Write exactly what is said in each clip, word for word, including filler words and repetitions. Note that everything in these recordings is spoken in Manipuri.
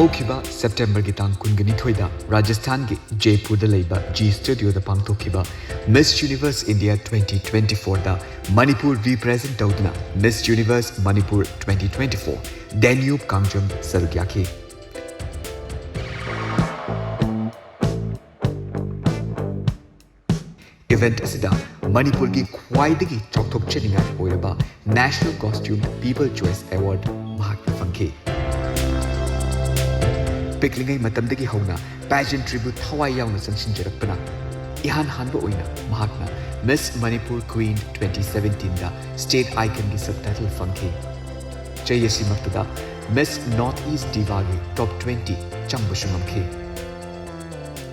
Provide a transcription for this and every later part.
ꯍꯧꯈꯤꯕ ꯁꯦꯞꯇꯦꯝꯕꯔꯒꯤ ꯇꯥꯡ ꯀꯨꯟꯒ ꯅꯤꯊꯣꯏꯗ ꯔꯥꯖꯁꯊꯥꯟꯒꯤ ꯖꯦꯄꯨꯔꯗ ꯂꯩꯕ ꯖꯤ ꯁ꯭ꯇꯨꯗꯤꯑꯣꯗ ꯄꯥꯡꯊꯣꯛꯈꯤꯕ Miss Universe India twenty twenty-fourꯗ Manipur represent ꯇꯧꯗꯨꯅ Miss Universe Manipur twenty twenty-four ꯗꯦꯅ꯭ꯌꯨꯕ Kangjam ꯁꯔꯨꯛ ꯌꯥꯈꯤ꯫ Event ꯑꯁꯤꯗ ꯃꯅꯤꯄꯨꯔꯒꯤ ꯈ꯭ꯋꯥꯏꯗꯒꯤ ꯆꯥꯎꯊꯣꯛꯆꯅꯤꯡꯉꯥꯏ ꯑꯣꯏꯔꯕ National Costume People Choice Award ꯃꯍꯥꯛꯅ ꯐꯪꯈꯤ꯫ ꯄꯤꯛꯂꯤꯉꯩ ꯃꯇꯝꯗꯒꯤ ꯍꯧꯅ pageantryꯕꯨ ꯊꯋꯥꯏ ꯌꯥꯎꯅ ꯆꯪꯁꯤꯟꯖꯔꯛꯄꯅ, ꯏꯍꯥꯟ ꯍꯥꯟꯕ ꯑꯣꯏꯅ ꯃꯍꯥꯛꯅ Miss Manipur Queen twenty seventeenꯗ state iconꯒꯤ subtitle ꯐꯪꯈꯤ꯫ ꯆꯍꯤ ꯑꯁꯤꯃꯛꯇꯗ Miss North East Divaꯒꯤ top twenty ꯆꯪꯕꯁꯨ ꯉꯝꯈꯤ꯫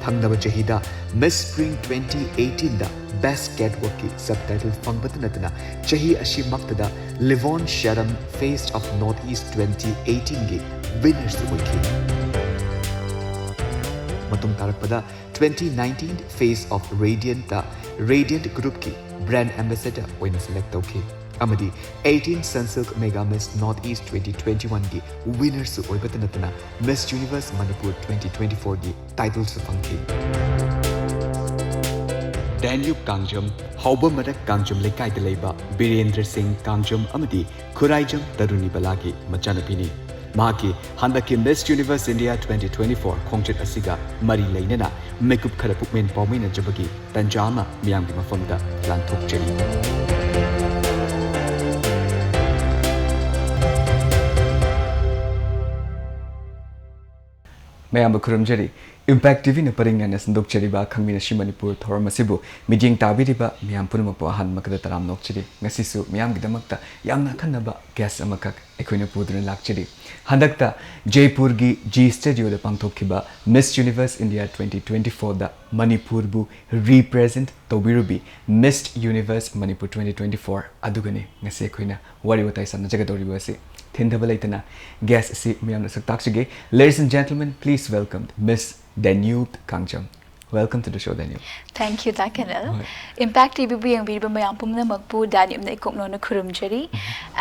ꯊꯪꯅꯕ ꯆꯍꯤꯗ Miss Spring twenty eighteenꯗ Best Catwalkꯀꯤ subtitle ꯐꯪꯕꯇ ꯅꯠꯇꯅ, ꯆꯍꯤ ꯑꯁꯤꯃꯛꯇꯗ Livon Sharam Face of North East twenty eighteenꯒꯤ winnerꯁꯨ ꯑꯣꯏꯈꯤ꯫ ꯃꯇꯨꯡ ꯇꯥꯔꯛꯄꯗ twenty nineteen Face of Radiantꯇ Radiant Groupꯀꯤ brand ambassador ꯑꯣꯏꯅ select ꯇꯧꯈꯤ꯫ ꯑꯃꯗꯤ eighteen Sunsilk Mega Miss North East twenty twenty-oneꯒꯤ winnerꯁꯨ ꯑꯣꯏꯕꯇ ꯅꯠꯇꯅ, Miss Universe Manipur twenty twenty-fourꯒꯤ titleꯁꯨ ꯐꯪꯈꯤ꯫ ꯗꯦꯅ꯭ꯌꯨꯕ ꯀꯥꯡꯖꯝ, ꯍꯥꯎꯕ ꯃꯔꯛ ꯀꯥꯡꯖꯝ ꯂꯩꯀꯥꯏꯗ ꯂꯩꯕ ꯕꯤꯔꯦꯟꯗ꯭ꯔ ꯁꯤꯡ ꯀꯥꯡꯖꯝ ꯑꯃꯗꯤ ꯈꯨꯔꯥꯏꯖꯝ ꯇꯔꯨꯅꯤꯕꯂꯥꯒꯤ ꯃꯆꯥꯅꯨꯄꯤꯅꯤ꯫ ꯃꯍꯥꯛꯀꯤ ꯍꯟꯗꯛꯀꯤ Miss Universe India twenty twenty-four ꯈꯣꯡꯆꯠ ꯑꯁꯤꯒ ꯃꯔꯤ ꯂꯩꯅꯅ ꯃꯤꯀꯨꯞ ꯈꯔ ꯄꯨꯛꯃꯦꯟ ꯄꯥꯎꯃꯤꯟꯅꯖꯕꯒꯤ ꯇꯟꯖꯥ ꯑꯃ ꯃꯤꯌꯥꯝꯒꯤ ꯃꯐꯝꯗ ꯂꯥꯟꯊꯣꯛꯆꯔꯤ꯫ ꯃꯌꯥꯝꯕꯨ ꯈꯨꯔꯨꯝꯖꯔꯤ꯫ Impact TVꯅ ꯄꯔꯤꯡ ꯅꯥꯏꯅ ꯁꯟꯗꯣꯛꯆꯔꯤꯕ ꯈꯪꯃꯤꯟꯅꯁꯤ ꯃꯅꯤꯄꯨꯔ ꯊꯧꯔꯝ ꯑꯁꯤꯕꯨ ꯃꯤꯠꯌꯦꯡ ꯇꯥꯕꯤꯔꯤꯕ ꯃꯤꯌꯥꯝ ꯄꯨꯝꯅꯃꯛꯄꯨ ꯑꯍꯥꯟꯕꯃꯛꯇꯗ ꯇꯔꯥꯝꯅ ꯑꯣꯛꯆꯔꯤ꯫ ꯉꯁꯤꯁꯨ ꯃꯤꯌꯥꯝꯒꯤꯗꯃꯛꯇ ꯌꯥꯝꯅ ꯑꯈꯟꯅꯕ guest ꯑꯃꯈꯛ ꯑꯩꯈꯣꯏꯅ ꯄꯨꯗꯨꯅ ꯂꯥꯛꯆꯔꯤ꯫ ꯍꯟꯗꯛꯇ ꯖꯩꯄꯨꯔꯒꯤ ꯖꯤ ꯁ꯭ꯇꯨꯗꯤꯑꯣꯗ ꯄꯥꯡꯊꯣꯛꯈꯤꯕ Miss Universe India twenty twenty-fourꯗ ꯃꯅꯤꯄꯨꯔꯕꯨ represent ꯇꯧꯕꯤꯔꯨꯕꯤ Miss Universe Manipur twenty twenty-four ꯑꯗꯨꯒꯅꯤ ꯉꯁꯤ ꯑꯩꯈꯣꯏꯅ ꯋꯥꯔꯤ ꯋꯥꯇꯥꯏ ꯁꯥꯟꯅꯖꯒꯗꯧꯔꯤꯕ ꯑꯁꯤ꯫ ꯊꯤꯟꯊꯕ ꯂꯩꯇꯅ guest ꯑꯁꯤ ꯃꯤꯌꯥꯝꯅ ꯁꯛ ꯇꯥꯛꯆꯒꯦ꯫ Ladies and gentlemen, please welcome Miss ꯗꯦꯅ꯭ꯌꯨꯕ Kangjam. Welcome to the show, Daniel. Thank you, Da Kennel. ꯍꯣꯏ. Impact T V ꯕꯨ ꯌꯦꯡꯕꯤꯔꯤꯕ ꯃꯌꯥꯝ ꯄꯨꯝꯅꯃꯛꯄꯨ ꯗꯥꯅꯤꯞꯅ ꯏꯀꯣꯛꯅꯧꯅ ꯈꯨꯔꯨꯝꯖꯔꯤ꯫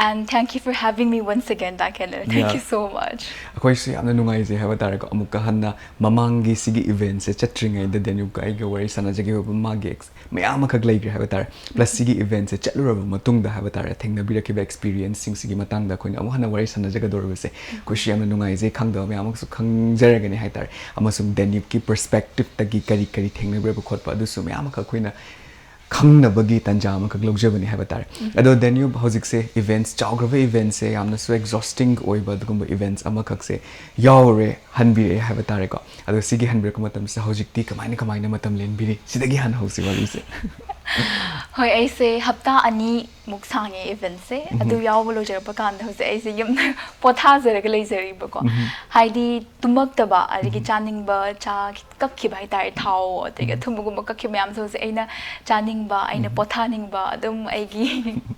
And thank you for having me once again, Da Kennel. Thank Yeah. you so much. ꯑꯩꯈꯣꯏꯁꯨ ꯌꯥꯝꯅ ꯅꯨꯡꯉꯥꯏꯖꯩ ꯍꯥꯏꯕ ꯇꯥꯔꯦꯀꯣ, ꯑꯃꯨꯛꯀ ꯍꯟꯅ ꯃꯃꯥꯡꯒꯤ ꯁꯤꯒꯤ event ꯁꯦ ꯆꯠꯇ꯭ꯔꯤꯉꯩꯗ ꯗꯦꯅ꯭ꯌꯨꯕꯀ ꯑꯩꯒ ꯋꯥꯔꯤ ꯁꯥꯟꯅꯖꯈꯤꯕ ꯃꯥꯒꯤ ex- ꯃꯌꯥꯝ ꯑꯃꯈꯛ ꯂꯩꯈ꯭ꯔꯦ ꯍꯥꯏꯕ ꯇꯥꯔꯦ꯫ Plus ꯁꯤꯒꯤ event ꯁꯦ ꯆꯠꯂꯨꯔꯕ ꯃꯇꯨꯡꯗ ꯍꯥꯏꯕ ꯇꯥꯔꯦ, ꯊꯦꯡꯅꯕꯤꯔꯛꯈꯤꯕ experience ꯁꯤꯡꯁꯤꯒꯤ ꯃꯇꯥꯡꯗ ꯑꯩꯈꯣꯏꯅ ꯑꯃꯨꯛ ꯍꯟꯅ ꯋꯥꯔꯤ ꯁꯥꯟꯅꯖꯒꯗꯧꯔꯤꯕꯁꯦ ꯑꯩꯈꯣꯏꯁꯨ ꯌꯥꯝꯅ ꯅꯨꯡꯉꯥꯏꯖꯩ꯫ ꯈꯪꯗꯕ ꯃꯌꯥꯝ ꯑꯃꯁꯨ ꯈꯪꯖꯔꯒꯅꯤ ꯍꯥꯏ ꯇꯥꯔꯦ꯫ ꯑꯃꯁꯨꯡ ꯗꯦꯅꯤꯞꯀꯤ perspective ꯇꯒꯤ ꯀꯔꯤ ꯀꯔꯤ ꯊꯦꯡꯅꯕꯤꯔꯛꯄ ꯈꯣꯠꯄ ꯑꯗꯨꯁꯨ ꯃꯌꯥꯝ ꯑꯃꯈꯛ ꯑꯩꯈꯣꯏꯅ ꯈꯪꯅꯕꯒꯤ ꯇꯥꯟꯖꯥ ꯑꯃꯈꯛ ꯂꯧꯖꯕꯅꯤ ꯍꯥꯏꯕ ꯇꯥꯔꯦ꯫ ꯑꯗꯣ ꯗꯦꯅꯤꯌꯨꯕ, ꯍꯧꯖꯤꯛꯁꯦ events, ꯆꯥꯎꯈ꯭ꯔꯕ events ꯁꯦ, ꯌꯥꯝꯅꯁꯨ exhausting ꯑꯣꯏꯕ ꯑꯗꯨꯒꯨꯝꯕ events ꯑꯃꯈꯛꯁꯦ ꯌꯥꯎꯔꯦ, ꯍꯟꯕꯤꯔꯛꯑꯦ ꯍꯥꯏꯕ ꯇꯥꯔꯦꯀꯣ꯫ ꯑꯗꯣ ꯁꯤꯒꯤ ꯍꯟꯕꯤꯔꯛꯄ ꯃꯇꯝꯁꯤꯗ ꯍꯧꯖꯤꯛꯇꯤ ꯀꯃꯥꯏꯅ ꯀꯃꯥꯏꯅ ꯃꯇꯝ ꯂꯦꯟꯕꯤꯔꯤ? ꯁꯤꯗꯒꯤ ꯍꯥꯟꯅ ꯍꯧꯁꯤ ꯋꯥꯔꯤꯁꯦ꯫ ꯍꯣꯏ, ꯑꯩꯁꯦ ꯍꯞꯇꯥ ꯑꯅꯤꯃꯨꯛ ꯁꯥꯡꯉꯦ event ꯁꯦ꯫ ꯑꯗꯨ ꯌꯥꯎꯕ ꯂꯣꯏꯖꯔꯛꯄ ꯀꯥꯟꯗ ꯍꯧꯖꯤꯛ ꯑꯩꯁꯦ ꯌꯨꯝꯗ ꯄꯣꯊꯥꯖꯔꯒ ꯂꯩꯖꯔꯤꯕꯀꯣ꯫ ꯍꯥꯏꯗꯤ ꯇꯨꯝꯃꯛꯇꯕ, ꯑꯗꯒꯤ ꯆꯥꯅꯤꯡꯕ ꯆꯥ ꯀꯛꯈꯤꯕ ꯍꯥꯏꯇꯥꯔꯦ, ꯊꯥꯎ ꯑꯗꯒꯤ ꯑꯊꯨꯝꯕꯒꯨꯝꯕ ꯀꯛꯈꯤꯕ ꯃꯌꯥꯝꯁꯦ ꯍꯧꯖꯤꯛ ꯑꯩꯅ ꯆꯥꯅꯤꯡꯕ, ꯑꯩꯅ ꯄꯣꯊꯥꯅꯤꯡꯕ, ꯑꯗꯨꯝ ꯑꯩꯒꯤ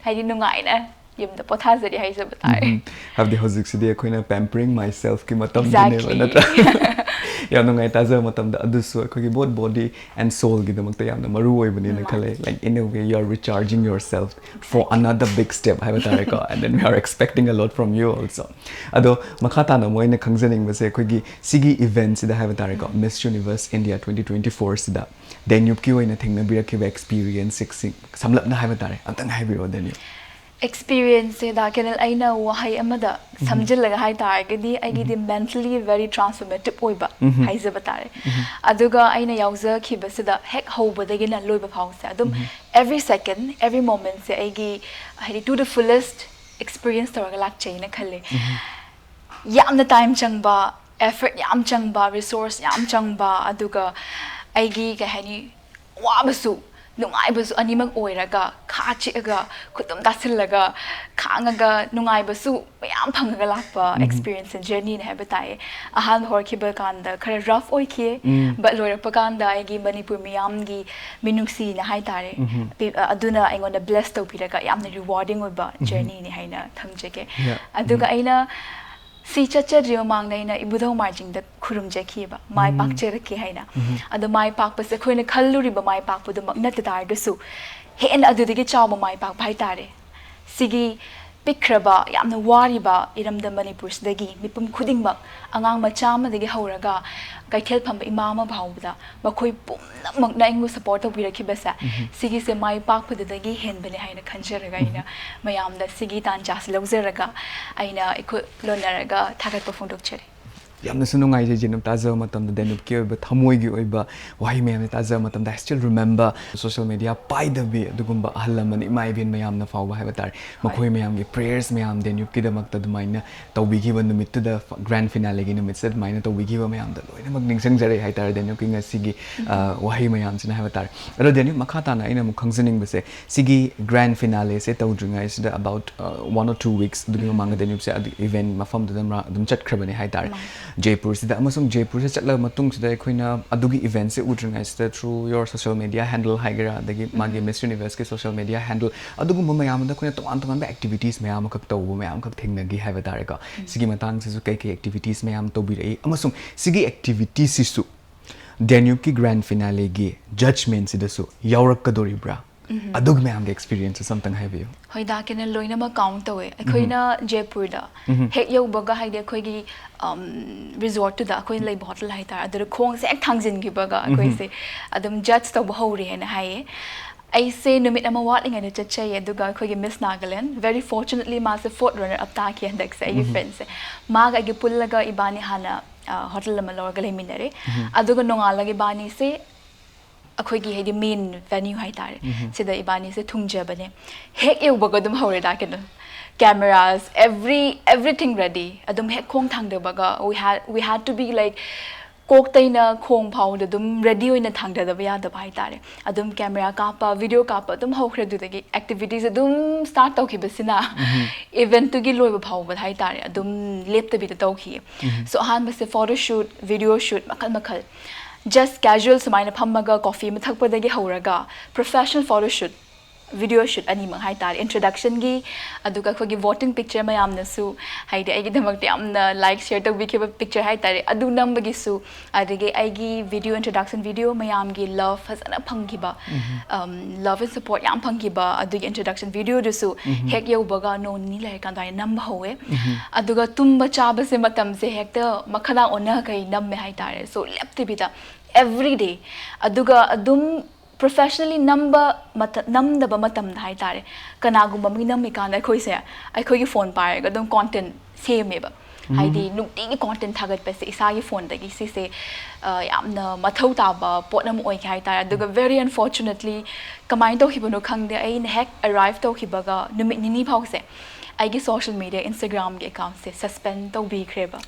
ꯍꯥꯏꯗꯤ ꯅꯨꯡꯉꯥꯏꯅ ꯌꯨꯝꯗ ꯄꯣꯊꯥꯖꯔꯤ ꯍꯥꯏꯖꯕ ꯇꯥꯔꯦ꯫ ꯎꯝ꯫ ꯍꯥꯏꯕꯗꯤ ꯍꯧꯖꯤꯛꯁꯤꯗꯤ ꯑꯩꯈꯣꯏꯅ pampering myself ꯀꯤ ꯃꯇꯝꯗꯨꯅꯦꯕ, Exactly. ꯅꯠꯇ꯭ꯔꯥ? ꯌꯥꯝ ꯅꯨꯡꯉꯥꯏ꯫ ꯇꯥꯖꯕ ꯃꯇꯝꯗ ꯑꯗꯨꯁꯨ ꯑꯩꯈꯣꯏꯒꯤ both body and soul ꯒꯤꯗꯃꯛꯇ ꯌꯥꯝꯅ ꯃꯔꯨ ꯑꯣꯏꯕꯅꯦꯅ ꯃꯥꯅꯦ꯫ ꯈꯜꯂꯦ꯫ Like, in a way, you are recharging yourself for another big step ꯍꯥꯏꯕ ꯇꯥꯔꯦꯀꯣ, and then we are expecting a lot from you also. ꯑꯗꯣ ꯃꯈꯥ ꯇꯥꯅ ꯑꯃꯨꯛ ꯑꯩꯅ ꯈꯪꯖꯅꯤꯡꯕꯁꯦ, ꯑꯩꯈꯣꯏꯒꯤ ꯁꯤꯒꯤ event ꯁꯤꯗ ꯍꯥꯏꯕ ꯇꯥꯔꯦꯀꯣ, Miss Universe India twenty twenty four ꯁꯤꯗ ꯗꯦꯅ꯭ꯌꯨꯕꯀꯤ ꯑꯣꯏꯅ ꯊꯦꯡꯅꯕꯤꯔꯛꯈꯤꯕ experience ꯁꯤꯡ ꯁꯝꯂꯞꯅ ꯍꯥꯏꯕ ꯇꯥꯔꯦ, ꯑꯝꯇꯪ ꯍꯥꯏꯕꯤꯔꯛꯑꯣ, ꯗꯦꯅ꯭ꯌꯨꯕ꯫ Experience ꯁꯦ, ꯗꯥ ꯀꯦꯅꯦꯜ, ꯑꯩꯅ ꯋꯥꯍꯩ ꯑꯃꯗ ꯁꯝꯖꯤꯜꯂꯒ ꯍꯥꯏ ꯇꯥꯔꯒꯗꯤ, ꯑꯩꯒꯤꯗꯤ mentally very transformative ꯑꯣꯏꯕ ꯍꯥꯏꯖꯕ ꯇꯥꯔꯦ꯫ ꯑꯗꯨꯒ ꯑꯩꯅ ꯌꯥꯎꯖꯈꯤꯕꯁꯤꯗ ꯍꯦꯛ ꯍꯧꯕꯗꯒꯤꯅ ꯂꯣꯏꯕ ꯐꯥꯎꯁꯦ ꯑꯗꯨꯝ every second, every moment ꯁꯦ ꯑꯩꯒꯤ ꯍꯥꯏꯗꯤ to the fullest experience ꯇꯧꯔꯒ ꯂꯥꯛꯆꯩꯅ ꯈꯜꯂꯦ꯫ ꯌꯥꯝꯅ time ꯆꯪꯕ, effort ꯌꯥꯝ ꯆꯪꯕ, resource ꯌꯥꯝ ꯆꯪꯕ, ꯑꯗꯨꯒ ꯑꯩꯒꯤ ꯀꯩ ꯍꯥꯏꯅꯤ, ꯋꯥꯕꯁꯨ ꯅꯨꯡꯉꯥꯏꯕꯁꯨ ꯑꯅꯤꯃꯛ ꯑꯣꯏꯔꯒ, ꯈꯥ ꯆꯤꯛꯑꯒ, ꯈꯨꯠ ꯑꯗꯨꯝ ꯇꯥꯁꯤꯜꯂꯒ, ꯈꯥꯡꯉꯒ, ꯅꯨꯡꯉꯥꯏꯕꯁꯨ ꯃꯌꯥꯝ ꯐꯪꯉꯒ ꯂꯥꯛꯄ experience journey ꯅꯦ ꯍꯥꯏꯕ ꯇꯥꯏꯌꯦ꯫ ꯑꯍꯥꯟꯕ ꯍꯧꯔꯛꯈꯤꯕ ꯀꯥꯟꯗ ꯈꯔ rough ꯑꯣꯏꯈꯤꯌꯦ, but ꯂꯣꯏꯔꯛꯄ ꯀꯥꯟꯗ ꯑꯩꯒꯤ ꯃꯅꯤꯄꯨꯔ ꯃꯤꯌꯥꯝꯒꯤ ꯃꯤꯅꯨꯡꯁꯤꯅ ꯍꯥꯏ ꯇꯥꯔꯦ, ꯄꯤ- ꯑꯗꯨꯅ ꯑꯩꯉꯣꯟꯗ bless ꯇꯧꯕꯤꯔꯒ ꯌꯥꯝꯅ rewarding ꯑꯣꯏꯕ journey ꯅꯦ ꯍꯥꯏꯅ ꯊꯝꯖꯒꯦ꯫ Yeah. ꯑꯗꯨꯒ ꯑꯩꯅ ꯁꯤ ꯆꯠꯆꯗ꯭ꯔꯤ ꯃꯃꯥꯡꯗ ꯑꯩꯅ ꯏꯕꯨꯙꯧ ꯃꯥꯔꯖꯤꯡꯗ ꯈꯨꯔꯨꯝꯖꯈꯤꯕ, ꯃꯥꯏ ꯄꯥꯛꯆꯔꯛꯀꯦ ꯍꯥꯏꯅ꯫ ꯑꯗꯣ ꯃꯥꯏ ꯄꯥꯛꯄꯁꯦ ꯑꯩꯈꯣꯏꯅ ꯈꯜꯂꯨꯔꯤꯕ ꯃꯥꯏ ꯄꯥꯛꯄꯗꯨꯃꯛ ꯅꯠꯇ ꯇꯥꯔꯒꯁꯨ, ꯍꯦꯟꯅ ꯑꯗꯨꯗꯒꯤ ꯆꯥꯎꯕ ꯃꯥꯏ ꯄꯥꯛꯄ ꯍꯥꯏꯇꯥꯔꯦ꯫ ꯁꯤꯒꯤ ꯄꯤꯛꯈ꯭ꯔꯕ, ꯌꯥꯝꯅ ꯋꯥꯔꯤꯕ ꯏꯔꯝꯗꯝ ꯃꯅꯤꯄꯨꯔꯁꯤꯗꯒꯤ ꯃꯤꯄꯨꯝ ꯈꯨꯗꯤꯡꯃꯛ, ꯑꯉꯥꯡ ꯃꯆꯥ ꯑꯃꯗꯒꯤ ꯍꯧꯔꯒ ꯀꯩꯊꯦꯜ ꯐꯝꯕ ꯏꯃꯥ ꯑꯃ ꯐꯥꯎꯕꯗ, ꯃꯈꯣꯏ ꯄꯨꯝꯅꯃꯛꯅ ꯑꯩꯕꯨ ꯁꯄꯣꯔꯠ ꯇꯧꯕꯤꯔꯛꯈꯤꯕꯁꯦ, ꯁꯤꯒꯤꯁꯦ ꯃꯥꯏ ꯄꯥꯛꯄꯗꯨꯗꯒꯤ ꯍꯦꯟꯕꯅꯦ ꯍꯥꯏꯅ ꯈꯟꯖꯔꯒ, ꯑꯩꯅ ꯃꯌꯥꯝꯗ ꯁꯤꯒꯤ ꯇꯥꯟꯖꯥꯁꯤ ꯂꯧꯖꯔꯒ, ꯑꯩꯅ ꯑꯩꯈꯣꯏ ꯂꯣꯟꯅꯔꯒ ꯊꯥꯒꯠꯄ ꯐꯣꯡꯗꯣꯛꯆꯔꯤ꯫ ꯌꯥꯝꯅꯁꯨ ꯅꯨꯡꯉꯥꯏꯖꯩ, ꯖꯦꯅꯨꯞ, ꯇꯥꯖꯕ ꯃꯇꯝꯗ ꯗꯦꯅꯨꯞꯀꯤ ꯑꯣꯏꯕ ꯊꯃꯣꯏꯒꯤ ꯑꯣꯏꯕ ꯋꯥꯍꯩ ꯃꯌꯥꯝꯁꯦ ꯇꯥꯖꯕ ꯃꯇꯝꯗ꯫ I still remember, social media ꯄꯥꯏꯗꯕꯤ ꯑꯗꯨꯒꯨꯝꯕ ꯑꯍꯜ ꯂꯃꯟ, ꯏꯃꯥ ꯏꯕꯦꯟ ꯃꯌꯥꯝꯅ ꯐꯥꯎꯕ ꯍꯥꯏꯕ ꯇꯥꯔꯦ, ꯃꯈꯣꯏ ꯃꯌꯥꯝꯒꯤ prayers ꯃꯌꯥꯝ ꯗꯦꯅꯨꯞꯀꯤꯗꯃꯛꯇ ꯑꯗꯨꯃꯥꯏꯅ ꯇꯧꯕꯤꯈꯤꯕ ꯅꯨꯃꯤꯠꯇꯨꯗ, grand finaleꯒꯤ ꯅꯨꯃꯤꯠꯁꯤꯗ ꯑꯗꯨꯃꯥꯏꯅ ꯇꯧꯕꯤꯈꯤꯕ ꯃꯌꯥꯝꯗꯣ ꯂꯣꯏꯅꯃꯛ ꯅꯤꯡꯁꯤꯡꯖꯔꯦ ꯍꯥꯏꯇꯥꯔꯦ꯫ ꯗꯦꯅꯨꯞꯀꯤ ꯉꯁꯤꯒꯤ, ꯑ, ꯋꯥꯍꯩ ꯃꯌꯥꯝꯁꯤꯅ ꯍꯥꯏꯕ ꯇꯥꯔꯦ꯫ ꯑꯗꯣ ꯗꯦꯅꯨꯞ, ꯃꯈꯥ ꯇꯥꯅ ꯑꯩꯅ ꯑꯃꯨꯛ ꯈꯪꯖꯅꯤꯡꯕꯁꯦ, ꯁꯤꯒꯤ grand finaleꯁꯦ ꯇꯧꯗ꯭ꯔꯤꯉꯩꯁꯤꯗ, about, uh, one or two weeks ꯑꯗꯨꯒꯤ ꯃꯃꯥꯡꯗ ꯗꯦꯅꯨꯞꯁꯦ ꯑꯗꯨ event ꯃꯐꯝꯗꯨꯗ ꯃꯥ ꯑꯗꯨꯝ ꯆꯠꯈ꯭ꯔꯕꯅꯦ ꯍꯥꯏꯇꯥꯔꯦ, ꯖꯩꯄꯨꯔꯁꯤꯗ꯫ ꯑꯃꯁꯨꯡ ꯖꯩꯄꯨꯔꯁꯤꯗ ꯆꯠꯂꯕ ꯃꯇꯨꯡꯁꯤꯗ ꯑꯩꯈꯣꯏꯅ ꯑꯗꯨꯒꯤ eventꯁꯦ ꯎꯗ꯭ꯔꯤꯉꯩꯁꯤꯗ, through your social media handle ꯍꯥꯏꯒꯦꯔꯥ, ꯑꯗꯒꯤ ꯃꯥꯒꯤ Miss Universeꯀꯤ social media handle, ꯑꯗꯨꯒꯨꯝꯕ ꯃꯌꯥꯝ ꯑꯃꯗ ꯑꯩꯈꯣꯏꯅ ꯇꯣꯉꯥꯟ ꯇꯣꯉꯥꯟꯕ activities ꯃꯌꯥꯝ ꯑꯃꯈꯛ ꯇꯧꯕ ꯃꯌꯥꯝ ꯑꯃꯈꯛ ꯊꯦꯡꯅꯈꯤ ꯍꯥꯏꯕ ꯇꯥꯔꯦꯀꯣ꯫ ꯁꯤꯒꯤ ꯃꯇꯥꯡꯁꯤꯁꯨ ꯀꯩ ꯀꯩ activities ꯃꯌꯥꯝ ꯇꯧꯕꯤꯔꯛꯏ, ꯑꯃꯁꯨꯡ ꯁꯤꯒꯤ activitiesꯁꯤꯁꯨ ꯗꯦꯅ꯭ꯌꯨꯕꯀꯤ grand finaleꯒꯤ judgementꯁꯤꯗꯁꯨ ꯌꯥꯎꯔꯛꯀꯗꯣꯔꯤꯕ꯭ꯔꯥ? ꯑꯗꯨꯒꯤ ꯃꯌꯥꯝꯒꯤ experiences ꯑꯝꯇꯪ ꯍꯥꯏꯕꯤꯌꯨ꯫ ꯍꯣꯏ, ꯗꯥ ꯀꯦꯅꯟ, ꯂꯣꯏꯅꯃꯛ count ꯇꯧꯋꯦ꯫ ꯑꯩꯈꯣꯏꯅ ꯖꯩꯄꯨꯔꯗ ꯍꯦꯛ ꯌꯧꯕꯒ, ꯍꯥꯏꯗꯤ ꯑꯩꯈꯣꯏꯒꯤ, ꯑꯝ, resortꯇꯨꯗ, ꯑꯩꯈꯣꯏꯅ ꯂꯩꯕ hotel ꯍꯥꯏꯇꯥꯔꯦ, ꯑꯗꯨꯗ ꯈꯣꯡꯁꯦ ꯍꯦꯛ ꯊꯥꯡꯖꯤꯟꯈꯤꯕꯒ ꯑꯩꯈꯣꯏꯁꯦ ꯑꯗꯨꯝ judge ꯇꯧꯕ ꯍꯧꯔꯦ ꯍꯥꯏꯅ ꯍꯥꯏꯌꯦ꯫ ꯑꯩꯁꯦ ꯅꯨꯃꯤꯠ ꯑꯃ ꯋꯥꯠꯂꯤꯉꯩꯗ ꯆꯠꯆꯩꯌꯦ, ꯑꯗꯨꯒ ꯑꯩꯈꯣꯏꯒꯤ Miss Nagaland, very fortunately, ꯃꯥꯁꯦ fourth runner up ꯇꯥꯈꯤ ꯍꯟꯗꯛꯁꯦ, ꯑꯩꯒꯤ friendꯁꯦ꯫ ꯃꯥꯒ ꯑꯩꯒ ꯄꯨꯜꯂꯒ ꯏꯕꯥꯅꯤ ꯍꯥꯟꯅ, ꯑ, hotel ꯑꯃ ꯂꯧꯔꯒ ꯂꯩꯃꯤꯟꯅꯔꯦ꯫ ꯑꯗꯨꯒ ꯅꯣꯡꯉꯥꯜꯂꯒ ꯏꯕꯥꯅꯤꯁꯦ ꯑꯩꯈꯣꯏꯒꯤ, ꯍꯥꯏꯗꯤ, main venue ꯍꯥꯏꯇꯥꯔꯦ, ꯁꯤꯗ ꯏꯕꯥꯅꯤꯁꯦ ꯊꯨꯡꯖꯕꯅꯦ꯫ ꯍꯦꯛ ꯌꯧꯕꯒ ꯑꯗꯨꯝ ꯍꯧꯔꯦ, ꯗꯥ Canon. Cameras, every, everything ready꯫ ꯑꯗꯨꯝ ꯍꯦꯛ ꯈꯣꯡ ꯊꯥꯡꯗꯕꯒ, we had, we had to be, like, ꯀꯣꯛꯇꯩꯅ ꯈꯣꯡ ꯐꯥꯎꯗ ꯑꯗꯨꯝ ready ꯑꯣꯏꯅ ꯊꯥꯡꯗꯗꯕ ꯌꯥꯗꯕ ꯍꯥꯏꯇꯥꯔꯦ꯫ ꯑꯗꯨꯝ camera ꯀꯥꯞꯄ, video ꯀꯥꯞꯄ ꯑꯗꯨꯝ ꯍꯧꯈ꯭ꯔꯦ꯫ ꯑꯗꯨꯗꯒꯤ activities ꯑꯗꯨꯝ start ꯇꯧꯈꯤꯕꯁꯤꯅ eventꯇꯨꯒꯤ ꯂꯣꯏꯕ ꯐꯥꯎꯕ ꯍꯥꯏꯇꯥꯔꯦ, ꯑꯗꯨꯝ ꯂꯦꯞꯇꯕꯤꯗ ꯇꯧꯈꯤꯌꯦ꯫ So, ꯑꯍꯥꯟꯕꯁꯦ photo shoot, video shoot, ꯃꯈꯜ ꯃꯈꯜ꯫ Just casual ꯁꯨꯃꯥꯏꯅ ꯐꯝꯃꯒ coffee ꯑꯃ ꯊꯛꯄꯗꯒꯤ ꯍꯧꯔꯒ professional photo shoot, video shoot ꯑꯅꯤꯃꯛ ꯍꯥꯏꯇꯥꯔꯦ, introductionꯒꯤ ꯑꯗꯨꯒ ꯑꯩꯈꯣꯏꯒꯤ voting picture ꯃꯌꯥꯝꯅꯁꯨ, ꯍꯥꯏꯗꯤ ꯑꯩꯒꯤꯗꯃꯛꯇ ꯌꯥꯝꯅ like share ꯇꯧꯕꯤꯈꯤꯕ picture ꯍꯥꯏꯇꯥꯔꯦ, ꯑꯗꯨ ꯅꯝꯕꯒꯤꯁꯨ, ꯑꯗꯒꯤ ꯑꯩꯒꯤ video introduction video ꯃꯌꯥꯝꯒꯤ love ꯐꯖꯅ ꯐꯪꯈꯤꯕ, um, love and support ꯌꯥꯝ ꯐꯪꯈꯤꯕ ꯑꯗꯨꯒꯤ introduction videoꯗꯨꯁꯨ ꯍꯦꯛ ꯌꯧꯕꯒ ꯅꯣꯡ ꯅꯤꯅꯤ ꯂꯩꯔꯀꯥꯟꯗ ꯑꯩꯅ ꯅꯝꯕ ꯍꯧꯋꯦ꯫ ꯑꯗꯨꯒ ꯇꯨꯝꯕ ꯆꯥꯕꯁꯦ ꯃꯇꯝꯁꯦ ꯍꯦꯛꯇ ꯃꯈꯥꯗ ꯑꯣꯟꯅꯈꯩ ꯅꯝꯃꯦ ꯍꯥꯏꯇꯥꯔꯦ꯫ So ꯂꯦꯞꯇꯕꯤꯗ every day꯫ ꯑꯗꯨꯒ ꯑꯗꯨꯝ professionally ꯅꯝꯕ ꯃꯇ-, ꯅꯝꯗꯕ ꯃꯇꯝꯗ ꯍꯥꯏꯇꯥꯔꯦ, ꯀꯅꯥꯒꯨꯝꯕ ꯃꯤ ꯅꯝꯃꯤꯀꯥꯟꯗ ꯑꯩꯈꯣꯏꯁꯦ ꯑꯩꯈꯣꯏꯒꯤ phone ꯄꯥꯏꯔꯒ ꯑꯗꯨꯝ content ꯁꯦꯝꯃꯦꯕ꯫ ꯍꯥꯏꯗꯤ ꯅꯨꯡꯇꯤꯒꯤ content ꯊꯥꯒꯠꯄꯁꯦ ꯏꯁꯥꯒꯤ phoneꯗꯒꯤ ꯁꯤꯁꯦ, ꯑ, ꯌꯥꯝꯅ ꯃꯊꯧ ꯇꯥꯕ ꯄꯣꯠ ꯑꯃ ꯑꯣꯏꯈꯤ ꯍꯥꯏꯇꯥꯔꯦ꯫ ꯑꯗꯨꯒ very unfortunately ꯀꯃꯥꯏꯅ ꯇꯧꯈꯤꯕꯅꯣ ꯈꯪꯗꯦ, ꯑꯩꯅ ꯍꯦꯛ arrive ꯇꯧꯈꯤꯕꯒ ꯅꯨꯃꯤꯠ ꯅꯤꯅꯤ ꯐꯥꯎꯁꯦ ꯑꯩꯒꯤ social media Instagramꯒꯤ accountꯁꯦ suspend ꯇꯧꯕꯤꯈ꯭ꯔꯦꯕ꯫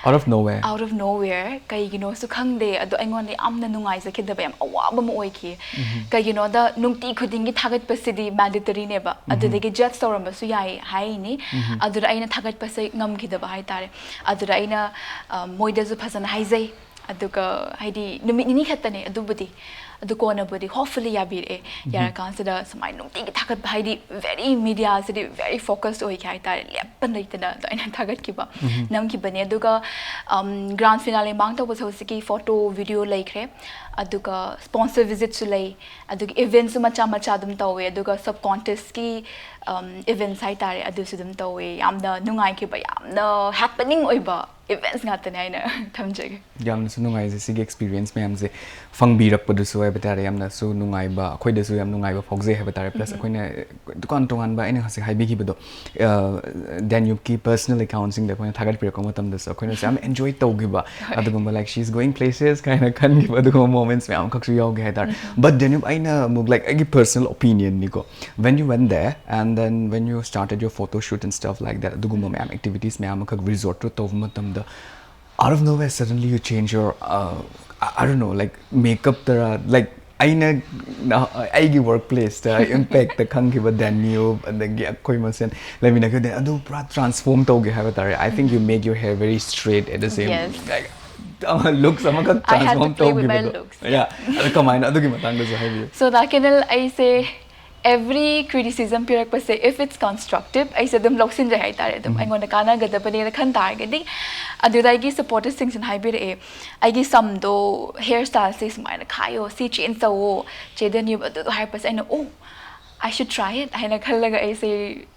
Out of nowhere. Out of nowhere, ꯀꯩꯒꯤꯅꯣꯁꯨ ꯈꯪꯗꯦ, ꯑꯗꯣ ꯑꯩꯉꯣꯟꯗ ꯌꯥꯝꯅ ꯅꯨꯡꯉꯥꯏꯖꯈꯤꯗꯕ ꯌꯥꯝ ꯑꯋꯥꯕ ꯑꯃ ꯑꯣꯏꯈꯤ꯫ ꯀꯩꯒꯤꯅꯣꯗ ꯅꯨꯡꯇꯤ ꯈꯨꯗꯤꯡꯒꯤ ꯊꯥꯒꯠꯄꯁꯤꯗꯤ mandatoryꯅꯦꯕ, ꯑꯗꯨꯗꯒꯤ judge ꯇꯧꯔꯝꯕꯁꯨ ꯌꯥꯏ ꯍꯥꯏꯅꯤ꯫ ꯑꯗꯨꯗ ꯑꯩꯅ ꯊꯥꯒꯠꯄꯁꯦ ꯉꯝꯈꯤꯗꯕ ꯍꯥꯏꯇꯥꯔꯦ꯫ ꯑꯗꯨꯗ ꯑꯩꯅ, ꯑ, ꯃꯣꯏꯗꯁꯨ ꯐꯖꯅ ꯍꯥꯏꯖꯩ, ꯑꯗꯨꯒ ꯍꯥꯏꯗꯤ ꯅꯨꯃꯤꯠ ꯅꯤꯅꯤ ꯈꯛꯇꯅꯦ ꯑꯗꯨꯕꯨꯗꯤ, ꯑꯗꯨ ꯀꯣꯟꯅꯕꯨꯗꯤ hopefully ꯌꯥꯕꯤꯔꯛꯑꯦ꯫ ꯌꯥꯔꯀꯥꯟꯁꯤꯗ ꯁꯨꯃꯥꯏꯅ ꯅꯨꯡꯇꯤꯒꯤ ꯊꯥꯒꯠꯄ, ꯍꯥꯏꯗꯤ very mediaꯁꯤꯗꯤ very focused ꯑꯣꯏꯈꯤ ꯍꯥꯏꯇꯥꯔꯦ, ꯂꯦꯞꯄ ꯂꯩꯇꯅ ꯑꯗꯨꯃꯥꯏꯅ ꯊꯥꯒꯠꯈꯤꯕ, ꯅꯝꯈꯤꯕꯅꯦ꯫ ꯑꯗꯨꯒ, um, grand finale ꯃꯥꯡ ꯇꯧꯕꯁꯦ ꯍꯧꯖꯤꯛꯀꯤ photo video ꯂꯩꯈ꯭ꯔꯦ, ꯑꯗꯨꯒ sponsor visitꯁꯨ ꯂꯩ, ꯑꯗꯨꯒ eventꯁꯨ ꯃꯆꯥ ꯃꯆꯥ ꯑꯗꯨꯝ ꯇꯧꯋꯦ, ꯑꯗꯨꯒ sub contestꯀꯤ, um, events ꯍꯥꯏꯇꯥꯔꯦ, ꯑꯗꯨꯁꯨ ꯑꯗꯨꯝ ꯇꯧꯋꯦ꯫ ꯌꯥꯝꯅ ꯅꯨꯡꯉꯥꯏꯈꯤꯕ, ꯌꯥꯝꯅ happening ꯑꯣꯏꯕ events ꯉꯥꯛꯇꯅꯦ ꯍꯥꯏꯅ ꯊꯝꯖꯒꯦ꯫ ꯌꯥꯝꯅꯁꯨ ꯅꯨꯡꯉꯥꯏꯖꯩ ꯁꯤꯒꯤ experience ꯃꯌꯥꯝꯁꯦ ꯐꯪꯕꯤꯔꯛꯄꯗꯨꯁꯨ ꯍꯥꯏꯕ ꯇꯥꯔꯦ, ꯌꯥꯝꯅꯁꯨ ꯅꯨꯡꯉꯥꯏꯕ, ꯑꯩꯈꯣꯏꯗꯁꯨ ꯌꯥꯝ ꯅꯨꯡꯉꯥꯏꯕ ꯐꯥꯎꯖꯩ ꯍꯥꯏꯕ ꯇꯥꯔꯦ꯫ Plus ꯑꯩꯈꯣꯏꯅ ꯇꯣꯉꯥꯟ ꯇꯣꯉꯥꯟꯕ, ꯑꯩꯅ ꯍꯧꯖꯤꯛ ꯍꯥꯏꯕꯤꯈꯤꯕꯗꯣ, ꯑ, ꯗꯦꯅ꯭ꯌꯨꯕꯀꯤ personal accountꯁꯤꯡꯗ ꯑꯩꯈꯣꯏꯅ ꯊꯥꯒꯠꯄꯤꯔꯛꯄ ꯃꯇꯝꯗꯁꯨ ꯑꯩꯈꯣꯏꯅꯁꯨ ꯌꯥꯝ enjoy ꯇꯧꯈꯤꯕ, ꯑꯗꯨꯒꯨꯝꯕ like she is going places ꯀꯥꯏꯅ ꯈꯟꯈꯤꯕ ꯑꯗꯨꯒꯨꯝꯕ moments ꯃꯌꯥꯝ ꯑꯃꯈꯛꯁꯨ ꯌꯥꯎꯈꯤ ꯍꯥꯏ ꯇꯥꯔꯦ꯫ But ꯗꯦꯅ꯭ꯌꯨꯕ, ꯑꯩꯅ ꯑꯃꯨꯛ like ꯑꯩꯒꯤ personal opinionꯅꯤꯀꯣ, when you went there and then when you started your photo shoot and stuff like that, ꯑꯗꯨꯒꯨꯝꯕ ꯃꯌꯥꯝ activities ꯃꯌꯥꯝ ꯑꯃꯈꯛ resortꯇ ꯇꯧꯕ ꯃꯇꯝꯗ, out of nowhere suddenly you change your, uh, I, I don't know, like makeupꯇꯔ, like ꯑꯩꯅ ꯅ-, ꯑꯩꯒꯤ workplaceꯇ impactꯇ ꯈꯪꯈꯤꯕ ꯗꯦꯅ꯭ꯌꯨꯕ, ꯑꯗꯒꯤ ꯑꯩꯈꯣꯏ ꯃꯁꯦꯟ ꯂꯩꯃꯤꯟꯅꯈꯤꯕ ꯗꯦꯅ꯭ꯌꯨꯕ, ꯑꯗꯨ ꯄꯨꯔꯥ transform ꯇꯧꯒꯦ ꯍꯥꯏꯕ ꯇꯥꯔꯦ꯫ I think you make your hair very straight at the same, Yes. like, ꯑꯃ looks ꯑꯃꯈꯛ I had to transform play with my ꯇꯧꯈꯤꯕꯗꯣ꯫ Looks. Yeah, ꯑꯗꯨ ꯀꯃꯥꯏꯅ, ꯑꯗꯨꯒꯤ ꯃꯇꯥꯡꯗꯁꯨ ꯍꯥꯏꯕꯤꯌꯨ꯫ So ꯗꯥ ꯀꯦꯅꯦꯜ, ꯑꯩꯁꯦ Every criticism ꯄꯤꯔꯛꯄꯁꯦ, if it's constructive, ꯑꯩꯁꯦ ꯑꯗꯨꯝ ꯂꯧꯁꯤꯟꯖꯩ ꯍꯥꯏꯇꯥꯔꯦ꯫ ꯑꯗꯨꯝ ꯑꯩꯉꯣꯟꯗ ꯀꯥꯟꯅꯒꯗꯕꯅꯦꯅ ꯈꯟ ꯇꯥꯔꯒꯗꯤ꯫ ꯑꯗꯨꯗ ꯑꯩꯒꯤ supporterꯁꯤꯡꯁꯤꯅ ꯍꯥꯏꯕꯤꯔꯛꯑꯦ, "ꯑꯩꯒꯤ ꯁꯝꯗꯣ, hair styleꯁꯦ ꯁꯨꯃꯥꯏꯅ ꯈꯥꯏꯌꯣ, ꯁꯤ change ꯇꯧꯋꯣ, ꯆꯦ ꯗꯦꯅ꯭ꯌꯨꯞ," ꯑꯗꯨꯗꯣ ꯍꯥꯏꯔꯛꯄꯁꯦ ꯑꯩꯅ, "Oh, I should try it" ꯍꯥꯏꯅ ꯈꯜꯂꯒ ꯑꯩꯁꯦ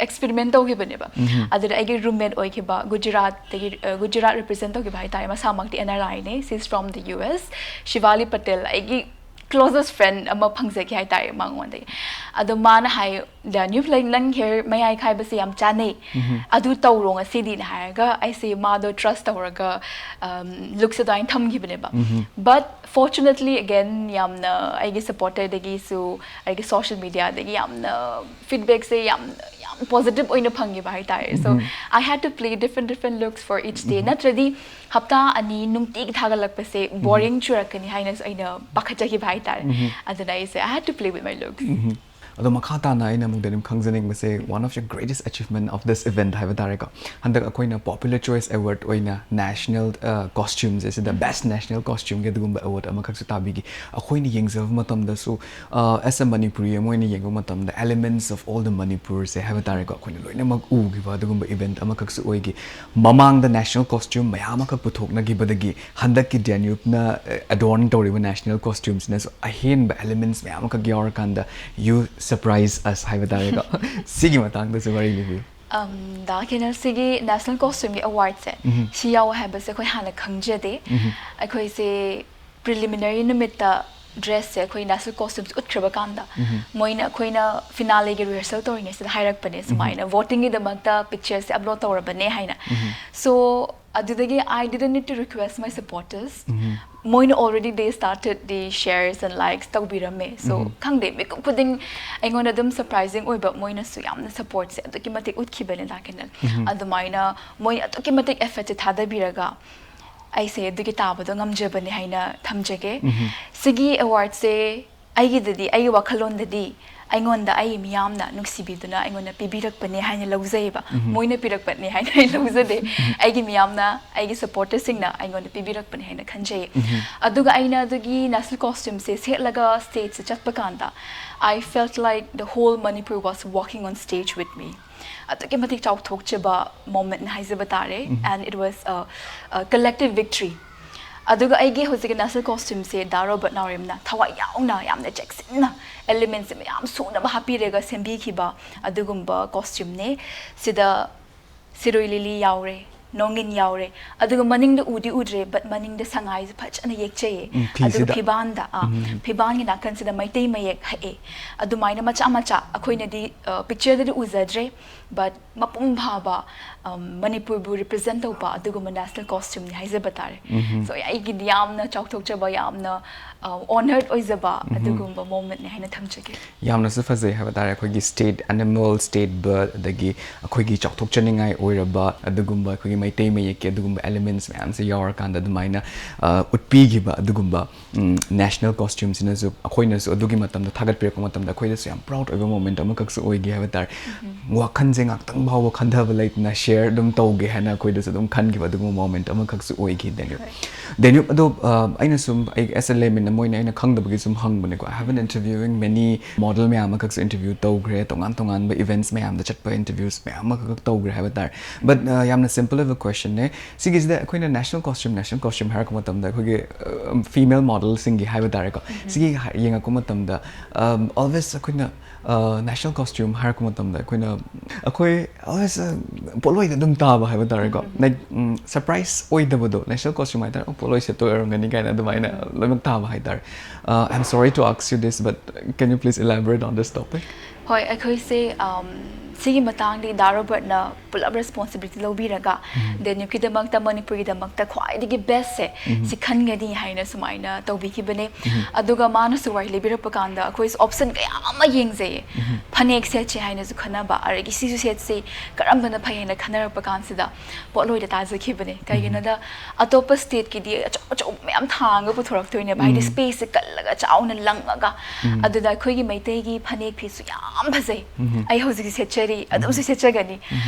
experiment ꯇꯧꯈꯤꯕꯅꯦꯕ꯫ ꯑꯗꯨꯗ ꯑꯩꯒꯤ roommate ꯑꯣꯏꯈꯤꯕ ꯒꯨꯖꯔꯥꯠꯇꯒꯤ, ꯑ, ꯒꯨꯖꯔꯥꯠ represent ꯇꯧꯈꯤꯕ ꯍꯥꯏꯇꯥꯔꯦ, ꯃꯁꯥꯃꯛꯇꯤ N R Iꯅꯦ, she's from the U S, ꯁꯤꯕꯥꯂꯤ Patel, ꯑꯩꯒꯤ closest friend ꯑꯃ ꯐꯪꯖꯈꯤ ꯍꯥꯏꯇꯥꯔꯦ ꯃꯉꯣꯟꯗꯒꯤ꯫ ꯑꯗꯣ ꯃꯥꯅ ꯍꯥꯏ, "ꯗꯦꯅ꯭ꯌꯨꯞ, like, ꯅꯪ hair ꯃꯌꯥꯏ ꯈꯥꯏꯕꯁꯦ ꯌꯥꯝ ꯆꯥꯅꯩ, ꯑꯗꯨ ꯇꯧꯔꯣ ꯉꯁꯤꯗꯤꯅ" ꯍꯥꯏꯔꯒ ꯑꯩꯁꯦ ꯃꯥꯗꯣ trust ꯇꯧꯔꯒ, um, lookꯁꯦ ꯑꯗꯨꯃꯥꯏꯅ ꯊꯝꯈꯤꯕꯅꯦꯕ꯫ But fortunately, again, ꯌꯥꯝꯅ ꯑꯩꯒꯤ supporterꯗꯒꯤꯁꯨ, ꯑꯩꯒꯤ social mediaꯗꯒꯤ ꯌꯥꯝꯅ feedbackꯁꯦ ꯌꯥꯝ, ꯌꯥꯝ positive ꯑꯣꯏꯅ ꯐꯪꯈꯤꯕ ꯍꯥꯏꯇꯥꯔꯦ꯫ So I had to play different, different looks for each day. ꯅꯠꯇ꯭ꯔꯗꯤ ꯍꯞꯇꯥ ꯑꯅꯤ ꯅꯨꯡꯇꯤꯒꯤ ꯊꯥꯒꯠꯂꯛꯄꯁꯦ boring ꯆꯨꯔꯛꯀꯅꯤ ꯍꯥꯏꯅꯁꯨ ꯑꯩꯅ ꯄꯥꯈꯠꯆꯈꯤꯕ ꯍꯥꯏꯇꯥꯔꯦ꯫ ꯑꯗꯨꯅ ꯑꯩꯁꯦ, I had to play with my looks. ꯑꯗꯣ ꯃꯈꯥ ꯇꯥꯅ ꯑꯩꯅ ꯑꯃꯨꯛ denim ꯈꯪꯖꯅꯤꯡꯕꯁꯦ, one of your greatest achievement of this event ꯍꯥꯏꯕ ꯇꯥꯔꯦꯀꯣ, ꯍꯟꯗꯛ ꯑꯩꯈꯣꯏꯅ Popular Choice Award ꯑꯣꯏꯅ national, ꯑ, costumeꯁꯦ, ꯁꯤꯗ best national costumeꯒꯤ ꯑꯗꯨꯒꯨꯝꯕ award ꯑꯃꯈꯛꯁꯨ ꯇꯥꯕꯤꯈꯤ꯫ ꯑꯩꯈꯣꯏꯅ ꯌꯦꯡꯖꯕ ꯃꯇꯝꯗꯁꯨ, ꯑ, as a Manipuri ꯑꯃ ꯑꯣꯏꯅ ꯌꯦꯡꯕ ꯃꯇꯝꯗ, elements of all the Manipurꯁꯦ ꯍꯥꯏꯕ ꯇꯥꯔꯦꯀꯣ, ꯑꯩꯈꯣꯏꯅ ꯂꯣꯏꯅꯃꯛ ꯎꯈꯤꯕ ꯑꯗꯨꯒꯨꯝꯕ event ꯑꯃꯈꯛꯁꯨ ꯑꯣꯏꯈꯤ꯫ ꯃꯃꯥꯡꯗ national costume ꯃꯌꯥꯝ ꯑꯃꯈꯛ ꯄꯨꯊꯣꯛꯅꯈꯤꯕꯗꯒꯤ ꯍꯟꯗꯛꯀꯤ ꯗꯦꯅ꯭ꯌꯨꯞꯅ, ꯑ, adorn ꯇꯧꯔꯤꯕ national costumeꯁꯤꯅꯁꯨ ꯑꯍꯦꯟꯕ elements ꯃꯌꯥꯝ ꯑꯃꯈꯛ ꯌꯥꯎꯔꯀꯥꯟꯗ you surprise us ꯍꯥꯏꯕ ꯇꯥꯔꯦꯀꯣ꯫ ꯁꯤꯒꯤ ꯃꯇꯥꯡꯗꯁꯨ ꯋꯥꯔꯤ ꯂꯤꯕꯤꯌꯨ꯫ Um, ꯗꯥ ꯀꯦꯅꯦꯜ, ꯁꯤꯒꯤ national costumeꯒꯤ awardꯁꯦ ꯁꯤ ꯌꯥꯎꯋꯦ ꯍꯥꯏꯕꯁꯦ ꯑꯩꯈꯣꯏ ꯍꯥꯟꯅ ꯈꯪꯖꯗꯦ꯫ ꯑꯩꯈꯣꯏꯁꯦ preliminary ꯅꯨꯃꯤꯠꯇ dressꯁꯦ, ꯑꯩꯈꯣꯏ national costumes ꯎꯠꯈ꯭ꯔꯕ ꯀꯥꯟꯗ, ꯃꯣꯏꯅ, ꯑꯩꯈꯣꯏꯅ finaleꯒꯤ rehearsal ꯇꯧꯔꯤꯉꯩꯁꯤꯗ ꯍꯥꯏꯔꯛꯄꯅꯦ ꯁꯨꯃꯥꯏꯅ, votingꯒꯤꯗꯃꯛꯇ pictureꯁꯦ upload ꯇꯧꯔꯕꯅꯦ ꯍꯥꯏꯅ꯫ So ꯑꯗꯨꯗꯒꯤ I didn't need to request my supporters. ꯃꯣꯏꯅ already they started the shares and likes ꯇꯧꯕꯤꯔꯝꯃꯦ꯫ So ꯈꯪꯗꯦ, ꯃꯤꯀꯨꯞ ꯈꯨꯗꯤꯡ ꯑꯩꯉꯣꯟꯗ ꯑꯗꯨꯝ surprising ꯑꯣꯏꯕ, ꯃꯣꯏꯅꯁꯨ ꯌꯥꯝꯅ supportꯁꯦ ꯑꯗꯨꯛꯀꯤ ꯃꯇꯤꯛ ꯎꯠꯈꯤꯕꯅꯦ ꯗꯥ ꯀꯦꯅꯦꯜ꯫ ꯑꯗꯨꯃꯥꯏꯅ ꯃꯣꯏ ꯑꯗꯨꯛꯀꯤ ꯃꯇꯤꯛ effortꯁꯦ ꯊꯥꯗꯕꯤꯔꯒ ꯑꯩꯁꯦ ꯑꯗꯨꯒꯤ ꯇꯥꯕꯗꯣ ꯉꯝꯖꯕꯅꯦ ꯍꯥꯏꯅ ꯊꯝꯖꯒꯦ꯫ ꯁꯤꯒꯤ awardꯁꯦ ꯑꯩꯒꯤꯗꯗꯤ, ꯑꯩꯒꯤ ꯋꯥꯈꯜꯂꯣꯟꯗꯗꯤ, ꯑꯩꯉꯣꯟꯗ ꯑꯩ ꯃꯤꯌꯥꯝꯅ ꯅꯨꯡꯁꯤꯕꯤꯗꯨꯅ ꯑꯩꯉꯣꯟꯗ ꯄꯤꯕꯤꯔꯛꯄꯅꯦ ꯍꯥꯏꯅ ꯂꯧꯖꯩꯌꯦꯕ꯫ ꯃꯣꯏꯅ ꯄꯤꯔꯛꯄꯅꯦ ꯍꯥꯏꯅ ꯑꯩ ꯂꯧꯖꯗꯦ꯫ ꯑꯩꯒꯤ ꯃꯤꯌꯥꯝꯅ, ꯑꯩꯒꯤ supportersꯁꯤꯡꯅ ꯑꯩꯉꯣꯟꯗ ꯄꯤꯕꯤꯔꯛꯄꯅꯦ ꯍꯥꯏꯅ ꯈꯟꯖꯩꯌꯦ꯫ ꯑꯗꯨꯒ ꯑꯩꯅ ꯑꯗꯨꯒꯤ national costumeꯁꯦ ꯁꯦꯠꯂꯒ stageꯁꯦ ꯆꯠꯄ ꯀꯥꯟꯗ, I felt like the whole Manipur was walking on stage with me. ꯑꯗꯨꯛꯀꯤ ꯃꯇꯤꯛ ꯆꯥꯎꯊꯣꯛꯆꯕ momentꯅꯤ ꯍꯥꯏꯖꯕ ꯇꯥꯔꯦ꯫ And it was a, a collective victory. ꯑꯗꯨꯒ ꯑꯩꯒꯤ ꯍꯧꯖꯤꯛꯀꯤ national costumeꯁꯦ ꯗꯥ ꯔꯣꯕꯔꯠ ꯅꯥꯎꯔꯦꯝꯅ ꯊꯋꯥꯏ ꯌꯥꯎꯅ, ꯌꯥꯝꯅ ꯆꯦꯛꯁꯤꯟꯅ elementsꯁꯦ ꯃꯌꯥꯝ ꯁꯨꯅꯕ ꯍꯥꯞꯄꯤꯔꯒ ꯁꯦꯝꯕꯤꯈꯤꯕ ꯑꯗꯨꯒꯨꯝꯕ costumeꯅꯦ꯫ ꯁꯤꯗ ꯁꯤꯔꯣꯏ ꯂꯤꯂꯤ ꯌꯥꯎꯔꯦ, ꯅꯣꯡꯏꯟ ꯌꯥꯎꯔꯦ, ꯑꯗꯨꯒ ꯃꯅꯤꯡꯗ ꯎꯗꯤ ꯎꯗ꯭ꯔꯦ, but ꯃꯅꯤꯡꯗ ꯁꯉꯥꯏꯁꯦ ꯐꯖꯅ ꯌꯦꯛꯆꯩꯌꯦ꯫ ꯎꯝ, ꯑꯗꯨꯒ ꯐꯤꯁꯤꯗ꯫ ꯐꯤꯕꯥꯟꯗ, ꯑꯥ, ꯎꯝ꯫ ꯐꯤꯕꯥꯟꯒꯤ ꯅꯥꯀꯟꯁꯤꯗ ꯃꯩꯇꯩ ꯃꯌꯦꯛ ꯍꯛꯑꯦ꯫ ꯑꯗꯨꯃꯥꯏꯅ ꯃꯆꯥ ꯃꯆꯥ ꯑꯩꯈꯣꯏꯅꯗꯤ, ꯑ, pictureꯗꯗꯤ ꯎꯖꯗ꯭ꯔꯦ, but ꯃꯄꯨꯡ ꯐꯥꯕ, ꯑꯝ, ꯃꯅꯤꯄꯨꯔꯕꯨ represent ꯇꯧꯕ ꯑꯗꯨꯒꯨꯝꯕ national costumeꯅꯤ ꯍꯥꯏꯖꯕ ꯇꯥꯔꯦ꯫ So, ꯑꯩꯒꯤꯗꯤ ꯌꯥꯝꯅ ꯆꯥꯎꯊꯣꯛꯆꯕ, ꯌꯥꯝꯅ, ꯑ, honoured ꯑꯣꯏꯖꯕ ꯑꯗꯨꯒꯨꯝꯕ momentꯅꯤ ꯍꯥꯏꯅ ꯊꯝꯖꯒꯦ꯫ ꯌꯥꯝꯅꯁꯨ ꯐꯖꯩ ꯍꯥꯏꯕ ꯇꯥꯔꯦ꯫ ꯑꯩꯈꯣꯏꯒꯤ state animal, state bird, ꯑꯗꯒꯤ ꯑꯩꯈꯣꯏꯒꯤ ꯆꯥꯎꯊꯣꯛꯆꯅꯤꯡꯉꯥꯏ ꯑꯣꯏꯔꯕ ꯑꯗꯨꯒꯨꯝꯕ, ꯑꯩꯈꯣꯏꯒꯤ ꯃꯩꯇꯩ ꯃꯌꯦꯛꯀꯤ ꯑꯗꯨꯒꯨꯝꯕ elements ꯃꯌꯥꯝꯁꯦ ꯌꯥꯎꯔꯀꯥꯟꯗ ꯑꯗꯨꯃꯥꯏꯅ, ꯑ, ꯎꯠꯄꯤꯈꯤꯕ ꯑꯗꯨꯒꯨꯝꯕ, ꯎꯝ, national costumeꯁꯤꯅꯁꯨ, ꯑꯩꯈꯣꯏꯅꯁꯨ ꯑꯗꯨꯒꯤ ꯃꯇꯝꯗ ꯊꯥꯒꯠꯄꯤꯔꯛꯄ ꯃꯇꯝꯗ ꯑꯩꯈꯣꯏꯗꯁꯨ ꯌꯥꯝ proud ꯑꯣꯏꯕ moment ꯑꯃꯈꯛꯁꯨ ꯑꯣꯏꯈꯤ ꯍꯥꯏꯕ ꯇꯥꯔꯦ꯫ ꯋꯥꯈꯜꯁꯦ ꯉꯥꯛꯇꯪ ꯐꯥꯎꯕ ꯈꯟꯊꯕ ꯂꯩꯇꯅ share ꯑꯗꯨꯝ ꯇꯧꯒꯦ ꯍꯥꯏꯅ ꯑꯩꯈꯣꯏꯗꯁꯨ ꯑꯗꯨꯝ ꯈꯟꯈꯤꯕ ꯑꯗꯨꯒꯨꯝꯕ moment ꯑꯃꯈꯛꯁꯨ ꯑꯣꯏꯈꯤ, ꯗꯦꯅ꯭ꯌꯨꯞ꯫ ꯗꯦꯅ꯭ꯌꯨꯞ, ꯑꯗꯣ, ꯑ, ꯑꯩꯅ ꯁꯨꯝ, ꯑꯩ as a layman ꯑꯃ ꯑꯣꯏꯅ ꯑꯩꯅ ꯈꯪꯗꯕꯒꯤ ꯁꯨꯝ ꯍꯪꯕꯅꯦꯀꯣ꯫ I have been interviewing many model ꯃꯌꯥꯝ ꯑꯃꯈꯛꯁꯨ interview ꯇꯧꯈ꯭ꯔꯦ, ꯇꯣꯉꯥꯟ ꯇꯣꯉꯥꯟꯕ events ꯃꯌꯥꯝꯗ ꯆꯠꯄ interviews ꯃꯌꯥꯝ ꯑꯃꯈꯛ ꯇꯧꯈ꯭ꯔꯦ ꯍꯥꯏꯕ ꯇꯥꯔꯦ꯫ But, ꯑ, ꯌꯥꯝꯅ simple ꯑꯣꯏꯕ questionꯅꯦ꯫ ꯁꯤꯒꯤꯁꯤꯗ ꯑꯩꯈꯣꯏꯅ national costume, national costume ꯍꯥꯏꯔꯛꯄ ꯃꯇꯝꯗ ꯑꯩꯈꯣꯏꯒꯤ, ꯑ, female modelꯁꯤꯡꯒꯤ ꯍꯥꯏꯕ ꯇꯥꯔꯦꯀꯣ꯫ ꯁꯤꯒꯤ ꯍꯥꯏ-, ꯌꯦꯡꯉꯛꯄ ꯃꯇꯝꯗ, ꯑꯝ, always ꯑꯩꯈꯣꯏꯅ, ꯑ, national costume ꯍꯥꯏꯔꯛꯄ ꯃꯇꯝꯗ ꯑꯩꯈꯣꯏꯅ, ꯑꯩꯈꯣꯏ always, ꯑ, ꯄꯣꯠꯂꯣꯏꯗ ꯑꯗꯨꯝ ꯇꯥꯕ ꯍꯥꯏꯕ ꯇꯥꯔꯦꯀꯣ꯫ Like, ꯎꯝ, surprise ꯑꯣꯏꯗꯕꯗꯣ, national costume ꯍꯥꯏ ꯇꯥꯔꯦ, "ꯑꯣ, ꯄꯣꯠꯂꯣꯏ ꯁꯦꯠꯇꯣꯏ ꯑꯣꯏꯔꯝꯒꯅꯤ" ꯀꯥꯏꯅ ꯑꯗꯨꯃꯥꯏꯅ ꯂꯣꯏꯅꯃꯛ ꯇꯥꯕ ꯍꯥꯏ ꯇꯥꯔꯦ꯫ Uh, I'm sorry to ask you this, but can you please elaborate on this topic? ꯍꯣꯏ, ꯑꯩꯈꯣꯏꯁꯦ, ꯑꯝ, ꯁꯤꯒꯤ ꯃꯇꯥꯡꯗꯤ ꯗꯥ ꯔꯣꯕꯔꯠꯅ ꯄꯨꯂꯞ responsibility ꯂꯧꯕꯤꯔꯒ, ꯗꯦꯅ꯭ꯌꯨꯕꯀꯤꯗꯃꯛꯇ, ꯃꯅꯤꯄꯨꯔꯒꯤꯗꯃꯛꯇ ꯈ꯭ꯋꯥꯏꯗꯒꯤ ꯕꯦꯁꯁꯦ ꯁꯤ ꯈꯟꯒꯅꯤ ꯍꯥꯏꯅ ꯁꯨꯃꯥꯏꯅ ꯇꯧꯕꯤꯈꯤꯕꯅꯦ꯫ ꯑꯗꯨꯒ ꯃꯥꯅꯁꯨ ꯋꯥꯔꯤ ꯂꯤꯕꯤꯔꯛꯄ ꯀꯥꯟꯗ ꯑꯩꯈꯣꯏꯁꯨ ꯑꯣꯞꯁꯟ ꯀꯌꯥ ꯑꯃ ꯌꯦꯡꯖꯩꯌꯦ꯫ ꯐꯅꯦꯛ ꯁꯦꯠꯁꯦ ꯍꯥꯏꯅꯁꯨ ꯈꯟꯅꯕ, ꯑꯗꯒꯤ ꯁꯤꯁꯨ ꯁꯦꯠꯁꯦ, ꯀꯔꯝꯕꯅ ꯐꯩ ꯍꯥꯏꯅ ꯈꯟꯅꯔꯛꯄ ꯀꯥꯟꯁꯤꯗ ꯄꯣꯠꯂꯣꯏꯗ ꯇꯥꯖꯈꯤꯕꯅꯦ꯫ ꯀꯩꯒꯤꯅꯣꯗ ꯑꯇꯣꯞꯄ ꯁ꯭ꯇꯦꯠꯀꯤꯗꯤ ꯑꯆꯧ ꯑꯆꯧꯕ ꯃꯌꯥꯝ ꯊꯥꯡꯉꯒ ꯄꯨꯊꯣꯔꯛꯇꯣꯏꯅꯦꯕ, ꯍꯥꯏꯗꯤ ꯁ꯭ꯄꯦꯁꯁꯦ ꯀꯜꯂꯒ ꯆꯥꯎꯅ ꯂꯪꯉꯒ꯫ ꯑꯗꯨꯗ ꯑꯩꯈꯣꯏꯒꯤ ꯃꯩꯇꯩꯒꯤ ꯐꯅꯦꯛ ꯐꯤꯁꯨ ꯌꯥꯝ ꯐꯖꯩ꯫ ꯑꯩ ꯍꯧꯖꯤꯛꯁꯨ ꯁꯦꯠꯆꯔꯤ, ꯑꯗꯨꯝꯁꯨ ꯁꯦꯠꯆꯒꯅꯤ꯫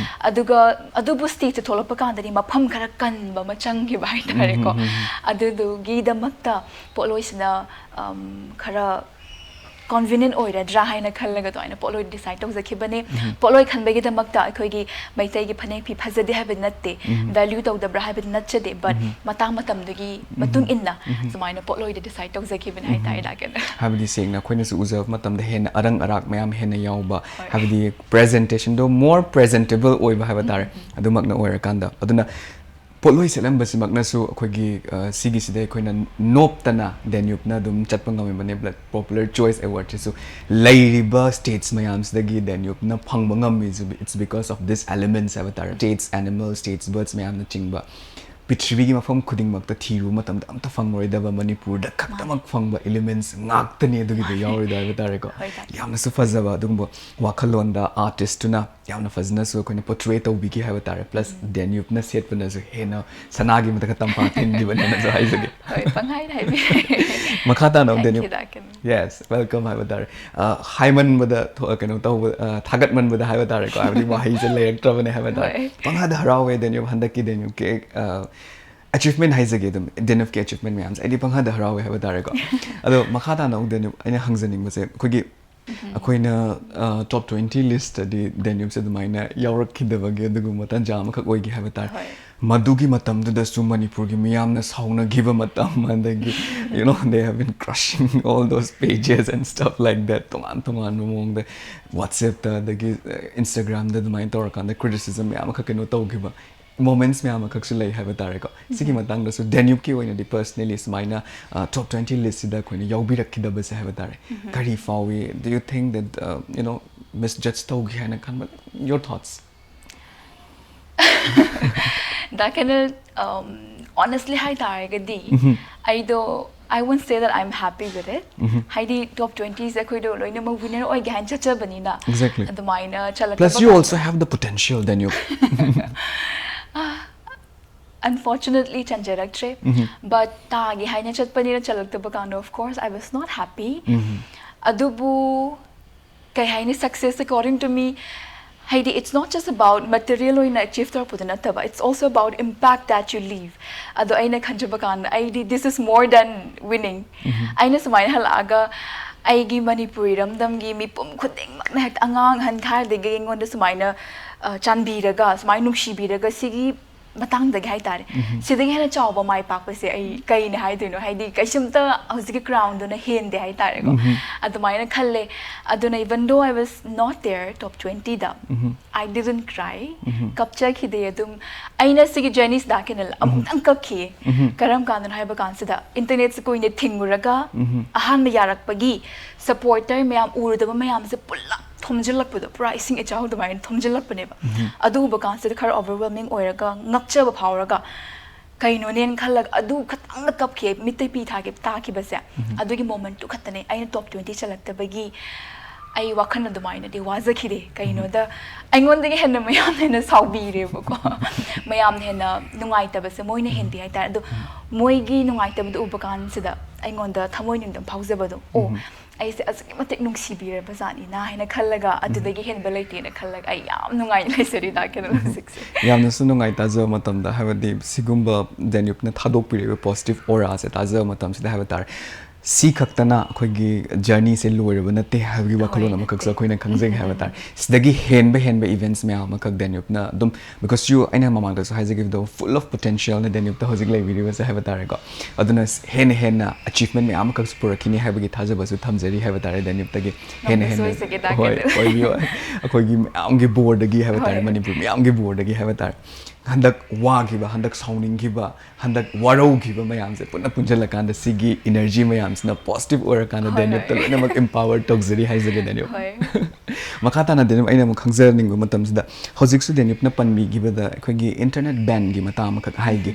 ꯑꯗꯨꯒ ꯑꯗꯨꯕꯨ ꯁ꯭ꯇꯦꯖꯇ ꯊꯣꯛꯂꯛꯄ ꯀꯥꯟꯗꯗꯤ ꯃꯐꯝ ꯈꯔ ꯀꯟꯕ ꯑꯃ ꯆꯪꯈꯤꯕ ꯍꯥꯏꯇꯥꯔꯦꯀꯣ꯫ ꯑꯗꯨꯗꯨꯒꯤꯗꯃꯛꯇ ꯄꯣꯠꯂꯣꯏꯁꯤꯅ, ꯑꯝ, ꯈꯔ ꯀꯣꯟꯚꯤꯅꯤꯌꯦꯟ ꯑꯣꯏꯔꯗ꯭ꯔꯥ ꯍꯥꯏꯅ ꯈꯜꯂꯒ ꯑꯗꯨꯃꯥꯏꯅ ꯄꯣꯠꯂꯣꯏ ꯗꯤꯁꯥꯏꯗ ꯇꯧꯖꯈꯤꯕꯅꯦ꯫ ꯄꯣꯠꯂꯣꯏ ꯈꯟꯕꯒꯤꯗꯃꯛꯇ ꯑꯩꯈꯣꯏꯒꯤ ꯃꯩꯇꯩꯒꯤ ꯐꯅꯦꯛ ꯐꯤ ꯐꯖꯗꯦ ꯍꯥꯏꯕꯗꯤ ꯅꯠꯇꯦ, ꯚꯦꯂ꯭ꯌꯨ ꯇꯧꯗꯕ꯭ꯔꯥ ꯍꯥꯏꯕꯗꯤ ꯅꯠꯆꯗꯦ, ꯕꯠ ꯃꯇꯥꯡ ꯃꯇꯝꯗꯨꯒꯤ ꯃꯇꯨꯡ ꯏꯟꯅ ꯁꯨꯃꯥꯏꯅ ꯄꯣꯠꯂꯣꯏꯗ ꯗꯤꯁꯥꯏꯗ ꯇꯧꯖꯈꯤꯕꯅꯦ ꯍꯥꯏꯇꯥꯔꯦ, ꯗꯥ ꯀꯦꯟꯗ꯭ꯔ꯫ ꯍꯥꯏꯕꯗꯤ ꯁꯦꯡꯅ ꯑꯩꯈꯣꯏꯅꯁꯨ ꯎꯖꯕ ꯃꯇꯝꯗ ꯍꯦꯟꯅ ꯑꯔꯪ ꯑꯔꯥꯛ ꯃꯌꯥꯝ ꯍꯦꯟꯅ ꯌꯥꯎꯕ, ꯍꯣꯏ꯫ ꯍꯥꯏꯕꯗꯤ ꯄ꯭ꯔꯦꯖꯦꯟꯇꯦꯁꯟꯗꯣ ꯃꯣꯔ ꯄ꯭ꯔꯦꯖꯦꯟꯇꯦꯕꯜ ꯑꯣꯏꯕ ꯍꯥꯏꯕ ꯇꯥꯔꯦ꯫ ꯑꯗꯨꯃꯛꯅ ꯑꯣꯏꯔꯀꯥꯟꯗ, ꯑꯗꯨꯅ ꯄꯣꯠꯂꯣꯏ ꯁꯦꯠꯂꯝꯕꯁꯤꯃꯛꯅꯁꯨ ꯑꯩꯈꯣꯏꯒꯤ, ꯑ, ꯁꯤꯒꯤꯁꯤꯗ ꯑꯩꯈꯣꯏꯅ ꯅꯣꯞꯇꯅ ꯗꯦꯅ꯭ꯌꯨꯕꯅ ꯑꯗꯨꯝ ꯆꯠꯄ ꯉꯝꯃꯤꯕꯅꯦ꯫ ꯕ꯭ꯂꯠ ꯄꯣꯄꯨꯂꯔ ꯆꯣꯏꯁ ꯑꯦꯋꯥꯔꯗꯁꯤꯁꯨ ꯂꯩꯔꯤꯕ ꯁ꯭ꯇꯦꯠꯁ ꯃꯌꯥꯝꯁꯤꯗꯒꯤ ꯗꯦꯅ꯭ꯌꯨꯕꯅ ꯐꯪꯕ ꯉꯝꯃꯤꯁꯤ, it's because of this elements ꯍꯥꯏꯕ ꯇꯥꯔꯦ꯫ ꯁ꯭ꯇꯦꯠꯁ ꯑꯦꯅꯤꯃꯦꯜ, ꯁ꯭ꯇꯦꯠꯁ ꯕꯔꯗꯁ ꯃꯌꯥꯝꯅꯆꯤꯡꯕ ꯄ꯭ꯔꯤꯊꯤꯕꯤꯒꯤ ꯃꯐꯝ ꯈꯨꯗꯤꯡꯃꯛꯇ ꯊꯤꯔꯨꯕ ꯃꯇꯝꯗ ꯑꯝꯇ ꯐꯪꯂꯔꯣꯏꯗꯕ, ꯃꯅꯤꯄꯨꯔꯗ ꯈꯛꯇꯃꯛ ꯐꯪꯕ ꯏꯂꯤꯃꯦꯟꯁ ꯉꯥꯛꯇꯅꯤ ꯑꯗꯨꯒꯤꯗ ꯌꯥꯎꯔꯤꯗꯣ ꯍꯥꯏꯕ ꯇꯥꯔꯦꯀꯣ꯫ ꯍꯣꯏ, ꯇꯥꯏ꯫ ꯌꯥꯝꯅꯁꯨ ꯐꯖꯕ ꯑꯗꯨꯒꯨꯝꯕ ꯋꯥꯈꯜꯂꯣꯟꯗ ꯑꯥꯔꯇꯤꯁꯇꯨꯅ ꯌꯥꯝꯅ ꯐꯖꯅꯁꯨ ꯑꯩꯈꯣꯏꯅ ꯄꯣꯔꯇ꯭ꯔꯦ ꯇꯧꯕꯤꯈꯤ ꯍꯥꯏꯕ ꯇꯥꯔꯦ꯫ ꯄ꯭ꯂꯁ ꯗꯦꯅ꯭ꯌꯨꯕꯅ ꯁꯦꯠꯄꯅꯁꯨ ꯍꯦꯟꯅ ꯁꯅꯥꯒꯤ ꯃꯊꯛꯇ ꯇꯝꯄꯥꯛ ꯊꯤꯟꯈꯤꯕꯅꯦꯅꯁꯨ ꯍꯥꯏꯖꯒꯦ꯫ ꯍꯣꯏ, ꯄꯪꯍꯥꯏꯗ ꯍꯥꯏꯕꯤ꯫ ꯃꯈꯥ ꯇꯥꯅ ꯑꯃꯨꯛ Thank you, ꯗꯦꯅ꯭ꯌꯨꯕ꯫ ꯗꯥ ꯀꯦꯟꯗ꯭ꯔ꯫ Yes, welcome ꯍꯥꯏꯕ ꯇꯥꯔꯦ꯫ ꯑ, ꯍꯥꯏꯃꯟꯕꯗ ꯊꯣ-, ꯀꯩꯅꯣ ꯇꯧꯕ, ꯑ, ꯊꯥꯒꯠꯃꯟꯕꯗ ꯍꯥꯏꯕ ꯇꯥꯔꯦꯀꯣ, ꯍꯥꯏꯕꯗꯤ ꯋꯥꯍꯩꯁꯦ ꯂꯩꯔꯛꯇ꯭ꯔꯕꯅꯦ ꯍꯥꯏꯕ ꯇꯥꯔꯦ꯫ ꯍꯣꯏ꯫ ꯄꯪꯍꯥꯗ ꯍꯔꯥꯎꯋꯦ ꯗꯦꯅ꯭ꯌꯨꯕ ꯍꯟꯗꯛꯀꯤ ꯗꯦꯅ꯭ꯌꯨꯕꯀꯤ, ꯑ, ꯑꯦꯆꯤꯚꯃꯦꯟ ꯍꯥꯏꯖꯒꯦ ꯑꯗꯨꯝ, ꯗꯦꯅ꯭ꯌꯨꯕꯀꯤ ꯑꯦꯆꯤꯚꯃꯦꯟ ꯃꯌꯥꯝꯁꯦ ꯑꯩꯗꯤ ꯄꯪꯍꯥꯗ ꯍꯔꯥꯎꯋꯦ ꯍꯥꯏꯕ ꯇꯥꯔꯦꯀꯣ꯫ ꯑꯗꯣ ꯃꯈꯥ ꯇꯥꯅ ꯑꯃꯨꯛ ꯗꯦꯅ꯭ꯌꯨꯕ ꯑꯩꯅ ꯍꯪꯖꯅꯤꯡꯕꯁꯦ, ꯑꯩꯈꯣꯏꯒꯤ ꯑꯩꯈꯣꯏꯅ, ꯑ, ꯇꯣꯞ ꯇ꯭ꯋꯦꯟꯇꯤ ꯂꯤꯁꯇꯗꯤ ꯗꯦꯅ꯭ꯌꯨꯕꯁꯦ ꯑꯗꯨꯃꯥꯏꯅ ꯌꯥꯎꯔꯛꯈꯤꯗꯕꯒꯤ ꯑꯗꯨꯒꯨꯝꯕ ꯇꯥꯟꯖꯥ ꯑꯃꯈꯛ ꯑꯣꯏꯈꯤ ꯍꯥꯏꯕ ꯇꯥꯔꯦ꯫ ꯍꯣꯏ꯫ ꯃꯗꯨꯒꯤ ꯃꯇꯝꯗꯨꯗꯁꯨ ꯃꯅꯤꯄꯨꯔꯒꯤ ꯃꯤꯌꯥꯝꯅ ꯁꯥꯎꯅꯈꯤꯕ ꯃꯇꯝ, ꯑꯗꯒꯤ, you know, they have been crushing all those pages and stuff like that, ꯇꯣꯉꯥꯟ ꯇꯣꯉꯥꯟꯕ ꯃꯑꯣꯡꯗ ꯋꯥꯠꯁꯑꯦꯞꯇ, ꯑꯗꯒꯤ, ꯑ, ꯏꯟꯁꯇꯥꯒ꯭ꯔꯥꯝꯗ ꯑꯗꯨꯃꯥꯏꯅ ꯇꯧꯔꯀꯥꯟꯗ ꯀ꯭ꯔꯤꯇꯤꯁꯤꯖꯝ ꯃꯌꯥꯝ ꯑꯃꯈꯛ ꯀꯩꯅꯣ ꯇꯧꯈꯤꯕ ꯃꯣꯃꯦꯟꯠꯁ ꯃꯌꯥꯝ ꯑꯃꯈꯛꯁꯨ ꯂꯩ ꯍꯥꯏꯕ ꯇꯥꯔꯦꯀꯣ꯫ ꯁꯤꯒꯤ ꯃꯇꯥꯡꯗꯁꯨ ꯗꯦꯅ꯭ꯌꯨꯕꯀꯤ ꯑꯣꯏꯅꯗꯤ ꯄꯔꯁꯅꯦꯂꯤ ꯁꯨꯃꯥꯏꯅ, ꯑ, ꯇꯣꯞ ꯇ꯭ꯋꯦꯟꯇꯤ ꯂꯤꯁꯁꯤꯗ ꯑꯩꯈꯣꯏꯅ ꯌꯥꯎꯕꯤꯔꯛꯈꯤꯗꯕꯁꯦ ꯍꯥꯏꯕ ꯇꯥꯔꯦ, ꯀꯔꯤ ꯐꯥꯎꯏ? Do you think that, uh, you know, ꯃꯤꯁ ꯖꯖ ꯇꯧꯈꯤ ꯍꯥꯏꯅ ꯈꯟꯕ? Your thoughts? The canal, um, honestly ꯍꯥꯏ ꯇꯥꯔꯒꯗꯤ, ꯑꯩꯗꯣ, I won't say that I'm happy with it. ꯍꯥꯏꯗꯤ ꯇꯣꯞ ꯇ꯭ꯋꯦꯟꯇꯤꯁꯦ ꯑꯩꯈꯣꯏꯗꯣ ꯂꯣꯏꯅꯃꯛ ꯋꯤꯅꯔ ꯑꯣꯏꯒꯦ ꯍꯥꯏꯅ ꯆꯠꯆꯕꯅꯤꯅ, Exactly. ꯑꯗꯨꯃꯥꯏꯅ Plus you ꯆꯠꯂꯛꯇꯕ also have the potential, then you unfortunately ꯆꯟꯖꯔꯛꯇ꯭ꯔꯦ. ꯕꯠ ꯇꯥꯒꯦ ꯍꯥꯏꯅ ꯆꯠꯄꯅꯤꯅ ꯆꯜꯂꯛꯇꯕ ꯀꯥꯟꯗ, of course, I was not happy. ꯑꯗꯨꯕꯨ ꯀꯩ ꯍꯥꯏꯅꯤ, success according to me, ꯍꯥꯏꯗꯤ it's not just about material ꯑꯣꯏꯅ achieve ꯇꯧꯔꯛꯄꯗꯨ ꯅꯠꯇꯕ, it's also about impact that you leave. ꯑꯗꯣ ꯑꯩꯅ ꯈꯟꯖꯕ ꯀꯥꯟꯗ ꯑꯩꯗꯤ this is more than winning. ꯑꯩꯅ ꯁꯨꯃꯥꯏꯅ ꯍꯜꯂꯛꯑꯒ ꯑꯩꯒꯤ ꯃꯅꯤꯄꯨꯔ ꯏꯔꯝꯗꯝꯒꯤ ꯃꯤꯄꯨꯝ ꯈꯨꯗꯤꯡꯃꯛꯅ, ꯍꯦꯛꯇ ꯑꯉꯥꯡ ꯑꯍꯟ ꯊꯥꯏꯅꯗꯒꯤ ꯑꯩꯉꯣꯟꯗ ꯁꯨꯃꯥꯏꯅ ꯑ, ꯆꯥꯟꯕꯤꯔꯒ, ꯁꯨꯃꯥꯏꯅ ꯅꯨꯡꯁꯤꯕꯤꯔꯒ, ꯁꯤꯒꯤ ꯃꯇꯥꯡꯗꯒꯤ ꯍꯥꯏꯇꯥꯔꯦ, ꯁꯤꯗꯒꯤ ꯍꯦꯟꯅ ꯆꯥꯎꯕ ꯃꯥꯏ ꯄꯥꯛꯄꯁꯦ ꯑꯩ ꯀꯩꯅ ꯍꯥꯏꯗꯣꯏꯅꯣ? ꯍꯥꯏꯗꯤ ꯀꯩꯁꯨꯝꯇ ꯍꯧꯖꯤꯛꯀꯤ ꯀ꯭ꯔꯥꯎꯟꯗꯨꯅ ꯍꯦꯟꯗꯦ ꯍꯥꯏꯇꯥꯔꯦꯀꯣ. ꯑꯗꯨꯃꯥꯏꯅ ꯈꯜꯂꯦ. ꯑꯗꯨꯅ even though I was not there top twenty the, I didn't cry. ꯀꯞꯆꯈꯤꯗꯦ꯫ ꯑꯗꯨꯝ ꯑꯩꯅ ꯁꯤꯒꯤ ꯖꯔꯅꯤꯁꯤꯗ ꯀꯩꯅꯣ ꯑꯃꯨꯛꯇꯪ ꯀꯞꯈꯤꯌꯦ꯫ ꯀꯔꯝ ꯀꯥꯟꯗꯅꯣ ꯍꯥꯏꯕ ꯀꯥꯟꯁꯤꯗ, ꯏꯟꯇꯔꯅꯦꯠꯁꯦ ꯀꯨꯏꯅ ꯊꯤꯡꯉꯨꯔꯒ ꯑꯍꯥꯟꯕ ꯌꯥꯔꯛꯄꯒꯤ ꯁꯄꯣꯔꯇꯔ ꯃꯌꯥꯝ, ꯎꯔꯨꯗꯕ ꯃꯌꯥꯝꯁꯦ ꯄꯨꯜꯂꯞ ꯊꯣꯝꯖꯤꯜꯂꯛꯄꯗꯣ, ꯄꯨꯔꯥ ꯏꯁꯤꯡ ꯏꯆꯥꯎ ꯑꯗꯨꯃꯥꯏꯅ ꯊꯣꯝꯖꯤꯜꯂꯛꯄꯅꯦꯕ꯫ ꯑꯗꯨ ꯎꯕ ꯀꯥꯟꯁꯤꯗ ꯈꯔ overwhelming ꯑꯣꯏꯔꯒ, ꯉꯛꯆꯕ ꯐꯥꯎꯔꯒ, ꯀꯩꯅꯣꯅꯦꯅ ꯈꯜꯂꯒ ꯑꯗꯨ ꯈꯇꯪꯗ ꯀꯞꯈꯤꯌꯦ꯫ ꯃꯤꯠꯇ ꯄꯤ ꯊꯥꯈꯤ-, ꯇꯥꯈꯤꯕꯁꯦ꯫ ꯑꯗꯨꯒꯤ ꯃꯣꯃꯦꯟꯠꯇꯨ ꯈꯛꯇꯅꯦ꯫ ꯑꯩꯅ ꯇꯣꯞ ꯇ꯭ꯋꯦꯟꯇꯤ ꯆꯜꯂꯛꯇꯕꯒꯤ ꯑꯩ ꯋꯥꯈꯜ ꯑꯗꯨꯃꯥꯏꯅꯗꯤ ꯋꯥꯖꯈꯤꯗꯦ꯫ ꯀꯩꯅꯣꯗ, ꯑꯩꯉꯣꯟꯗꯒꯤ ꯍꯦꯟꯅ ꯃꯌꯥꯝꯅ ꯍꯦꯟꯅ ꯁꯥꯎꯕꯤꯔꯦꯕꯀꯣ꯫ ꯃꯌꯥꯝꯅ ꯍꯦꯟꯅ ꯅꯨꯡꯉꯥꯏꯇꯕꯁꯦ ꯃꯣꯏꯅ ꯍꯦꯟꯕꯤ ꯍꯥꯏꯇꯥꯔꯦ꯫ ꯑꯗꯣ ꯃꯣꯏꯒꯤ ꯅꯨꯡꯉꯥꯏꯇꯕꯗꯣ ꯎꯕ ꯀꯥꯟꯁꯤꯗ ꯑꯩꯉꯣꯟꯗ ꯊꯃꯣꯏꯅꯨꯡꯗ ꯐꯥꯎꯖꯕꯗꯣ, ꯑꯣ, ꯑꯩꯁꯦ ꯑꯁꯨꯛꯀꯤ ꯃꯇꯤꯛ ꯅꯨꯡꯁꯤꯕꯤꯔꯕ ꯖꯥꯠꯅꯤꯅ ꯍꯥꯏꯅ ꯈꯜꯂꯒ, ꯑꯗꯨꯗꯒꯤ ꯍꯦꯟꯕ ꯂꯩꯇꯦꯅ ꯈꯜꯂꯒ ꯑꯩ ꯌꯥꯝ ꯅꯨꯡꯉꯥꯏꯅ ꯂꯩꯖꯔꯤ ꯗꯥ ꯀꯦꯅꯦꯜ ꯍꯧꯖꯤꯛꯁꯦ꯫ ꯌꯥꯝꯅꯁꯨ ꯅꯨꯡꯉꯥꯏ ꯇꯥꯖꯕ ꯃꯇꯝꯗ, ꯍꯥꯏꯕꯗꯤ ꯁꯤꯒꯨꯝꯕ ꯗꯦꯅ꯭ꯌꯨꯞꯅ ꯊꯥꯗꯣꯛꯄꯤꯔꯤꯕ positive aura ꯁꯦ ꯇꯥꯖꯕ ꯃꯇꯝꯁꯤꯗ ꯍꯥꯏꯕ ꯇꯥꯔꯦ꯫ ꯁꯤ ꯈꯛꯇꯅ ꯑꯩꯈꯣꯏꯒꯤ ꯖꯔꯅꯤꯁꯦ ꯂꯣꯏꯔꯕ ꯅꯠꯇꯦ ꯍꯥꯏꯕꯒꯤ ꯋꯥꯈꯜꯂꯣꯟ ꯍꯣꯏ, ꯑꯃꯈꯛꯁꯨ ꯅꯠꯇꯦ꯫ ꯑꯩꯈꯣꯏꯅ ꯈꯪꯖꯩ ꯍꯥꯏꯕ ꯇꯥꯔꯦ꯫ ꯁꯤꯗꯒꯤ ꯍꯦꯟꯕ ꯍꯦꯟꯕ ꯏꯚꯦꯟꯠꯁ ꯃꯌꯥꯝ ꯑꯃꯈꯛ ꯗꯦꯅ꯭ꯌꯨꯞꯅ ꯑꯗꯨꯝ, because you, ꯑꯩꯅ ꯃꯃꯥꯡꯗꯁꯨ ꯍꯥꯏꯖꯈꯤꯕꯗꯣ, full of potential ꯅ ꯗꯦꯅ꯭ꯌꯨꯞꯇ ꯍꯧꯖꯤꯛ ꯂꯩꯕꯤꯔꯤꯕꯁꯦ ꯍꯥꯏꯕ ꯇꯥꯔꯦꯀꯣ꯫ ꯑꯗꯨꯅ ꯍꯦꯟꯅ ꯍꯦꯟꯅ achievement ꯃꯌꯥꯝ ꯑꯃꯈꯛꯁꯨ ꯄꯨꯔꯛꯈꯤꯅꯤ ꯍꯥꯏꯕꯒꯤ ꯊꯥꯖꯕꯁꯨ ꯊꯝꯖꯔꯤ ꯍꯥꯏꯕ ꯇꯥꯔꯦ ꯗꯦꯅ꯭ꯌꯨꯞꯇꯒꯤ꯫ ꯍꯦꯟꯅ ꯉꯝꯕꯁꯨ ꯍꯦꯟꯅ ꯑꯣꯏꯖꯒꯦ ꯗꯥ ꯍꯣꯏ, ꯀꯦꯅꯦꯜ꯫ ꯑꯣꯏꯕꯤꯌꯨ꯫ ꯑꯩꯈꯣꯏꯒꯤ ꯃꯌꯥꯝꯒꯤ ꯕꯣꯔꯗꯒꯤ ꯍꯥꯏꯕ ꯇꯥꯔꯦ, ꯍꯣꯏ꯫ ꯃꯅꯤꯄꯨꯔ ꯃꯌꯥꯝꯒꯤ ꯕꯣꯔꯗꯒꯤ ꯍꯥꯏꯕ ꯇꯥꯔꯦ꯫ ꯍꯟꯗꯛ ꯋꯥꯈꯤꯕ, ꯍꯟꯗꯛ ꯁꯥꯎꯅꯤꯡꯈꯤꯕ, ꯍꯟꯗꯛ ꯋꯥꯔꯧꯈꯤꯕ ꯃꯌꯥꯝꯁꯦ ꯄꯨꯟꯅ ꯄꯨꯟꯁꯤꯜꯂꯀꯥꯟꯗ ꯁꯤꯒꯤ energy ꯃꯌꯥꯝꯁꯤꯅ positive ꯑꯣꯏꯔꯀꯥꯟꯗ ꯍꯣꯏ, ꯗꯦꯅ꯭ꯌꯨꯞꯇ ꯍꯣꯏ꯫ ꯂꯣꯏꯅꯃꯛ empower ꯇꯧꯖꯔꯤ ꯍꯥꯏꯖꯒꯦ ꯗꯦꯅ꯭ꯌꯨꯞ꯫ ꯍꯣꯏ꯫ ꯃꯈꯥ ꯇꯥꯅ ꯗꯦꯅ꯭ꯌꯨꯞ, ꯑꯩꯅ ꯑꯃꯨꯛ ꯈꯪꯖꯅꯤꯡꯕ ꯃꯇꯝꯁꯤꯗ, ꯍꯧꯖꯤꯛꯁꯨ ꯗꯦꯅ꯭ꯌꯨꯞꯅ ꯄꯟꯕꯤꯈꯤꯕꯗ ꯑꯩꯈꯣꯏꯒꯤ internet ban ꯒꯤ ꯃꯇꯥꯡ ꯑꯃꯈꯛ ꯍꯥꯏꯒꯦ꯫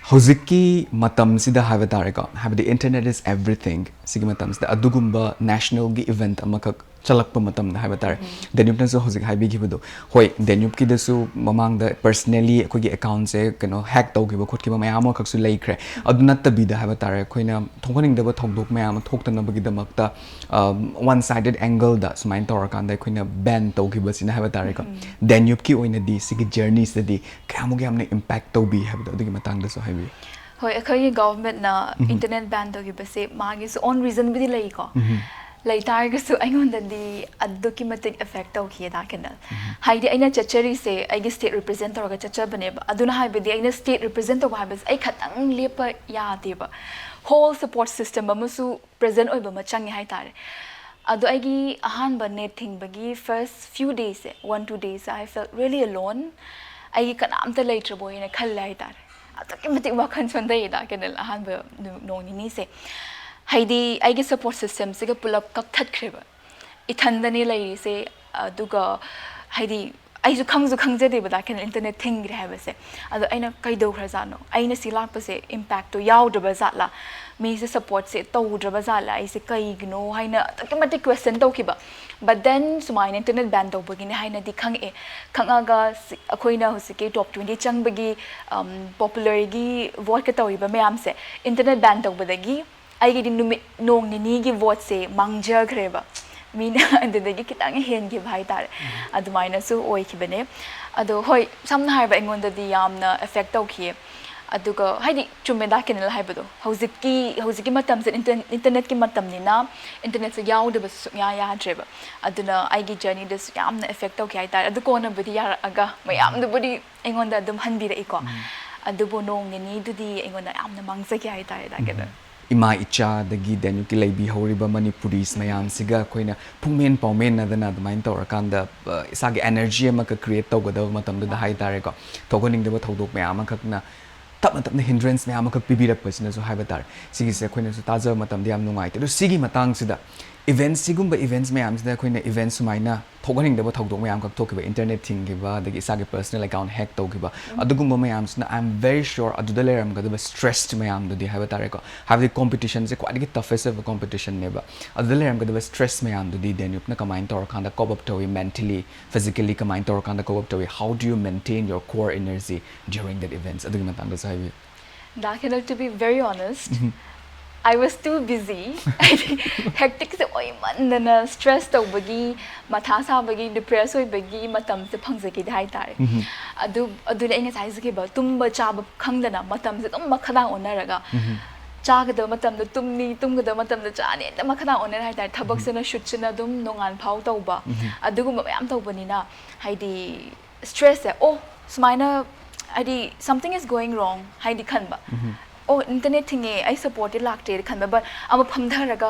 ꯍꯧꯖꯤꯛꯀꯤ ꯃꯇꯝꯁꯤꯗ ꯍꯥꯏꯕ ꯇꯥꯔꯦꯀꯣ, ꯍꯥꯏꯕꯗꯤ internet is everything ꯁꯤꯒꯤ ꯃꯇꯝꯁꯤꯗ ꯑꯗꯨꯒꯨꯝꯕ national ꯒꯤ event ꯑꯃꯈꯛ ꯆꯠꯂꯛꯄ ꯃꯇꯝꯗ ꯍꯥꯏꯕ ꯇꯥꯔꯦ, ꯗꯦꯅ꯭ꯌꯨꯞꯅꯁꯨ ꯍꯧꯖꯤꯛ ꯍꯥꯏꯕꯤꯈꯤꯕꯗꯣ, ꯍꯣꯏ, ꯗꯦꯅ꯭ꯌꯨꯞꯀꯤꯗꯁꯨ ꯃꯃꯥꯡꯗ personally ꯑꯩꯈꯣꯏꯒꯤ account ꯁꯦ ꯀꯩꯅꯣ hack ꯇꯧꯈꯤꯕ ꯈꯣꯠꯈꯤꯕ ꯃꯌꯥꯝ ꯑꯃꯈꯛꯁꯨ ꯂꯩꯈ꯭ꯔꯦ꯫ ꯑꯗꯨ ꯅꯠꯇꯕꯤꯗ ꯍꯥꯏꯕ ꯇꯥꯔꯦ, ꯑꯩꯈꯣꯏꯅ ꯊꯣꯛꯍꯟꯅꯤꯡꯗꯕ ꯊꯧꯗꯣꯛ ꯃꯌꯥꯝ ꯑꯃ ꯊꯣꯛꯇꯅꯕꯒꯤꯗꯃꯛꯇ, ꯑ, one sided angle ꯗ ꯁꯨꯃꯥꯏꯅ ꯇꯧꯔꯀꯥꯟꯗ ꯑꯩꯈꯣꯏꯅ ban ꯇꯧꯈꯤꯕꯁꯤꯅ ꯍꯥꯏꯕ ꯇꯥꯔꯦꯀꯣ, ꯗꯦꯅ꯭ꯌꯨꯞꯀꯤ ꯑꯣꯏꯅꯗꯤ ꯁꯤꯒꯤ journey ꯁꯤꯗꯗꯤ ꯀꯌꯥꯃꯨꯛ ꯌꯥꯝꯅ impact ꯇꯧꯕꯤ ꯍꯥꯏꯕꯗꯣ ꯑꯗꯨꯒꯤ ꯃꯇꯥꯡꯗꯁꯨ ꯍꯥꯏꯕꯤꯌꯨ꯫ ꯍꯣꯏ, ꯑꯩꯈꯣꯏꯒꯤ government ꯅ internet ban ꯇꯧꯈꯤꯕꯁꯦ ꯃꯥꯒꯤꯁꯨ own reason ꯕꯨꯗꯤ ꯂꯩꯀꯣ꯫ ꯂꯩ ꯇꯥꯔꯒꯁꯨ ꯑꯩꯉꯣꯟꯗꯗꯤ ꯑꯗꯨꯛꯀꯤ ꯃꯇꯤꯛ effect ꯇꯧꯈꯤꯌꯦ ꯗꯥ ꯀꯦꯅꯦꯜ꯫ ꯍꯥꯏꯗꯤ ꯑꯩꯅ ꯆꯠꯆꯔꯤꯁꯦ ꯑꯩꯒꯤ state represent ꯇꯧꯔꯒ ꯆꯠꯆꯕꯅꯦꯕ꯫ ꯑꯗꯨꯅ ꯍꯥꯏꯕꯗꯤ ꯑꯩꯅ state represent ꯇꯧꯕ ꯍꯥꯏꯕꯁꯦ ꯑꯩ ꯈꯛꯇꯪ ꯂꯦꯞꯄ ꯌꯥꯗꯦꯕ꯫ Whole support system ꯑꯃꯁꯨ present ꯑꯣꯏꯕ ꯑꯃ ꯆꯪꯉꯦ ꯍꯥꯏꯇꯥꯔꯦ꯫ ꯑꯗꯣ ꯑꯩꯒꯤ ꯑꯍꯥꯟꯕ net ꯊꯤꯡꯕꯒꯤ first few days say, one two days, I felt really alone. ꯑꯩꯒꯤ ꯀꯅꯥꯝꯇ ꯂꯩꯇ꯭ꯔꯕꯣꯏꯅ ꯈꯜꯂꯦ ꯍꯥꯏꯇꯥꯔꯦ꯫ ꯑꯗꯨꯛꯀꯤ ꯃꯇꯤꯛ ꯋꯥꯈꯜ ꯁꯣꯟꯊꯩꯌꯦ ꯗꯥ ꯀꯦꯅꯦꯜ ꯑꯍꯥꯟꯕ ꯅꯨ-, ꯅꯣꯡ ꯅꯤꯅꯤꯁꯦ꯫ ꯍꯥꯏꯗꯤ ꯑꯩꯒꯤ support system ꯁꯤꯒ ꯄꯨꯂꯞ ꯀꯛꯊꯠꯈ꯭ꯔꯦꯕ꯫ ꯏꯊꯟꯗꯅꯦ ꯂꯩꯔꯤꯁꯦ, ꯑꯗꯨꯒ ꯍꯥꯏꯗꯤ ꯑꯩꯁꯨ ꯈꯪꯁꯨ ꯈꯪꯖꯗꯦꯕ ꯗꯥ ꯀꯦꯅꯦꯜ internet ꯊꯤꯡꯈ꯭ꯔꯦ ꯍꯥꯏꯕꯁꯦ꯫ ꯑꯗꯣ ꯑꯩꯅ ꯀꯩꯗꯧꯈ꯭ꯔꯖꯥꯠꯅꯣ? ꯑꯩꯅ ꯁꯤ ꯂꯥꯛꯄꯁꯦ impact ꯇꯣ ꯌꯥꯎꯗ꯭ꯔꯕ ꯖꯥꯠꯂꯥ? ꯃꯤꯁꯦ support ꯁꯦ ꯇꯧꯗ꯭ꯔꯕ ꯖꯥꯠꯂꯥ? ꯑꯩꯁꯦ ꯀꯩꯒꯤꯅꯣ ꯍꯥꯏꯅ ꯑꯗꯨꯛꯀꯤ ꯃꯇꯤꯛ question ꯇꯧꯈꯤꯕ꯫ But then ꯁꯨꯃꯥꯏꯅ internet ban ꯇꯧꯕꯒꯤꯅꯦ ꯍꯥꯏꯅꯗꯤ ꯈꯪꯉꯛꯑꯦ꯫ ꯈꯪꯉꯛꯑꯒ ꯁꯤ-, ꯑꯩꯈꯣꯏꯅ ꯍꯧꯖꯤꯛꯀꯤ top twenty ꯆꯪꯕꯒꯤ, ꯑꯝ, popular ꯒꯤ vote ꯀ ꯇꯧꯔꯤꯕ ꯃꯌꯥꯝꯁꯦ internet ban ꯇꯧꯕꯗꯒꯤ ꯑꯩꯒꯤꯗꯤ ꯅꯨꯃꯤꯠ ꯅꯣꯡ ꯅꯤꯅꯤꯒꯤ vote ꯁꯦ ꯃꯥꯡꯖꯈ꯭ꯔꯦꯕ꯫ ꯃꯤꯅ ꯑꯗꯨꯗꯒꯤ ꯈꯤꯇꯪ ꯍꯦꯟꯈꯤꯕ ꯍꯥꯏꯇꯥꯔꯦ꯫ ꯑꯗꯨꯃꯥꯏꯅꯁꯨ ꯑꯣꯏꯈꯤꯕꯅꯦ꯫ ꯑꯗꯣ ꯍꯣꯏ, ꯁꯝꯅ ꯍꯥꯏꯔꯕ ꯑꯩꯉꯣꯟꯗꯗꯤ ꯌꯥꯝꯅ effect ꯇꯧꯈꯤꯌꯦ꯫ ꯑꯗꯨꯒ ꯍꯥꯏꯗꯤ ꯆꯨꯝꯃꯦ ꯗꯥ ꯀꯦꯅꯦꯜ ꯍꯥꯏꯕꯗꯣ, ꯍꯧꯖꯤꯛꯀꯤ, ꯍꯧꯖꯤꯛꯀꯤ ꯃꯇꯝꯁꯦ internet, internet ꯀꯤ ꯃꯇꯝꯅꯤꯅ internet ꯁꯦ ꯌꯥꯎꯗꯕꯁꯨ ꯁꯨꯡꯌꯥ ꯌꯥꯗ꯭ꯔꯦꯕ꯫ ꯑꯗꯨꯅ ꯑꯩꯒꯤ journey ꯗꯁꯨ ꯌꯥꯝꯅ effect ꯇꯧꯈꯤ ꯍꯥꯏꯇꯥꯔꯦ꯫ ꯑꯗꯨ ꯀꯣꯟꯅꯕꯨꯗꯤ ꯌꯥꯔꯛꯑꯒ ꯃꯌꯥꯝꯗꯨꯕꯨꯗꯤ ꯑꯩꯉꯣꯟꯗ ꯑꯗꯨꯝ ꯍꯟꯕꯤꯔꯛꯏꯀꯣ꯫ ꯑꯗꯨꯕꯨ ꯅꯣꯡ ꯅꯤꯅꯤꯗꯨꯗꯤ ꯑꯩꯉꯣꯟꯗ ꯌꯥꯝꯅ ꯃꯥꯡꯖꯈꯤ ꯍꯥꯏꯇꯥꯔꯦ ꯗꯥ ꯀꯦꯅꯦꯜ꯫ ꯏꯃꯥ ꯏꯆꯥꯗꯒꯤ ꯗꯦꯅ꯭ꯌꯨꯞꯀꯤ ꯂꯩꯕꯤꯍꯧꯔꯤꯕ Manipuris ꯃꯌꯥꯝꯁꯤꯒ ꯑꯩꯈꯣꯏꯅ ꯄꯨꯡꯃꯦꯟ ꯄꯥꯎꯃꯦꯟꯅꯗꯅ ꯑꯗꯨꯃꯥꯏꯅ ꯇꯧꯔꯀꯥꯟꯗ, ꯑ, ꯏꯁꯥꯒꯤ energy ꯑꯃꯈꯛ create ꯇꯧꯒꯗꯕ ꯃꯇꯝꯗꯨꯗ ꯍꯥꯏꯇꯥꯔꯦꯀꯣ, ꯊꯣꯛꯍꯟꯅꯤꯡꯗꯕ ꯊꯧꯗꯣꯛ ꯃꯌꯥꯝ ꯑꯃꯈꯛꯅ ꯇꯞꯅ ꯇꯞꯅ hindrance ꯃꯌꯥꯝ ꯑꯃꯈꯛ ꯄꯤꯕꯤꯔꯛꯄꯁꯤꯅꯁꯨ ꯍꯥꯏꯕ ꯇꯥꯔꯦ꯫ ꯁꯤꯒꯤꯁꯦ ꯑꯩꯈꯣꯏꯅꯁꯨ ꯇꯥꯖꯕ ꯃꯇꯝꯗ ꯌꯥꯝ ꯅꯨꯡꯉꯥꯏꯇꯦ꯫ ꯑꯗꯣ ꯁꯤꯒꯤ ꯃꯇꯥꯡꯁꯤꯗ Events, ꯁꯤꯒꯨꯝꯕ events ꯃꯌꯥꯝꯁꯤꯗ ꯑꯩꯈꯣꯏꯅ events ꯁꯨꯃꯥꯏꯅ ꯊꯣꯛꯍꯟꯅꯤꯡꯗꯕ ꯊꯧꯗꯣꯛ ꯃꯌꯥꯝꯈꯛ ꯊꯣꯛꯈꯤꯕ, internet ꯊꯤꯡꯈꯤꯕ, ꯑꯗꯒꯤ ꯏꯁꯥꯒꯤ personal account hack ꯇꯧꯈꯤꯕ, ꯑꯗꯨꯒꯨꯝꯕ ꯃꯌꯥꯝꯁꯤꯅ, I am very sure, ꯑꯗꯨꯗ ꯂꯩꯔꯝꯒꯗꯕ stress ꯃꯌꯥꯝꯗꯨꯗꯤ ꯍꯥꯏꯕ ꯇꯥꯔꯦꯀꯣ, ꯍꯥꯏꯕꯗꯤ competition ꯁꯦ ꯈ꯭ꯋꯥꯏꯗꯒꯤ toughest ꯑꯣꯏꯕ competition ꯅꯦꯕ꯫ ꯑꯗꯨꯗ ꯂꯩꯔꯝꯒꯗꯕ stress ꯃꯌꯥꯝꯗꯨꯗꯤ ꯗꯦꯅ꯭ꯌꯨꯞꯅ ꯀꯃꯥꯏꯅ ꯇꯧꯔꯀꯥꯟꯗ cope up ꯇꯧꯏ, mentally, physically ꯀꯃꯥꯏꯅ ꯇꯧꯔꯀꯥꯟꯗ cope up ꯇꯧꯏ? How do you maintain your core energy during that events? ꯑꯗꯨꯒꯤ ꯃꯇꯥꯡꯗꯁꯨ ꯍꯥꯏꯕꯤꯌꯨ꯫ ꯗꯥ ꯈꯦꯅꯜ, to be very honest, I was too busy. ꯍꯥꯏꯗꯤ hectic ꯁꯦ ꯑꯣꯏꯃꯟꯗꯅ stress ꯇꯧꯕꯒꯤ, ꯃꯊꯥ ꯁꯥꯕꯒꯤ, depress ꯑꯣꯏꯕꯒꯤ ꯃꯇꯝꯁꯦ ꯐꯪꯖꯈꯤꯗꯦ ꯍꯥꯏꯇꯥꯔꯦ꯫ ꯑꯗꯨ ꯑꯗꯨꯅꯦ ꯑꯩ ꯉꯁꯥꯏ ꯍꯥꯏꯖꯈꯤꯕ, ꯇꯨꯝꯕ ꯆꯥꯕ ꯈꯪꯗꯅ ꯃꯇꯝꯁꯦ ꯑꯗꯨꯝ ꯃꯈꯥꯗꯥꯡ ꯑꯣꯟꯅꯔꯒ, ꯆꯥꯒꯗꯕ ꯃꯇꯝꯗ ꯇꯨꯝꯅꯤ, ꯇꯨꯝꯒꯗꯕ ꯃꯇꯝꯗ ꯆꯥꯅꯤ, ꯍꯦꯛꯇ ꯃꯈꯥꯗꯥꯡ ꯑꯣꯟꯅꯔꯦ ꯍꯥꯏꯇꯥꯔꯦ꯫ ꯊꯕꯛꯁꯤꯅ shoot ꯁꯤꯅ ꯑꯗꯨꯝ ꯅꯣꯡꯉꯥꯟ ꯐꯥꯎ ꯇꯧꯕ, ꯑꯗꯨꯒꯨꯝꯕ ꯃꯌꯥꯝ ꯇꯧꯕꯅꯤꯅ, ꯍꯥꯏꯗꯤ stress ꯁꯦ, ꯑꯣ, ꯁꯨꯃꯥꯏꯅ, ꯍꯥꯏꯗꯤ something is going wrong ꯍꯥꯏꯗꯤ ꯈꯟꯕ꯫ ꯑꯣ, internet ꯊꯤꯡꯉꯦ, ꯑꯩ support ꯇꯤ ꯂꯥꯛꯇꯦ ꯈꯟꯕ, but ꯑꯃ ꯐꯝꯊꯔꯒ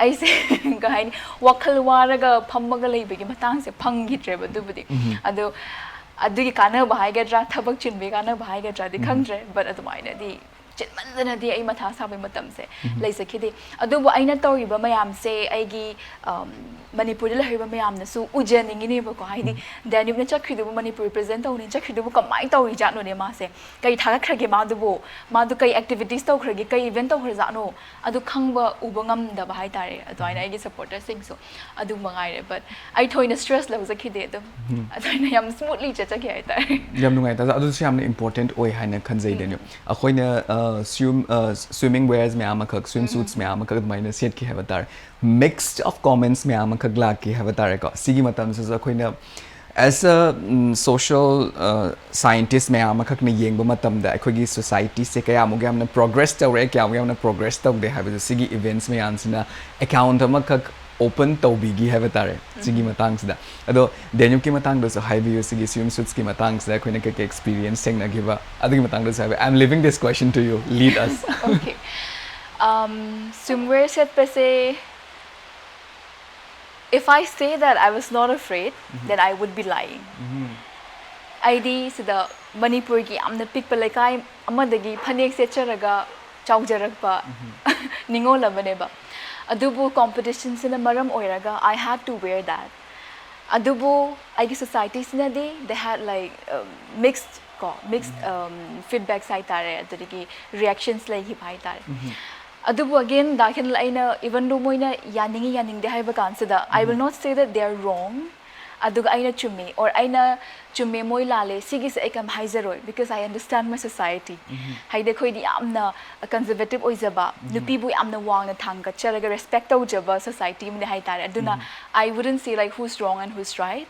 ꯑꯩꯁꯦ ꯀꯩ ꯍꯥꯏꯅꯤ, ꯋꯥꯈꯜ ꯋꯥꯔꯒ ꯐꯝꯃꯒ ꯂꯩꯕꯒꯤ ꯃꯇꯥꯡꯁꯦ ꯐꯪꯈꯤꯗ꯭ꯔꯦꯕ꯫ ꯑꯗꯨꯕꯨꯗꯤ ꯑꯗꯣ ꯑꯗꯨꯒꯤ ꯀꯥꯟꯅꯕ ꯍꯥꯏꯒꯗ꯭ꯔꯥ, ꯊꯕꯛ ꯆꯤꯟꯕꯒꯤ ꯀꯥꯟꯅꯕ ꯍꯥꯏꯒꯗ꯭ꯔꯥꯗꯤ ꯈꯪꯗ꯭ꯔꯦ, but ꯑꯗꯨꯃꯥꯏꯅꯗꯤ ꯆꯤꯟꯃꯟꯗꯅꯗꯤ ꯑꯩ ꯃꯊꯥ ꯁꯥꯕꯒꯤ ꯃꯇꯝꯁꯦ ꯂꯩꯖꯈꯤꯗꯦ꯫ ꯑꯗꯨꯕꯨ ꯑꯩꯅ ꯇꯧꯔꯤꯕ ꯃꯌꯥꯝꯁꯦ ꯑꯩꯒꯤ, ꯑꯝ, ꯃꯅꯤꯄꯨꯔꯗ ꯂꯩꯍꯧꯔꯤꯕ ꯃꯌꯥꯝꯅꯁꯨ ꯎꯖꯅꯤꯡꯉꯤꯅꯦꯕꯀꯣ꯫ ꯍꯥꯏꯗꯤ ꯗꯦꯅ꯭ꯌꯨꯞꯅ ꯆꯠꯈ꯭ꯔꯤꯗꯨꯕꯨ, ꯃꯅꯤꯄꯨꯔ represent ꯇꯧꯅꯤ ꯆꯠꯈ꯭ꯔꯤꯗꯨꯕꯨ ꯀꯃꯥꯏꯅ ꯇꯧꯔꯤꯖꯥꯠꯅꯣꯅꯦ ꯃꯥꯁꯦ? ꯀꯩ ꯊꯥꯒꯠꯈ꯭ꯔꯒꯦ ꯃꯥꯗꯨꯕꯨ? ꯃꯥꯗꯨ ꯀꯩ activities ꯇꯧꯈ꯭ꯔꯒꯦ? ꯀꯩ event ꯇꯧꯈ꯭ꯔꯖꯥꯠꯅꯣ? ꯑꯗꯨ ꯈꯪꯕ ꯎꯕ ꯉꯝꯗꯕ ꯍꯥꯏꯇꯥꯔꯦ꯫ ꯑꯗꯨꯃꯥꯏꯅ ꯑꯩꯒꯤ supporter ꯁꯤꯡꯁꯨ ꯑꯗꯨ ꯃꯉꯥꯏꯔꯦ꯫ But ꯑꯩ ꯊꯣꯏꯅ stress ꯂꯧꯖꯈꯤꯗꯦ꯫ ꯑꯗꯨꯝ ꯑꯗꯨꯃꯥꯏꯅ ꯌꯥꯝ smoothly ꯆꯠꯆꯈꯤ ꯍꯥꯏꯇꯥꯔꯦ꯫ ꯌꯥꯝ ꯅꯨꯡꯉꯥꯏ, ꯇꯥꯖꯥ꯫ ꯑꯗꯨꯁꯨ ꯌꯥꯝꯅ important ꯑꯣꯏ ꯍꯥꯏꯅ ꯈꯟꯖꯩ, ꯗꯦꯅ꯭ꯌꯨꯞ꯫ ꯑꯩꯈꯣꯏꯅ, ꯑ, swim-, ꯑ, swimming wears ꯃꯌꯥꯝ ꯑꯃꯈꯛ, swim suits ꯃꯌꯥꯝ ꯑꯃꯈꯛ ꯑꯗꯨꯃꯥꯏꯅ ꯁꯦꯠꯈꯤ ꯍꯥꯏꯕ ꯇꯥꯔꯦ꯫ Mixed of comments ꯃꯌꯥꯝ ꯑꯃꯈꯛ ꯂꯥꯛꯈꯤ ꯍꯥꯏꯕ ꯇꯥꯔꯦꯀꯣ꯫ ꯁꯤꯒꯤ ꯃꯇꯝꯁꯤꯁꯨ ꯑꯩꯈꯣꯏꯅ as a, ꯎꯝ, social, ꯑ, scientist ꯃꯌꯥꯝ ꯑꯃꯈꯛꯅ ꯌꯦꯡꯕ ꯃꯇꯝꯗ ꯑꯩꯈꯣꯏꯒꯤ society ꯁꯦ ꯀꯌꯥꯃꯨꯛ ꯌꯥꯝꯅ progress ꯇꯧꯔꯦ, ꯀꯌꯥꯃꯨꯛ ꯌꯥꯝꯅ progress ꯇꯧꯗꯦ ꯍꯥꯏꯕꯗꯨ ꯁꯤꯒꯤ events ꯃꯌꯥꯝꯁꯤꯅ account ꯑꯃꯈꯛ open ꯇꯧꯕꯤꯈꯤ ꯍꯥꯏꯕ ꯇꯥꯔꯦ ꯁꯤꯒꯤ ꯃꯇꯥꯡꯁꯤꯗ꯫ ꯑꯗꯣ ꯗꯦꯅ꯭ꯌꯨꯞꯀꯤ ꯃꯇꯥꯡꯗꯁꯨ ꯍꯥꯏꯕꯤꯌꯨ, ꯁꯤꯒꯤ swim suits ꯀꯤ ꯃꯇꯥꯡꯁꯤꯗ ꯑꯩꯈꯣꯏꯅ ꯀꯩꯀꯩ experience ꯊꯦꯡꯅꯈꯤꯕ, ꯑꯗꯨꯒꯤ ꯃꯇꯥꯡꯗꯁꯨ ꯍꯥꯏꯕꯤꯌꯨ꯫ I am leaving this question to you, lead us. Okay. Um, swimwear ꯁꯦꯠꯄꯁꯦ, if I say that I was not afraid, then I would be lying. ꯑꯩꯗꯤ ꯁꯤꯗ ꯃꯅꯤꯄꯨꯔꯒꯤ ꯌꯥꯝꯅ ꯄꯤꯛꯄ ꯂꯩꯀꯥꯏ ꯑꯃꯗꯒꯤ ꯐꯅꯦꯛ ꯁꯦꯠꯆꯔꯒ ꯆꯥꯎꯖꯔꯛꯄ ꯅꯤꯉꯣꯜ ꯑꯃꯅꯦꯕ꯫ ꯑꯗꯨꯕꯨ ꯀꯣꯝꯄꯤꯇꯤꯁꯟꯁꯤꯅ ꯃꯔꯝ ꯑꯣꯏꯔꯒ I had to wear that. ꯑꯗꯨꯕꯨ ꯑꯩꯒꯤ ꯁꯣꯁꯥꯏꯇꯤꯁꯤꯅꯗꯤ they had like, um, mixed ꯀꯣ, ꯃꯤꯛꯁ ꯐꯤꯗꯕꯦꯛꯁ ꯍꯥꯏꯇꯥꯔꯦ, ꯑꯗꯨꯗꯒꯤ ꯔꯤꯌꯦꯛꯁꯟꯁ ꯂꯩꯈꯤꯕ ꯍꯥꯏꯇꯥꯔꯦ. ꯑꯗꯨꯕꯨ ꯑꯒꯦꯟ ꯗꯥ ꯈꯦꯟ, ꯑꯩꯅ ꯏꯚꯟ ꯗꯣ ꯃꯣꯏꯅ ꯌꯥꯅꯤꯡꯉꯤ ꯌꯥꯅꯤꯡꯗꯦ ꯍꯥꯏꯕ ꯀꯥꯟꯁꯤꯗ I will not say that they are wrong. ꯑꯗꯨꯒ ꯑꯩꯅ ꯆꯨꯝꯃꯤ ꯑꯣꯔ ꯑꯩꯅ ꯆꯨꯝꯃꯦ, ꯃꯣꯏ ꯂꯥꯜꯂꯦ, ꯁꯤꯒꯤꯁꯦ ꯑꯩ ꯀꯩꯝ ꯍꯥꯏꯖꯔꯣꯏ, because I understand my society. ꯍꯥꯏꯗꯤ ꯑꯩꯈꯣꯏꯗꯤ ꯌꯥꯝꯅ ꯀꯟꯖꯔꯕꯦꯇꯤꯞ ꯑꯣꯏꯖꯕ, ꯅꯨꯄꯤꯕꯨ ꯌꯥꯝꯅ ꯋꯥꯡꯅ ꯊꯥꯡꯒꯠꯆꯔꯒ ꯔꯦꯁꯄꯦꯛ ꯇꯧꯖꯕ ꯁꯣꯁꯥꯏꯇꯤ ꯑꯃꯅꯤ ꯍꯥꯏꯇꯥꯔꯦ. ꯑꯗꯨꯅ I wouldn't say like who's wrong and who's right,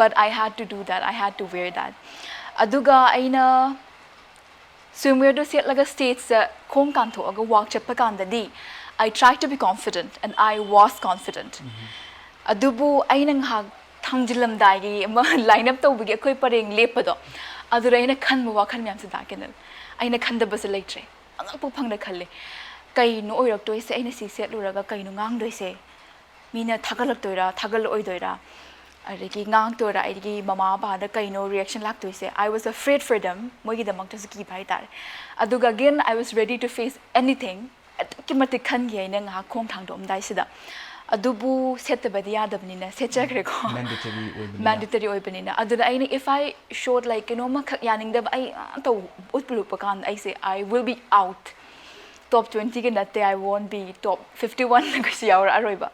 but I had to do that, I had to wear that. ꯑꯗꯨꯒ ꯑꯩꯅ ꯁ꯭ꯋꯤꯝꯋꯦꯔꯗꯨ ꯁꯦꯠꯂꯒ ꯁ꯭ꯇꯦꯖꯇ ꯈꯣꯡ ꯀꯥꯟꯊꯣꯛꯑꯒ ꯋꯥꯛ ꯆꯠꯄ ꯀꯥꯟꯗꯗꯤ I tried to be confident and I was confident. ꯑꯗꯨꯕꯨ ꯑꯩꯅ ꯉꯥꯏꯍꯥꯛ ꯊꯥꯡꯖꯤꯜꯂꯝꯗꯥꯏꯒꯤ ꯑꯃ ꯂꯥꯏꯟ ꯑꯞ ꯇꯧꯕꯒꯤ ꯑꯩꯈꯣꯏ ꯄꯔꯦꯡ ꯂꯦꯞꯄꯗꯣ, ꯑꯗꯨꯗ ꯑꯩꯅ ꯈꯟꯕ ꯋꯥꯈꯜ ꯃꯌꯥꯝꯁꯦ ꯗꯥ ꯀꯦꯟꯗꯜ, ꯑꯩꯅ ꯈꯟꯗꯕꯁꯦ ꯂꯩꯇ꯭ꯔꯦ꯫ ꯑꯉꯛꯄ ꯐꯪꯅ ꯈꯜꯂꯦ, ꯀꯩꯅꯣ ꯑꯣꯏꯔꯛꯇꯣꯏꯁꯦ? ꯑꯩꯅ ꯁꯤ ꯁꯦꯠꯂꯨꯔꯒ ꯀꯩꯅꯣ ꯉꯥꯡꯗꯣꯏꯁꯦ? ꯃꯤꯅ ꯊꯥꯒꯠꯂꯛꯇꯣꯏꯔꯥ, ꯊꯥꯒꯠꯂꯛꯑꯣꯏꯗꯣꯏꯔꯥ? ꯑꯗꯒꯤ ꯉꯥꯡꯇꯣꯏꯔꯥ? ꯑꯩꯒꯤ ꯃꯃꯥ ꯕꯕꯥꯗ ꯀꯩꯅꯣ ꯔꯤꯌꯦꯛꯁꯟ ꯂꯥꯛꯇꯣꯏꯁꯦ? I was afraid for them. ꯃꯣꯏꯒꯤꯗꯃꯛꯇꯁꯨ ꯀꯤꯕ ꯍꯥꯏꯇꯥꯔꯦ꯫ ꯑꯗꯨꯒ again I was ready to face anything. ꯑꯗꯨꯛꯀꯤ ꯃꯇꯤꯛ ꯈꯟꯈꯤ ꯑꯩꯅ ꯉꯥꯏꯍꯥꯛ ꯈꯣꯡ ꯊꯥꯡꯗꯣꯛꯑꯝꯗꯥꯏꯁꯤꯗ꯫ ꯑꯗꯨꯕꯨ ꯁꯦꯠꯇꯕꯗꯤ ꯌꯥꯗꯕꯅꯤꯅ ꯁꯦꯠꯆꯈ꯭ꯔꯦꯀꯣ꯫ ꯃꯦꯟꯗꯦꯇꯔꯤ ꯑꯣꯏꯕꯅꯤꯅ ꯃꯦꯟꯗꯦꯇꯔꯤ ꯑꯣꯏꯕꯅꯤꯅ꯫ ꯑꯗꯨꯗ ꯑꯩꯅ if I showed like ꯀꯩꯅꯣꯝꯃꯈꯛ ꯌꯥꯅꯤꯡꯗꯕ ꯑꯩ ꯑ, ꯇꯧ ꯎꯠꯄ ꯎꯠꯄ ꯀꯥꯟꯗ ꯑꯩꯁꯦ I will be out. ꯇꯣꯞ ꯇ꯭ꯋꯦꯟꯇꯤꯒ ꯅꯠꯇꯦ, I won't be top fifty one ꯀꯩꯁꯨ ꯌꯥꯎꯔꯛꯑꯔꯣꯏꯕ꯫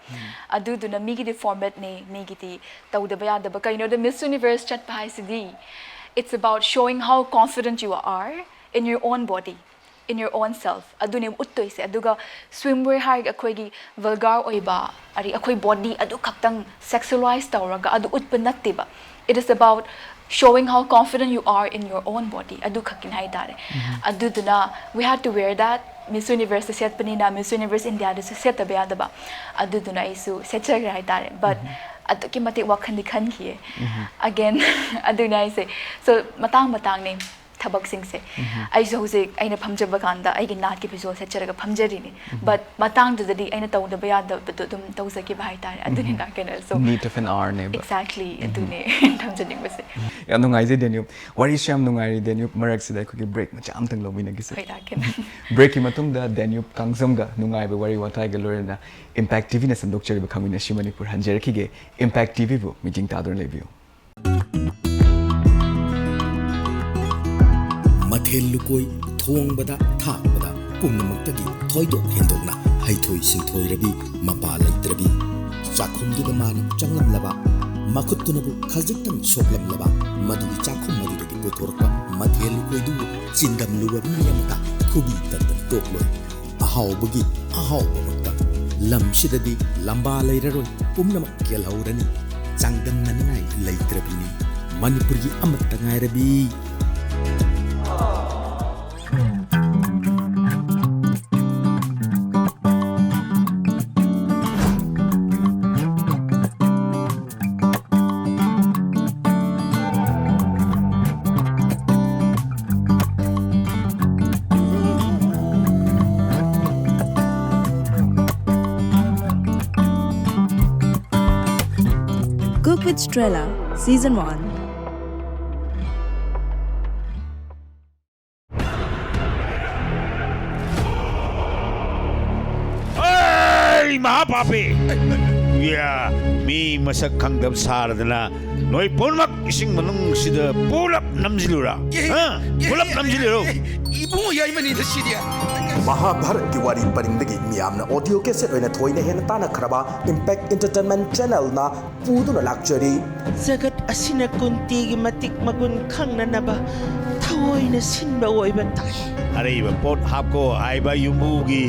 ꯑꯗꯨꯗꯨꯅ ꯃꯤꯒꯤꯗꯤ ꯐꯣꯔꯃꯦꯠꯅꯦ, ꯃꯤꯒꯤꯗꯤ ꯇꯧꯗꯕ ꯌꯥꯗꯕ꯫ ꯀꯩꯅꯣꯗ ꯃꯤꯁ ꯌꯨꯅꯤꯚꯔꯁ ꯆꯠꯄ ꯍꯥꯏꯁꯤꯗꯤ it's about showing how confident you are in your own body, in your own self. ꯑꯗꯨꯅꯦ ꯎꯠꯇꯣꯏꯁꯦ꯫ ꯑꯗꯨꯒ ꯁ꯭ꯋꯤꯝꯋꯦꯔ ꯍꯥꯏꯔꯒ ꯑꯩꯈꯣꯏꯒꯤ ꯚꯜꯒꯥꯔ ꯑꯣꯏꯕ, ꯑꯗꯩ ꯑꯩꯈꯣꯏ ꯕꯣꯗꯤ ꯑꯗꯨ ꯈꯛꯇꯪ ꯁꯦꯛꯁꯨꯋꯦꯂꯥꯏꯁ ꯇꯧꯔꯒ ꯑꯗꯨ ꯎꯠꯄ ꯅꯠꯇꯦꯕ꯫ It is about showing how confident you are in your own body. ꯑꯗꯨ ꯈꯛꯀꯤꯅꯤ ꯍꯥꯏꯇꯥꯔꯦ꯫ ꯑꯗꯨꯗꯨꯅ we had to wear that. Miss ꯌꯨꯅꯤꯚꯔꯁꯇ ꯁꯦꯠꯄꯅꯤꯅ ꯃꯤꯁ ꯌꯨꯅꯤꯚꯔꯁ ꯏꯟꯗꯤꯌꯥꯗꯁꯨ ꯁꯦꯠꯇꯕ ꯌꯥꯗꯕ꯫ ꯑꯗꯨꯗꯨꯅ ꯑꯩꯁꯨ ꯁꯦꯠꯆꯈ꯭ꯔꯦ ꯍꯥꯏꯇꯥꯔꯦ꯫ But ꯑꯗꯨꯛꯀꯤ ꯃꯇꯤꯛ ꯋꯥꯈꯜꯗꯤ ꯈꯟꯈꯤꯌꯦ꯫ Again ꯑꯗꯨꯅꯦ ꯍꯥꯏꯁꯦ꯫ So ꯃꯇꯥꯡ ꯃꯇꯥꯡꯅꯦ꯫ ꯊꯕꯛꯁꯤꯡꯁꯦ꯫ ꯑꯩꯁꯨ ꯍꯧꯖꯤꯛ ꯑꯩꯅ ꯐꯝꯖꯕ ꯀꯥꯟꯗ ꯑꯩꯒꯤ ꯅꯥꯠꯀꯤ ꯐꯤꯖꯣꯜ ꯁꯦꯠꯆꯔꯒ ꯐꯝꯖꯔꯤꯅꯤ꯫ But ꯃꯇꯥꯡꯗꯨꯗꯗꯤ ꯑꯩꯅ ꯇꯧꯗꯕ ꯌꯥꯗꯕꯗꯣ ꯑꯗꯨꯝ ꯇꯧꯖꯈꯤꯕ ꯍꯥꯏꯇꯥꯔꯦ꯫ ꯑꯗꯨꯅꯤꯗ ꯀꯩꯅꯣꯁꯨ꯫ Need of an hour ꯅꯦꯕ꯫ Exactly, ꯑꯗꯨꯅꯦ ꯊꯝꯖꯅꯤꯡꯕꯁꯦ꯫ ꯌꯥꯝ ꯅꯨꯡꯉꯥꯏꯖꯩ ꯗꯦꯅ꯭ꯌꯨꯞ꯫ ꯋꯥꯔꯤꯁꯨ ꯌꯥꯝ ꯅꯨꯡꯉꯥꯏꯔꯤ ꯗꯦꯅ꯭ꯌꯨꯞ꯫ ꯃꯔꯛꯁꯤꯗ ꯑꯩꯈꯣꯏꯒꯤ break ꯃꯆꯥ ꯑꯝꯇꯪ ꯂꯧꯃꯤꯟꯅꯈꯤꯁꯦ꯫ ꯍꯣꯏ, ꯂꯥꯛꯀꯦ꯫ Breakꯀꯤ ꯃꯇꯨꯡꯗ ꯗꯦꯅ꯭ꯌꯨꯞ ꯀꯥꯡꯖꯝꯒ ꯅꯨꯡꯉꯥꯏꯕ ꯋꯥꯔꯤ ꯋꯥꯇꯥꯏꯒ ꯂꯣꯏꯅꯅ Impact TVꯅ ꯁꯟꯗꯣꯛꯆꯔꯤꯕ ꯈꯪꯃꯤꯟꯅꯁꯤꯃꯅꯤ ꯄꯨꯔ ꯍꯟꯖꯔꯛꯈꯤꯒꯦ꯫ Impact TVꯕꯨ ꯃꯤꯠꯌꯦꯡ ꯇꯥꯗꯨꯅ ꯂꯩꯕꯤꯌꯨ꯫ ꯃꯊꯦꯜ ꯂꯨꯀꯣꯏ ꯊꯣꯡꯕꯗ ꯊꯥꯛꯄꯗ ꯄꯨꯝꯅꯃꯛꯇꯒꯤ ꯊꯣꯏꯗꯣꯛ ꯍꯦꯟꯗꯣꯛꯅ ꯍꯩꯊꯣꯏ ꯁꯤꯡꯊꯣꯏꯔꯕꯤ, ꯃꯄꯥ ꯂꯩꯇ꯭ꯔꯕꯤ, ꯆꯥꯛꯈꯨꯝꯗꯨꯗ ꯃꯥꯅ ꯆꯪꯂꯝꯂꯕ, ꯃꯈꯨꯠꯇꯨꯅꯕꯨ ꯈꯖꯤꯛꯇꯪ ꯁꯣꯛꯂꯝꯂꯕ, ꯃꯗꯨꯒꯤ ꯆꯥꯛꯈꯨꯝ ꯑꯗꯨꯗꯒꯤ ꯄꯨꯊꯣꯔꯛꯄ ꯃꯊꯦꯜ ꯂꯨꯀꯣꯏꯗꯨꯕꯨ ꯆꯤꯟꯗꯝꯂꯨꯕ ꯃꯤ ꯑꯃꯠꯇ ꯈꯨꯕꯤ ꯇꯠꯇꯅ ꯇꯣꯛꯂꯣꯏ꯫ ꯑꯍꯥꯎꯕꯒꯤ ꯑꯍꯥꯎꯕꯃꯛꯇ꯫ ꯂꯝꯁꯤꯗꯗꯤ ꯂꯝꯕꯥ ꯂꯩꯔꯔꯣꯏ, ꯄꯨꯝꯅꯃꯛ ꯀꯦꯜꯍꯧꯔꯅꯤ꯫ ꯆꯥꯡꯗꯝꯅꯅꯤꯡꯉꯥꯏ ꯂꯩꯇ꯭ꯔꯕꯤꯅꯤ ꯃꯅꯤꯄꯨꯔꯒꯤ ꯑꯃꯠꯇ ꯉꯥꯏꯔꯕꯤ꯫ Cook with Strella, Season one. ꯑꯩ ꯃꯍꯥꯄꯥꯄꯤ! ꯌꯥ, ꯃꯤ ꯃꯁꯛ ꯈꯪꯗꯕ ꯁꯥꯔꯗꯅ ꯅꯣꯏ ꯄꯨꯝꯅꯃꯛ ꯏꯁꯤꯡ ꯃꯅꯨꯡꯁꯤꯗ ꯄꯨꯂꯞ ꯅꯝꯁꯤꯜꯂꯨꯔꯥ? ꯍꯥ? ꯄꯨꯂꯞ ꯅꯝꯁꯤꯜꯂꯨꯔꯣ? ꯏꯕꯨꯡꯉꯣ ꯌꯥꯏꯃꯅꯤꯗ ꯁꯤꯗꯤ꯫ ꯃꯍꯥꯚꯥꯔꯠꯀꯤ ꯋꯥꯔꯤ ꯄꯔꯤꯡꯗꯒꯤ ꯃꯤꯌꯥꯝꯅ audio cassette ꯑꯣꯏꯅ ꯊꯣꯏꯅ ꯍꯦꯟꯅ ꯇꯥꯟꯅꯈ꯭ꯔꯕ Impact Entertainment Channelꯅ ꯄꯨꯗꯨꯅ ꯂꯥꯛꯆꯔꯤ꯫ ꯖꯒꯠ ꯑꯁꯤꯅ ꯀꯨꯟꯇꯤꯒꯤ ꯃꯇꯤꯛ ꯃꯒꯨꯟ ꯈꯪꯅꯅꯕ ꯊꯑꯣꯏꯅ ꯁꯤꯟꯕ ꯑꯣꯏꯕ ꯇꯥꯏ꯫ ꯑꯔꯩꯕ ꯄꯣꯠ ꯍꯥꯞꯀꯣ ꯍꯥꯏꯕ ꯌꯨꯝꯕꯨꯒꯤ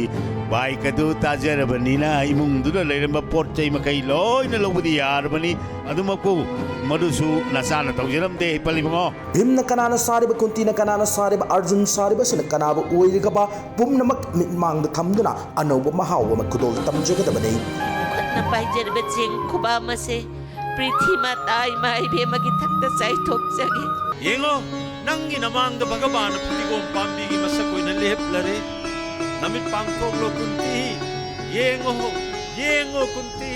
bike ꯑꯗꯨ ꯇꯥꯖꯔꯕꯅꯤꯅ ꯏꯃꯨꯡꯗꯨꯗ ꯂꯩꯔꯝꯕ ꯄꯣꯠ ꯆꯩ ꯃꯈꯩ ꯂꯣꯏꯅ ꯂꯧꯕꯗꯤ ꯌꯥꯔꯕꯅꯤ꯫ ꯑꯗꯨꯃꯛꯄꯨ ꯃꯗꯨꯁꯨ ꯅꯆꯥꯅ ꯇꯧꯖꯔꯝꯗꯦ, ꯄꯜꯂꯤꯕꯉꯣ꯫ ꯚꯤꯝꯅ ꯀꯅꯥꯅ ꯁꯥꯔꯤꯕ, ꯀꯨꯟꯇꯤꯅ ꯀꯅꯥꯅ ꯁꯥꯔꯤꯕ, ꯑꯔꯖꯨꯟ ꯁꯥꯔꯤꯕꯁꯤꯅ ꯀꯅꯥꯕꯨ ꯑꯣꯏꯔꯤꯒꯕ ꯄꯨꯝꯅꯃꯛ ꯃꯤꯠꯃꯥꯡꯗ ꯊꯝꯗꯨꯅ ꯑꯅꯧꯕ ꯃꯍꯥꯎ ꯑꯃ ꯈꯨꯗꯣꯜ ꯇꯝꯖꯒꯗꯕꯅꯤ꯫ ꯈꯨꯠꯅ ꯄꯥꯏꯖꯔꯤꯕ ꯆꯦꯡ ꯈꯨꯕꯥꯝ ꯑꯁꯦ ꯄ꯭ꯔꯤꯊꯤ ꯃꯥꯇꯥ ꯏꯃꯥ ꯏꯕꯦꯝꯃꯒꯤ ꯊꯛꯇ ꯆꯥꯏꯊꯣꯛꯆꯒꯦ꯫ ꯌꯦꯡꯉꯣ, ꯅꯪꯒꯤ ꯅꯃꯥꯡꯗ ꯚꯒꯕꯥꯟꯅ ꯐꯗꯤꯒꯣꯝ ꯄꯥꯝꯕꯤꯒꯤ ꯃꯁꯛ ꯑꯣꯏꯅ ꯂꯦꯞꯂꯔꯦ꯫ ꯅꯃꯤꯠ ꯄꯥꯡꯊꯣꯛꯂꯣ ꯀꯨꯟꯇꯤ, ꯌꯦꯡꯉꯣ, ꯌꯦꯡꯉꯣ ꯀꯨꯟꯇꯤ꯫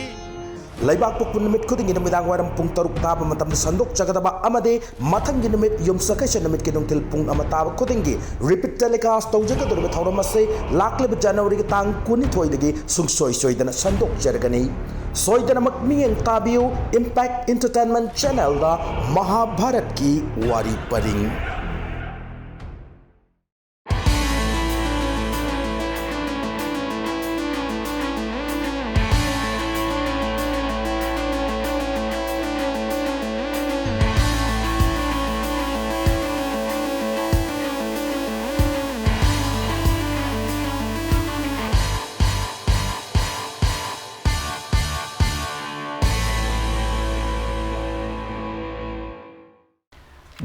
ꯂꯩꯕꯥꯛꯄꯣꯛꯄ ꯅꯨꯃꯤꯠ ꯈꯨꯗꯤꯡꯒꯤ ꯅꯨꯃꯤꯗꯥꯡ ꯋꯥꯏꯔꯝ ꯄꯨꯡ ꯇꯔꯨꯛ ꯇꯥꯕ ꯃꯇꯝꯗ ꯁꯟꯗꯣꯛꯆꯒꯗꯕ ꯑꯃꯗꯤ ꯃꯊꯪꯒꯤ ꯅꯨꯃꯤꯠ ꯌꯨꯝꯁꯀꯩꯁ ꯅꯨꯃꯤꯠꯀꯤ ꯅꯨꯡꯊꯤꯜ ꯄꯨꯡ ꯑꯃ ꯇꯥꯕ ꯈꯨꯗꯤꯡꯒꯤ repeat telecast ꯇꯧꯖꯒꯗꯧꯔꯤꯕ ꯊꯧꯔꯝ ꯑꯁꯤ ꯂꯥꯛꯂꯤꯕ ꯖꯅꯋꯥꯔꯤꯒꯤ ꯇꯥꯡ ꯀꯨꯟꯅꯤꯊꯣꯏꯗꯒꯤ ꯁꯨꯡꯁꯣꯏ ꯁꯣꯏꯗꯅ ꯁꯟꯗꯣꯛꯆꯔꯒꯅꯤ꯫ ꯁꯣꯏꯗꯅꯃꯛ ꯃꯤꯠꯌꯦꯡ ꯇꯥꯕꯤꯌꯨ Impact Entertainment channelꯗ ꯃꯍꯥꯚꯥꯔꯠꯀꯤ ꯋꯥꯔꯤ ꯄꯔꯤꯡ꯫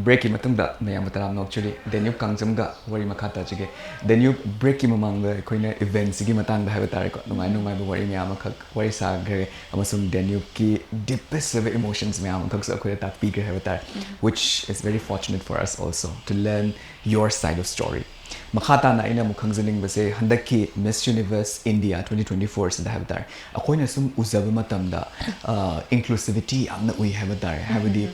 Breakꯀꯤ ꯃꯇꯨꯡꯗ ꯃꯌꯥꯝꯕꯨ ꯇꯔꯥꯝꯅ ꯑꯣꯛꯆꯔꯤ꯫ ꯗꯦꯅ꯭ꯌꯨꯕ ꯀꯥꯡꯖꯝꯒ ꯋꯥꯔꯤ ꯃꯈꯥ ꯇꯥꯖꯒꯦ꯫ ꯗꯦꯅ꯭ꯌꯨꯕ, breakꯀꯤ ꯃꯃꯥꯡꯗ ꯑꯩꯈꯣꯏꯅ eventꯁꯤꯒꯤ ꯃꯇꯥꯡꯗ ꯍꯥꯏꯕ ꯇꯥꯔꯦꯀꯣ, ꯅꯨꯡꯉꯥꯏ ꯅꯨꯡꯉꯥꯏꯕ ꯋꯥꯔꯤ ꯃꯌꯥꯝ ꯑꯃꯈꯛ ꯋꯥꯔꯤ ꯁꯥꯈ꯭ꯔꯦ, ꯑꯃꯁꯨꯡ ꯗꯦꯅ꯭ꯌꯨꯕꯀꯤ deepest ꯑꯣꯏꯕ emotions ꯃꯌꯥꯝ ꯑꯃꯈꯛꯁꯨ ꯑꯩꯈꯣꯏꯗ ꯇꯥꯛꯄꯤꯈ꯭ꯔꯦ ꯍꯥꯏꯕ ꯇꯥꯔꯦ, which is very fortunate for us also to learn your side of story. ꯃꯈꯥ ꯇꯥꯅ ꯑꯩꯅ ꯑꯃꯨꯛ ꯈꯪꯖꯅꯤꯡꯕꯁꯦ, ꯍꯟꯗꯛꯀꯤ Miss Universe India twenty twenty fourꯁꯤꯗ ꯍꯥꯏꯕ ꯇꯥꯔꯦ, ꯑꯩꯈꯣꯏꯅ ꯁꯨꯝ ꯎꯖꯕ ꯃꯇꯝꯗ, ꯑ, inclusivity ꯌꯥꯝꯅ ꯎꯏ ꯍꯥꯏꯕ ꯇꯥꯔꯦ꯫ ꯍꯥꯏꯕꯗꯤ,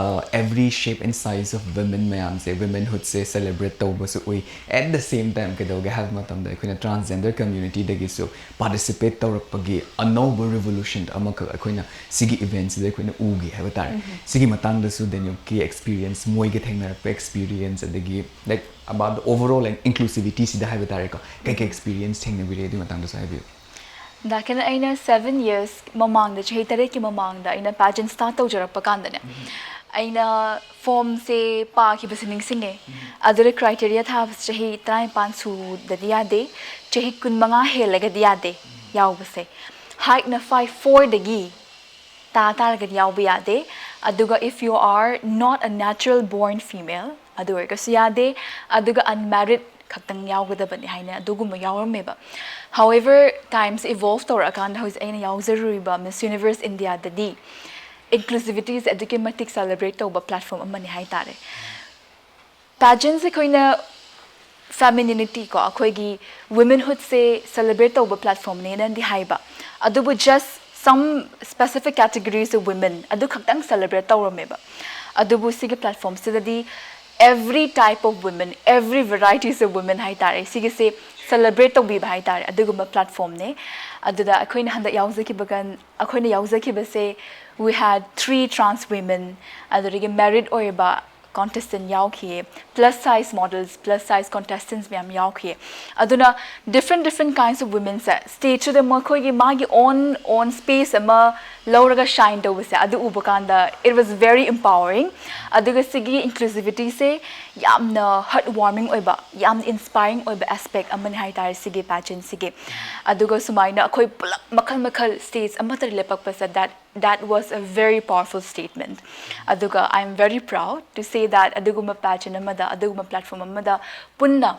ꯑ, every shape and size of women ꯃꯌꯥꯝꯁꯦ, womanhoodꯁꯦ celebrate ꯇꯧꯕꯁꯨ ꯎꯏ꯫ At the same time, ꯀꯩꯗꯧꯒꯦ ꯍꯥꯏꯕ ꯃꯇꯝꯗ, ꯑꯩꯈꯣꯏꯅ transgender communityꯗꯒꯤꯁꯨ participate ꯇꯧꯔꯛꯄꯒꯤ ꯑꯅꯧꯕ revolution ꯑꯃꯈꯛ ꯑꯩꯈꯣꯏꯅ ꯁꯤꯒꯤ eventꯁꯤꯗ ꯑꯩꯈꯣꯏꯅ ꯎꯈꯤ ꯍꯥꯏꯕ ꯇꯥꯔꯦ꯫ ꯁꯤꯒꯤ ꯃꯇꯥꯡꯗꯁꯨ ꯗꯦꯅ꯭ꯌꯨꯕꯀꯤ experience, ꯃꯣꯏꯒ ꯊꯦꯡꯅꯔꯛꯄ experience, ꯑꯗꯒꯤ, like, about the overall inclusivityꯁꯤꯗ ꯍꯥꯏꯕ ꯇꯥꯔꯦꯀꯣ, ꯀꯩꯀꯩ experience ꯊꯦꯡꯅꯕꯤꯔꯦ, ꯑꯗꯨꯒꯤ ꯃꯇꯥꯡꯗꯁꯨ ꯍꯥꯏꯕꯤꯌꯨ꯫ ꯗꯥ ꯀꯦꯟ, ꯑꯩꯅ seven years ꯃꯃꯥꯡꯗ, ꯆꯍꯤ ꯇꯔꯦꯠꯀꯤ ꯃꯃꯥꯡꯗ ꯑꯩꯅ pageant start ꯇꯧꯖꯔꯛꯄ ꯀꯥꯟꯗꯅꯦ, ꯑꯩꯅ formꯁꯦ ꯄꯥꯈꯤꯕꯁꯦ ꯅꯤꯡꯁꯤꯡꯉꯦ꯫ ꯑꯗꯨꯗ criteria ꯊꯥꯕꯁꯦ ꯆꯍꯤ ꯇꯔꯥꯅꯤꯄꯥꯟ ꯁꯨꯗꯗꯤ ꯌꯥꯗꯦ, ꯆꯍꯤ ꯀꯨꯟꯃꯉꯥ ꯍꯦꯜꯂꯒꯗꯤ ꯌꯥꯗꯦ ꯌꯥꯎꯕꯁꯦ꯫ Heightꯅ five fourꯗꯒꯤ ꯇꯥ ꯇꯥꯔꯒꯗꯤ ꯌꯥꯎꯕ ꯌꯥꯗꯦ꯫ ꯑꯗꯨꯒ if you are not a natural born female, ꯑꯗꯨ ꯑꯣꯏꯔꯒꯁꯨ ꯌꯥꯗꯦ꯫ ꯑꯗꯨꯒ unmarried ꯈꯛꯇꯪ ꯌꯥꯎꯒꯗꯕꯅꯤ ꯍꯥꯏꯅ ꯑꯗꯨꯒꯨꯝꯕ ꯌꯥꯎꯔꯝꯃꯦꯕ꯫ However, times evolve ꯇꯧꯔꯛꯑꯀꯥꯟꯗ ꯍꯧꯖꯤꯛ ꯑꯩꯅ ꯌꯥꯎꯖꯔꯨꯔꯤꯕ Miss Universe Indiaꯗꯗꯤ Inclusivity ꯁꯦ ꯑꯗꯨꯛꯀꯤ ꯃꯇꯤꯛ celebrate ꯇꯧꯕ platform ꯑꯃꯅꯤ ꯍꯥꯏꯇꯥꯔꯦ꯫ Pageant ꯁꯦ ꯑꯩꯈꯣꯏꯅ femininity ꯀꯣ, ꯑꯩꯈꯣꯏꯒꯤ womanhood ꯁꯦ celebrate ꯇꯧꯕ platform ꯅꯦꯅꯗꯤ ꯍꯥꯏꯕ, ꯑꯗꯨꯕꯨ just some specific categories of women ꯑꯗꯨ ꯈꯛꯇꯪ celebrate ꯇꯧꯔꯝꯃꯦꯕ꯫ ꯑꯗꯨꯕꯨ ꯁꯤꯒꯤ platform ꯁꯤꯗꯗꯤ every type of women, every varieties of women ꯍꯥꯏꯇꯥꯔꯦ, ꯁꯤꯒꯤꯁꯦ celebrate ꯇꯧꯕꯤꯕ ꯍꯥꯏꯇꯥꯔꯦ, ꯑꯗꯨꯒꯨꯝꯕ platform ꯅꯦ꯫ ꯑꯗꯨꯗ ꯑꯩꯈꯣꯏꯅ ꯍꯟꯗꯛ ꯌꯥꯎꯖꯈꯤꯕꯒ, ꯑꯩꯈꯣꯏꯅ ꯌꯥꯎꯖꯈꯤꯕꯁꯦ, we had three trans women, ꯑꯗꯨꯗꯒꯤ married ꯑꯣꯏꯔꯕ contestant ꯌꯥꯎꯈꯤꯌꯦ, plus size models, plus size contestants ꯃꯌꯥꯝ ꯌꯥꯎꯈꯤꯌꯦ꯫ ꯑꯗꯨꯅ different different kinds of women say stage ꯁꯤꯗ ꯃꯈꯣꯏꯒꯤ ꯃꯥꯒꯤ own own space ꯑꯃ ꯂꯧꯔꯒ shine ꯇꯧꯕꯁꯦ, ꯑꯗꯨ ꯎꯕ ꯀꯥꯟꯗ it was very empowering꯫ ꯑꯗꯨꯒ ꯁꯤꯒꯤ inclusivity ꯁꯦ ꯌꯥꯝꯅ heart warming ꯑꯣꯏꯕ, ꯌꯥꯝꯅ inspiring ꯑꯣꯏꯕ aspect ꯑꯃꯅꯤ ꯍꯥꯏꯇꯥꯔꯦ ꯁꯤꯒꯤ pageant ꯁꯤꯒꯤ꯫ ꯑꯗꯨꯒ ꯁꯨꯃꯥꯏꯅ ꯑꯩꯈꯣꯏ ꯄꯨꯂꯞ ꯃꯈꯜ ꯃꯈꯜ stage ꯑꯃꯠꯇꯗ ꯂꯦꯞꯄꯛꯄꯁꯦ, that that was a very powerful statement꯫ ꯑꯗꯨꯒ I am very proud to say that ꯑꯗꯨꯒꯨꯝꯕ pageant ꯑꯃꯗ, ꯑꯗꯨꯒꯨꯝꯕ platform ꯑꯃꯗ ꯄꯨꯟꯅ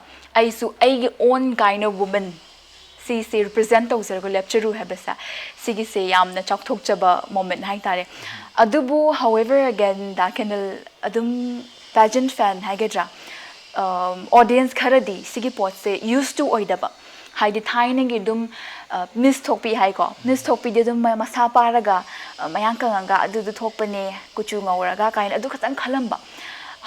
ꯑꯩꯁꯨ ꯑꯩꯒꯤ own kind of woman ꯁꯤꯁꯦ represent ꯇꯧꯖꯔꯒ ꯂꯦꯞꯆꯔꯨ ꯍꯥꯏꯕꯁꯦ, ꯁꯤꯒꯤꯁꯦ ꯌꯥꯝꯅ ꯆꯥꯎꯊꯣꯛꯆꯕ moment ꯍꯥꯏꯇꯥꯔꯦ꯫ ꯑꯗꯨꯕꯨ however again, ꯗꯥ ꯀꯦꯅꯦꯜ ꯑꯗꯨꯝ pageant fan ꯍꯥꯏꯒꯗ꯭ꯔꯥ, audience ꯈꯔꯗꯤ ꯁꯤꯒꯤ ꯄꯣꯠꯁꯦ used to ꯑꯣꯏꯗꯕ, ꯍꯥꯏꯗꯤ ꯊꯥꯏꯅꯒꯤ ꯑꯗꯨꯝ Miss ꯊꯣꯛꯄꯤ ꯍꯥꯏꯀꯣ, Miss ꯊꯣꯛꯄꯤꯗꯤ ꯑꯗꯨꯝ ꯃ- ꯃꯁꯥ ꯄꯥꯔꯒ, ꯑ, ꯃꯌꯥꯡ ꯀꯪꯉꯒ ꯑꯗꯨꯗꯨ ꯊꯣꯛꯄꯅꯦ, ꯀꯨꯆꯨ ꯉꯧꯔꯒ ꯀꯥꯏꯅ ꯑꯗꯨ ꯈꯇꯪ ꯈꯜꯂꯝꯕ꯫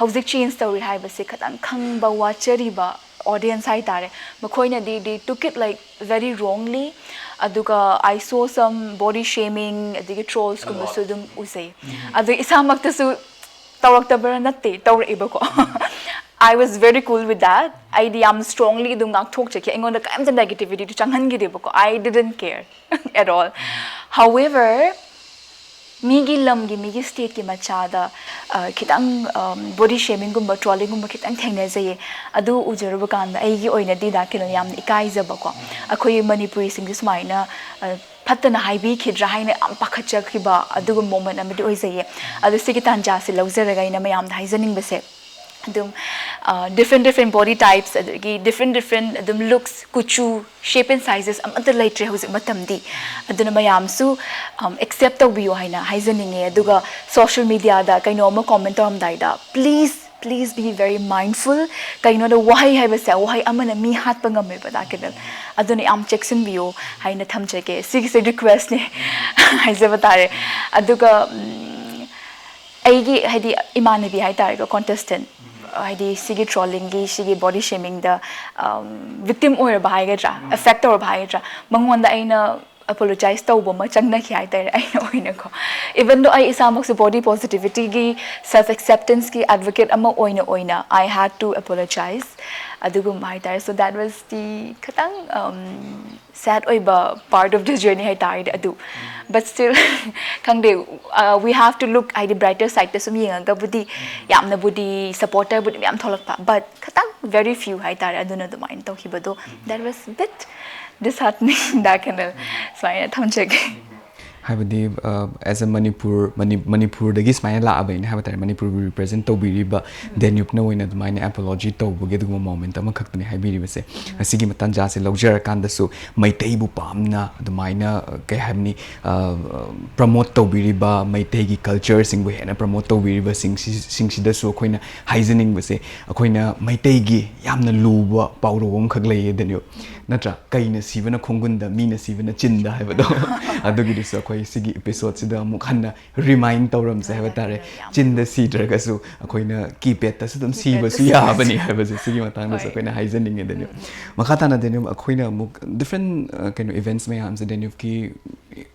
ꯍꯧꯖꯤꯛ change ꯇꯧꯔꯤ ꯍꯥꯏꯕꯁꯦ ꯈꯇꯪ ꯈꯪꯕ ꯋꯥꯠꯆꯔꯤꯕ audience ꯍꯥꯏꯇꯥꯔꯦ, ꯃꯈꯣꯏꯅꯗꯤ they took it like very wrongly꯫ ꯑꯗꯨꯒ I saw some body shaming, ꯑꯗꯒꯤ trolls ꯀꯨꯝꯕꯁꯨ ꯑꯗꯨꯝ ꯎꯖꯩ꯫ ꯑꯗꯨ ꯏꯁꯥꯃꯛꯇꯁꯨ ꯇꯧꯔꯛꯇꯕ꯭ꯔꯥ? ꯅꯠꯇꯦ, ꯇꯧꯔꯛꯏꯕꯀꯣ꯫ I was very cool with that. ꯑꯩꯗꯤ ꯌꯥꯝ strongly ꯑꯗꯨꯝ ꯉꯥꯛꯊꯣꯛꯆꯈꯤ, ꯑꯩꯉꯣꯟꯗ ꯀꯔꯤꯝꯇ negativity do ꯆꯪꯍꯟꯈꯤꯗꯦꯕꯀꯣ, I didn't care at all꯫ However, ꯃꯤꯒꯤ ꯂꯝꯒꯤ, ꯃꯤꯒꯤ state ꯀꯤ ꯃꯆꯥꯗ, ꯑ, ꯈꯤꯇꯪ, ꯑꯝ, body shaming ꯒꯨꯝꯕ, trolling ꯒꯨꯝꯕ ꯈꯤꯇꯪ ꯊꯦꯡꯅꯖꯩꯌꯦ꯫ ꯑꯗꯨ ꯎꯖꯔꯨꯕ ꯀꯥꯟꯗ ꯑꯩꯒꯤ ꯑꯣꯏꯅꯗꯤ ꯗꯥ ꯀꯦꯅꯦꯜ ꯌꯥꯝꯅ ꯏꯀꯥꯏꯖꯕꯀꯣ꯫ ꯑꯩꯈꯣꯏ ꯃꯅꯤꯄꯨꯔꯤꯁꯤꯡꯁꯦ ꯁꯨꯃꯥꯏꯅ, ꯑ, ꯐꯠꯇꯅ ꯍꯥꯏꯕꯤꯈꯤꯗ꯭ꯔꯥ ꯍꯥꯏꯅ ꯌꯥꯝ ꯄꯥꯈꯠꯆꯈꯤꯕ ꯑꯗꯨꯒꯨꯝꯕ moment ꯑꯃꯗꯤ ꯑꯣꯏꯖꯩꯌꯦ꯫ ꯑꯗꯣ ꯁꯤꯒꯤ ꯇꯥꯟꯖꯥꯁꯦ ꯂꯧꯖꯔꯒ ꯑꯩꯅ ꯃꯌꯥꯝꯗ ꯍꯥꯏꯖꯅꯤꯡꯕꯁꯦ, ꯑꯗꯨꯝ different different body types, ꯑꯗꯒꯤ different different ꯑꯗꯨꯝ looks, ꯀꯨꯆꯨ, shape and sizes ꯑꯃꯠꯇ ꯂꯩꯇ꯭ꯔꯦ ꯍꯧꯖꯤꯛ ꯃꯇꯝꯗꯤ꯫ ꯑꯗꯨꯅ ꯃꯌꯥꯝꯁꯨ accept ꯇꯧꯕꯤꯌꯨ ꯍꯥꯏꯅ ꯍꯥꯏꯖꯅꯤꯡꯉꯦ꯫ ꯑꯗꯨꯒ social mediaꯗ ꯀꯩꯅꯣꯝꯃ comment ꯇꯧꯔꯝꯗꯥꯏꯗ, please please be very mindful꯫ ꯀꯩꯅꯣꯗ ꯋꯥꯍꯩ ꯍꯥꯏꯕꯁꯦ, ꯋꯥꯍꯩ ꯑꯃꯅ ꯃꯤ ꯍꯥꯠꯄ ꯉꯝꯃꯦꯕ, ꯗꯥ ꯀꯦꯅꯦꯜ꯫ ꯑꯗꯨꯅ ꯌꯥꯝ ꯆꯦꯛꯁꯤꯟꯕꯤꯌꯨ ꯍꯥꯏꯅ ꯊꯝꯖꯒꯦ꯫ ꯁꯤꯒꯤꯁꯦ requestꯅꯦ ꯍꯥꯏꯖꯕ ꯇꯥꯔꯦ꯫ ꯑꯗꯨꯒ ꯎꯝ, ꯑꯩꯒꯤ ꯍꯥꯏꯗꯤ ꯏꯃꯥꯟꯅꯕꯤ ꯍꯥꯏꯇꯥꯔꯦꯀꯣ, contestant, ꯍꯥꯏꯗꯤ ꯁꯤꯒꯤ trollingꯒꯤ, ꯁꯤꯒꯤ body shamingꯗ victim ꯑꯣꯏꯔꯕ ꯍꯥꯏꯒꯗ꯭ꯔꯥ, affect ꯇꯧꯔꯕ ꯍꯥꯏꯒꯗ꯭ꯔꯥ, ꯃꯉꯣꯟꯗ ꯑꯩꯅ apologize ꯇꯧꯕ ꯑꯃ ꯆꯪꯅꯈꯤ ꯍꯥꯏꯇꯥꯔꯦ꯫ ꯑꯩꯅ ꯑꯣꯏꯅꯀꯣ, even though ꯑꯩ ꯏꯁꯥꯃꯛꯁꯨ body positivityꯒꯤ, self acceptanceꯀꯤ advocate ꯑꯃ ꯑꯣꯏꯅ ꯑꯣꯏꯅ I had to apologize ꯑꯗꯨꯒꯨꯝꯕ ꯍꯥꯏꯇꯥꯔꯦ꯫ So that was the ꯈꯤꯇꯪ sad ꯑꯣꯏꯕ part of the journey ꯍꯥꯏꯇꯥꯔꯗꯤ ꯑꯗꯨ꯫ But still, ꯈꯪꯗꯦ, we have to look, ꯍꯥꯏꯗꯤ brighter sideꯇ ꯁꯨꯝ ꯌꯦꯡꯉꯒꯕꯨꯗꯤ, ꯌꯥꯝꯅꯕꯨꯗꯤ supporterꯕꯨꯗꯤ ꯃꯌꯥꯝ ꯊꯣꯛꯂꯛꯄ, but ꯈꯤꯇꯪ very few ꯍꯥꯏꯇꯥꯔꯦ꯫ ꯑꯗꯨꯅ ꯑꯗꯨꯃꯥꯏꯅ ꯇꯧꯈꯤꯕꯗꯣ, that was bit disheartening, the canal. ꯁꯨꯃꯥꯏꯅ ꯊꯝꯖꯒꯦ꯫ ꯍꯥꯏꯕꯗꯤ as a Manipur, ꯃꯅꯤꯄꯨꯔꯗꯒꯤ ꯁꯨꯃꯥꯏꯅ ꯂꯥꯛꯑꯕꯅꯤꯅ ꯍꯥꯏꯕ ꯇꯥꯔꯦ, ꯃꯅꯤꯄꯨꯔꯕꯨ represent ꯇꯧꯕꯤꯔꯤꯕ ꯗꯦꯅ꯭ꯌꯨꯞꯅ ꯑꯣꯏꯅ ꯑꯗꯨꯃꯥꯏꯅ apology ꯇꯧꯕꯒꯤ ꯑꯗꯨꯒꯨꯝꯕ moment ꯑꯃꯈꯛꯇꯅꯤ ꯍꯥꯏꯕꯤꯔꯤꯕꯁꯦ꯫ ꯑꯁꯤꯒꯤ ꯃꯇꯥꯟꯖꯥꯁꯦ ꯂꯧꯖꯔꯀꯥꯟꯗꯁꯨ, ꯃꯩꯇꯩꯕꯨ ꯄꯥꯝꯅ ꯑꯗꯨꯃꯥꯏꯅ ꯀꯩ ꯍꯥꯏꯅꯤ, promote ꯇꯧꯕꯤꯔꯤꯕ, ꯃꯩꯇꯩꯒꯤ cultureꯁꯤꯡꯕꯨ ꯍꯦꯟꯅ promote ꯇꯧꯕꯤꯔꯤꯕꯁꯤꯡꯁꯤꯗꯁꯨ ꯑꯩꯈꯣꯏꯅ ꯍꯥꯏꯖꯅꯤꯡꯕꯁꯦ, ꯑꯩꯈꯣꯏꯅ ꯃꯩꯇꯩꯒꯤ ꯌꯥꯝꯅ ꯂꯨꯕ ꯄꯥꯎꯔꯧ ꯑꯃꯈꯛ ꯂꯩꯌꯦ, ꯗꯦꯅ꯭ꯌꯨꯞ, ꯅꯠꯇ꯭ꯔꯥ? "ꯀꯩꯅ ꯁꯤꯕꯅ ꯈꯣꯡꯒꯨꯟꯗ, ꯃꯤꯅ ꯁꯤꯕꯅ ꯆꯤꯟꯗ" ꯍꯥꯏꯕꯗꯣ꯫ ꯑꯗꯨꯒꯤꯗꯨꯁꯨ ꯑꯩꯈꯣꯏ ꯁꯤꯒꯤ episodeꯁꯤꯗ ꯑꯃꯨꯛ ꯍꯟꯅ remind ꯇꯧꯔꯝꯁꯦ ꯍꯥꯏꯕ ꯇꯥꯔꯦ꯫ ꯆꯤꯟꯗ ꯁꯤꯗ꯭ꯔꯒꯁꯨ ꯑꯩꯈꯣꯏꯅ keypadꯇꯁꯨ ꯑꯗꯨꯝ ꯁꯤꯕꯁꯨ ꯌꯥꯕꯅꯤ ꯍꯥꯏꯕꯁꯦ ꯁꯤꯒꯤ ꯃꯇꯥꯡꯗꯁꯨ ꯑꯩꯈꯣꯏꯅ ꯍꯥꯏꯖꯅꯤꯡꯉꯦ, ꯗꯦꯅ꯭ꯌꯨꯞ꯫ ꯃꯈꯥ ꯇꯥꯅ, ꯗꯦꯅ꯭ꯌꯨꯞ, ꯑꯩꯈꯣꯏꯅ ꯑꯃꯨꯛ different ꯀꯩꯅꯣ events ꯃꯌꯥꯝꯁꯦ ꯗꯦꯅ꯭ꯌꯨꯞꯀꯤ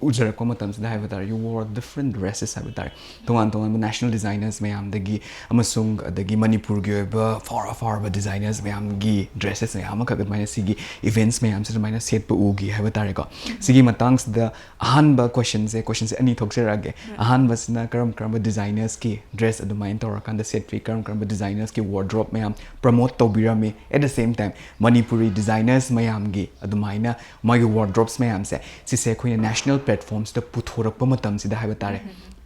ꯎꯖꯔꯛꯄ ꯃꯇꯝꯁꯤꯗ ꯍꯥꯏꯕ ꯇꯥꯔꯦ, you wore different dresses ꯍꯥꯏꯕ ꯇꯥꯔꯦ꯫ ꯇꯣꯉꯥꯟ ꯇꯣꯉꯥꯟꯕ national designers ꯃꯌꯥꯝꯗꯒꯤ ꯑꯃꯁꯨꯡ ꯑꯗꯒꯤ ꯃꯅꯤꯄꯨꯔꯒꯤ ꯑꯣꯏꯕ far far ꯐꯥꯎꯔꯕ designers ꯃꯌꯥꯝꯒꯤ dresses ꯃꯌꯥꯝ ꯑꯃꯈꯛ ꯑꯗꯨꯃꯥꯏꯅ ꯁꯤꯒꯤ events ꯃꯌꯥꯝꯁꯦ ꯑꯗꯨꯃꯥꯏꯅ ꯁꯦꯠꯄ ꯎꯈꯤ ꯍꯥꯏꯕ ꯇꯥꯔꯦꯀꯣ꯫ ꯁꯤꯒꯤ ꯃꯇꯥꯡꯁꯤꯗ ꯑꯍꯥꯟꯕ question ꯁꯦ ꯀꯣꯏꯁꯟꯁꯦ ꯑꯅꯤ ꯊꯣꯛꯆꯔꯛꯑꯒꯦ꯫ ꯑꯍꯥꯟꯕꯁꯤꯅ ꯀꯔꯝ ꯀꯔꯝꯕ ꯗꯤꯖꯥꯏꯅꯔꯁꯀꯤ ꯗ꯭ꯔꯦꯁ ꯑꯗꯨꯃꯥꯏꯅ ꯇꯧꯔꯀꯥꯟꯗ ꯁꯦꯠꯄꯤ, ꯀꯔꯝ ꯀꯔꯝꯕ ꯗꯤꯖꯥꯏꯅꯔꯁꯀꯤ ꯋꯥꯔꯗ꯭ꯔꯣꯞ ꯃꯌꯥꯝ ꯄ꯭ꯔꯃꯣꯠ ꯇꯧꯕꯤꯔꯝꯃꯤ, at the same time Manipuri designers ꯃꯌꯥꯝꯒꯤ ꯑꯗꯨꯃꯥꯏꯅ ꯃꯥꯒꯤ ꯋꯥꯔꯗ꯭ꯔꯣꯞꯁ ꯃꯌꯥꯝꯁꯦ, ꯁꯤꯁꯦ ꯑꯩꯈꯣꯏꯅ ꯅꯦꯁꯅꯦꯜ ꯄ꯭ꯂꯦꯠꯐꯣꯔꯝꯁꯤꯗ ꯄꯨꯊꯣꯔꯛꯄ ꯃꯇꯝꯁꯤꯗ ꯍꯥꯏꯕ ꯇꯥꯔꯦ,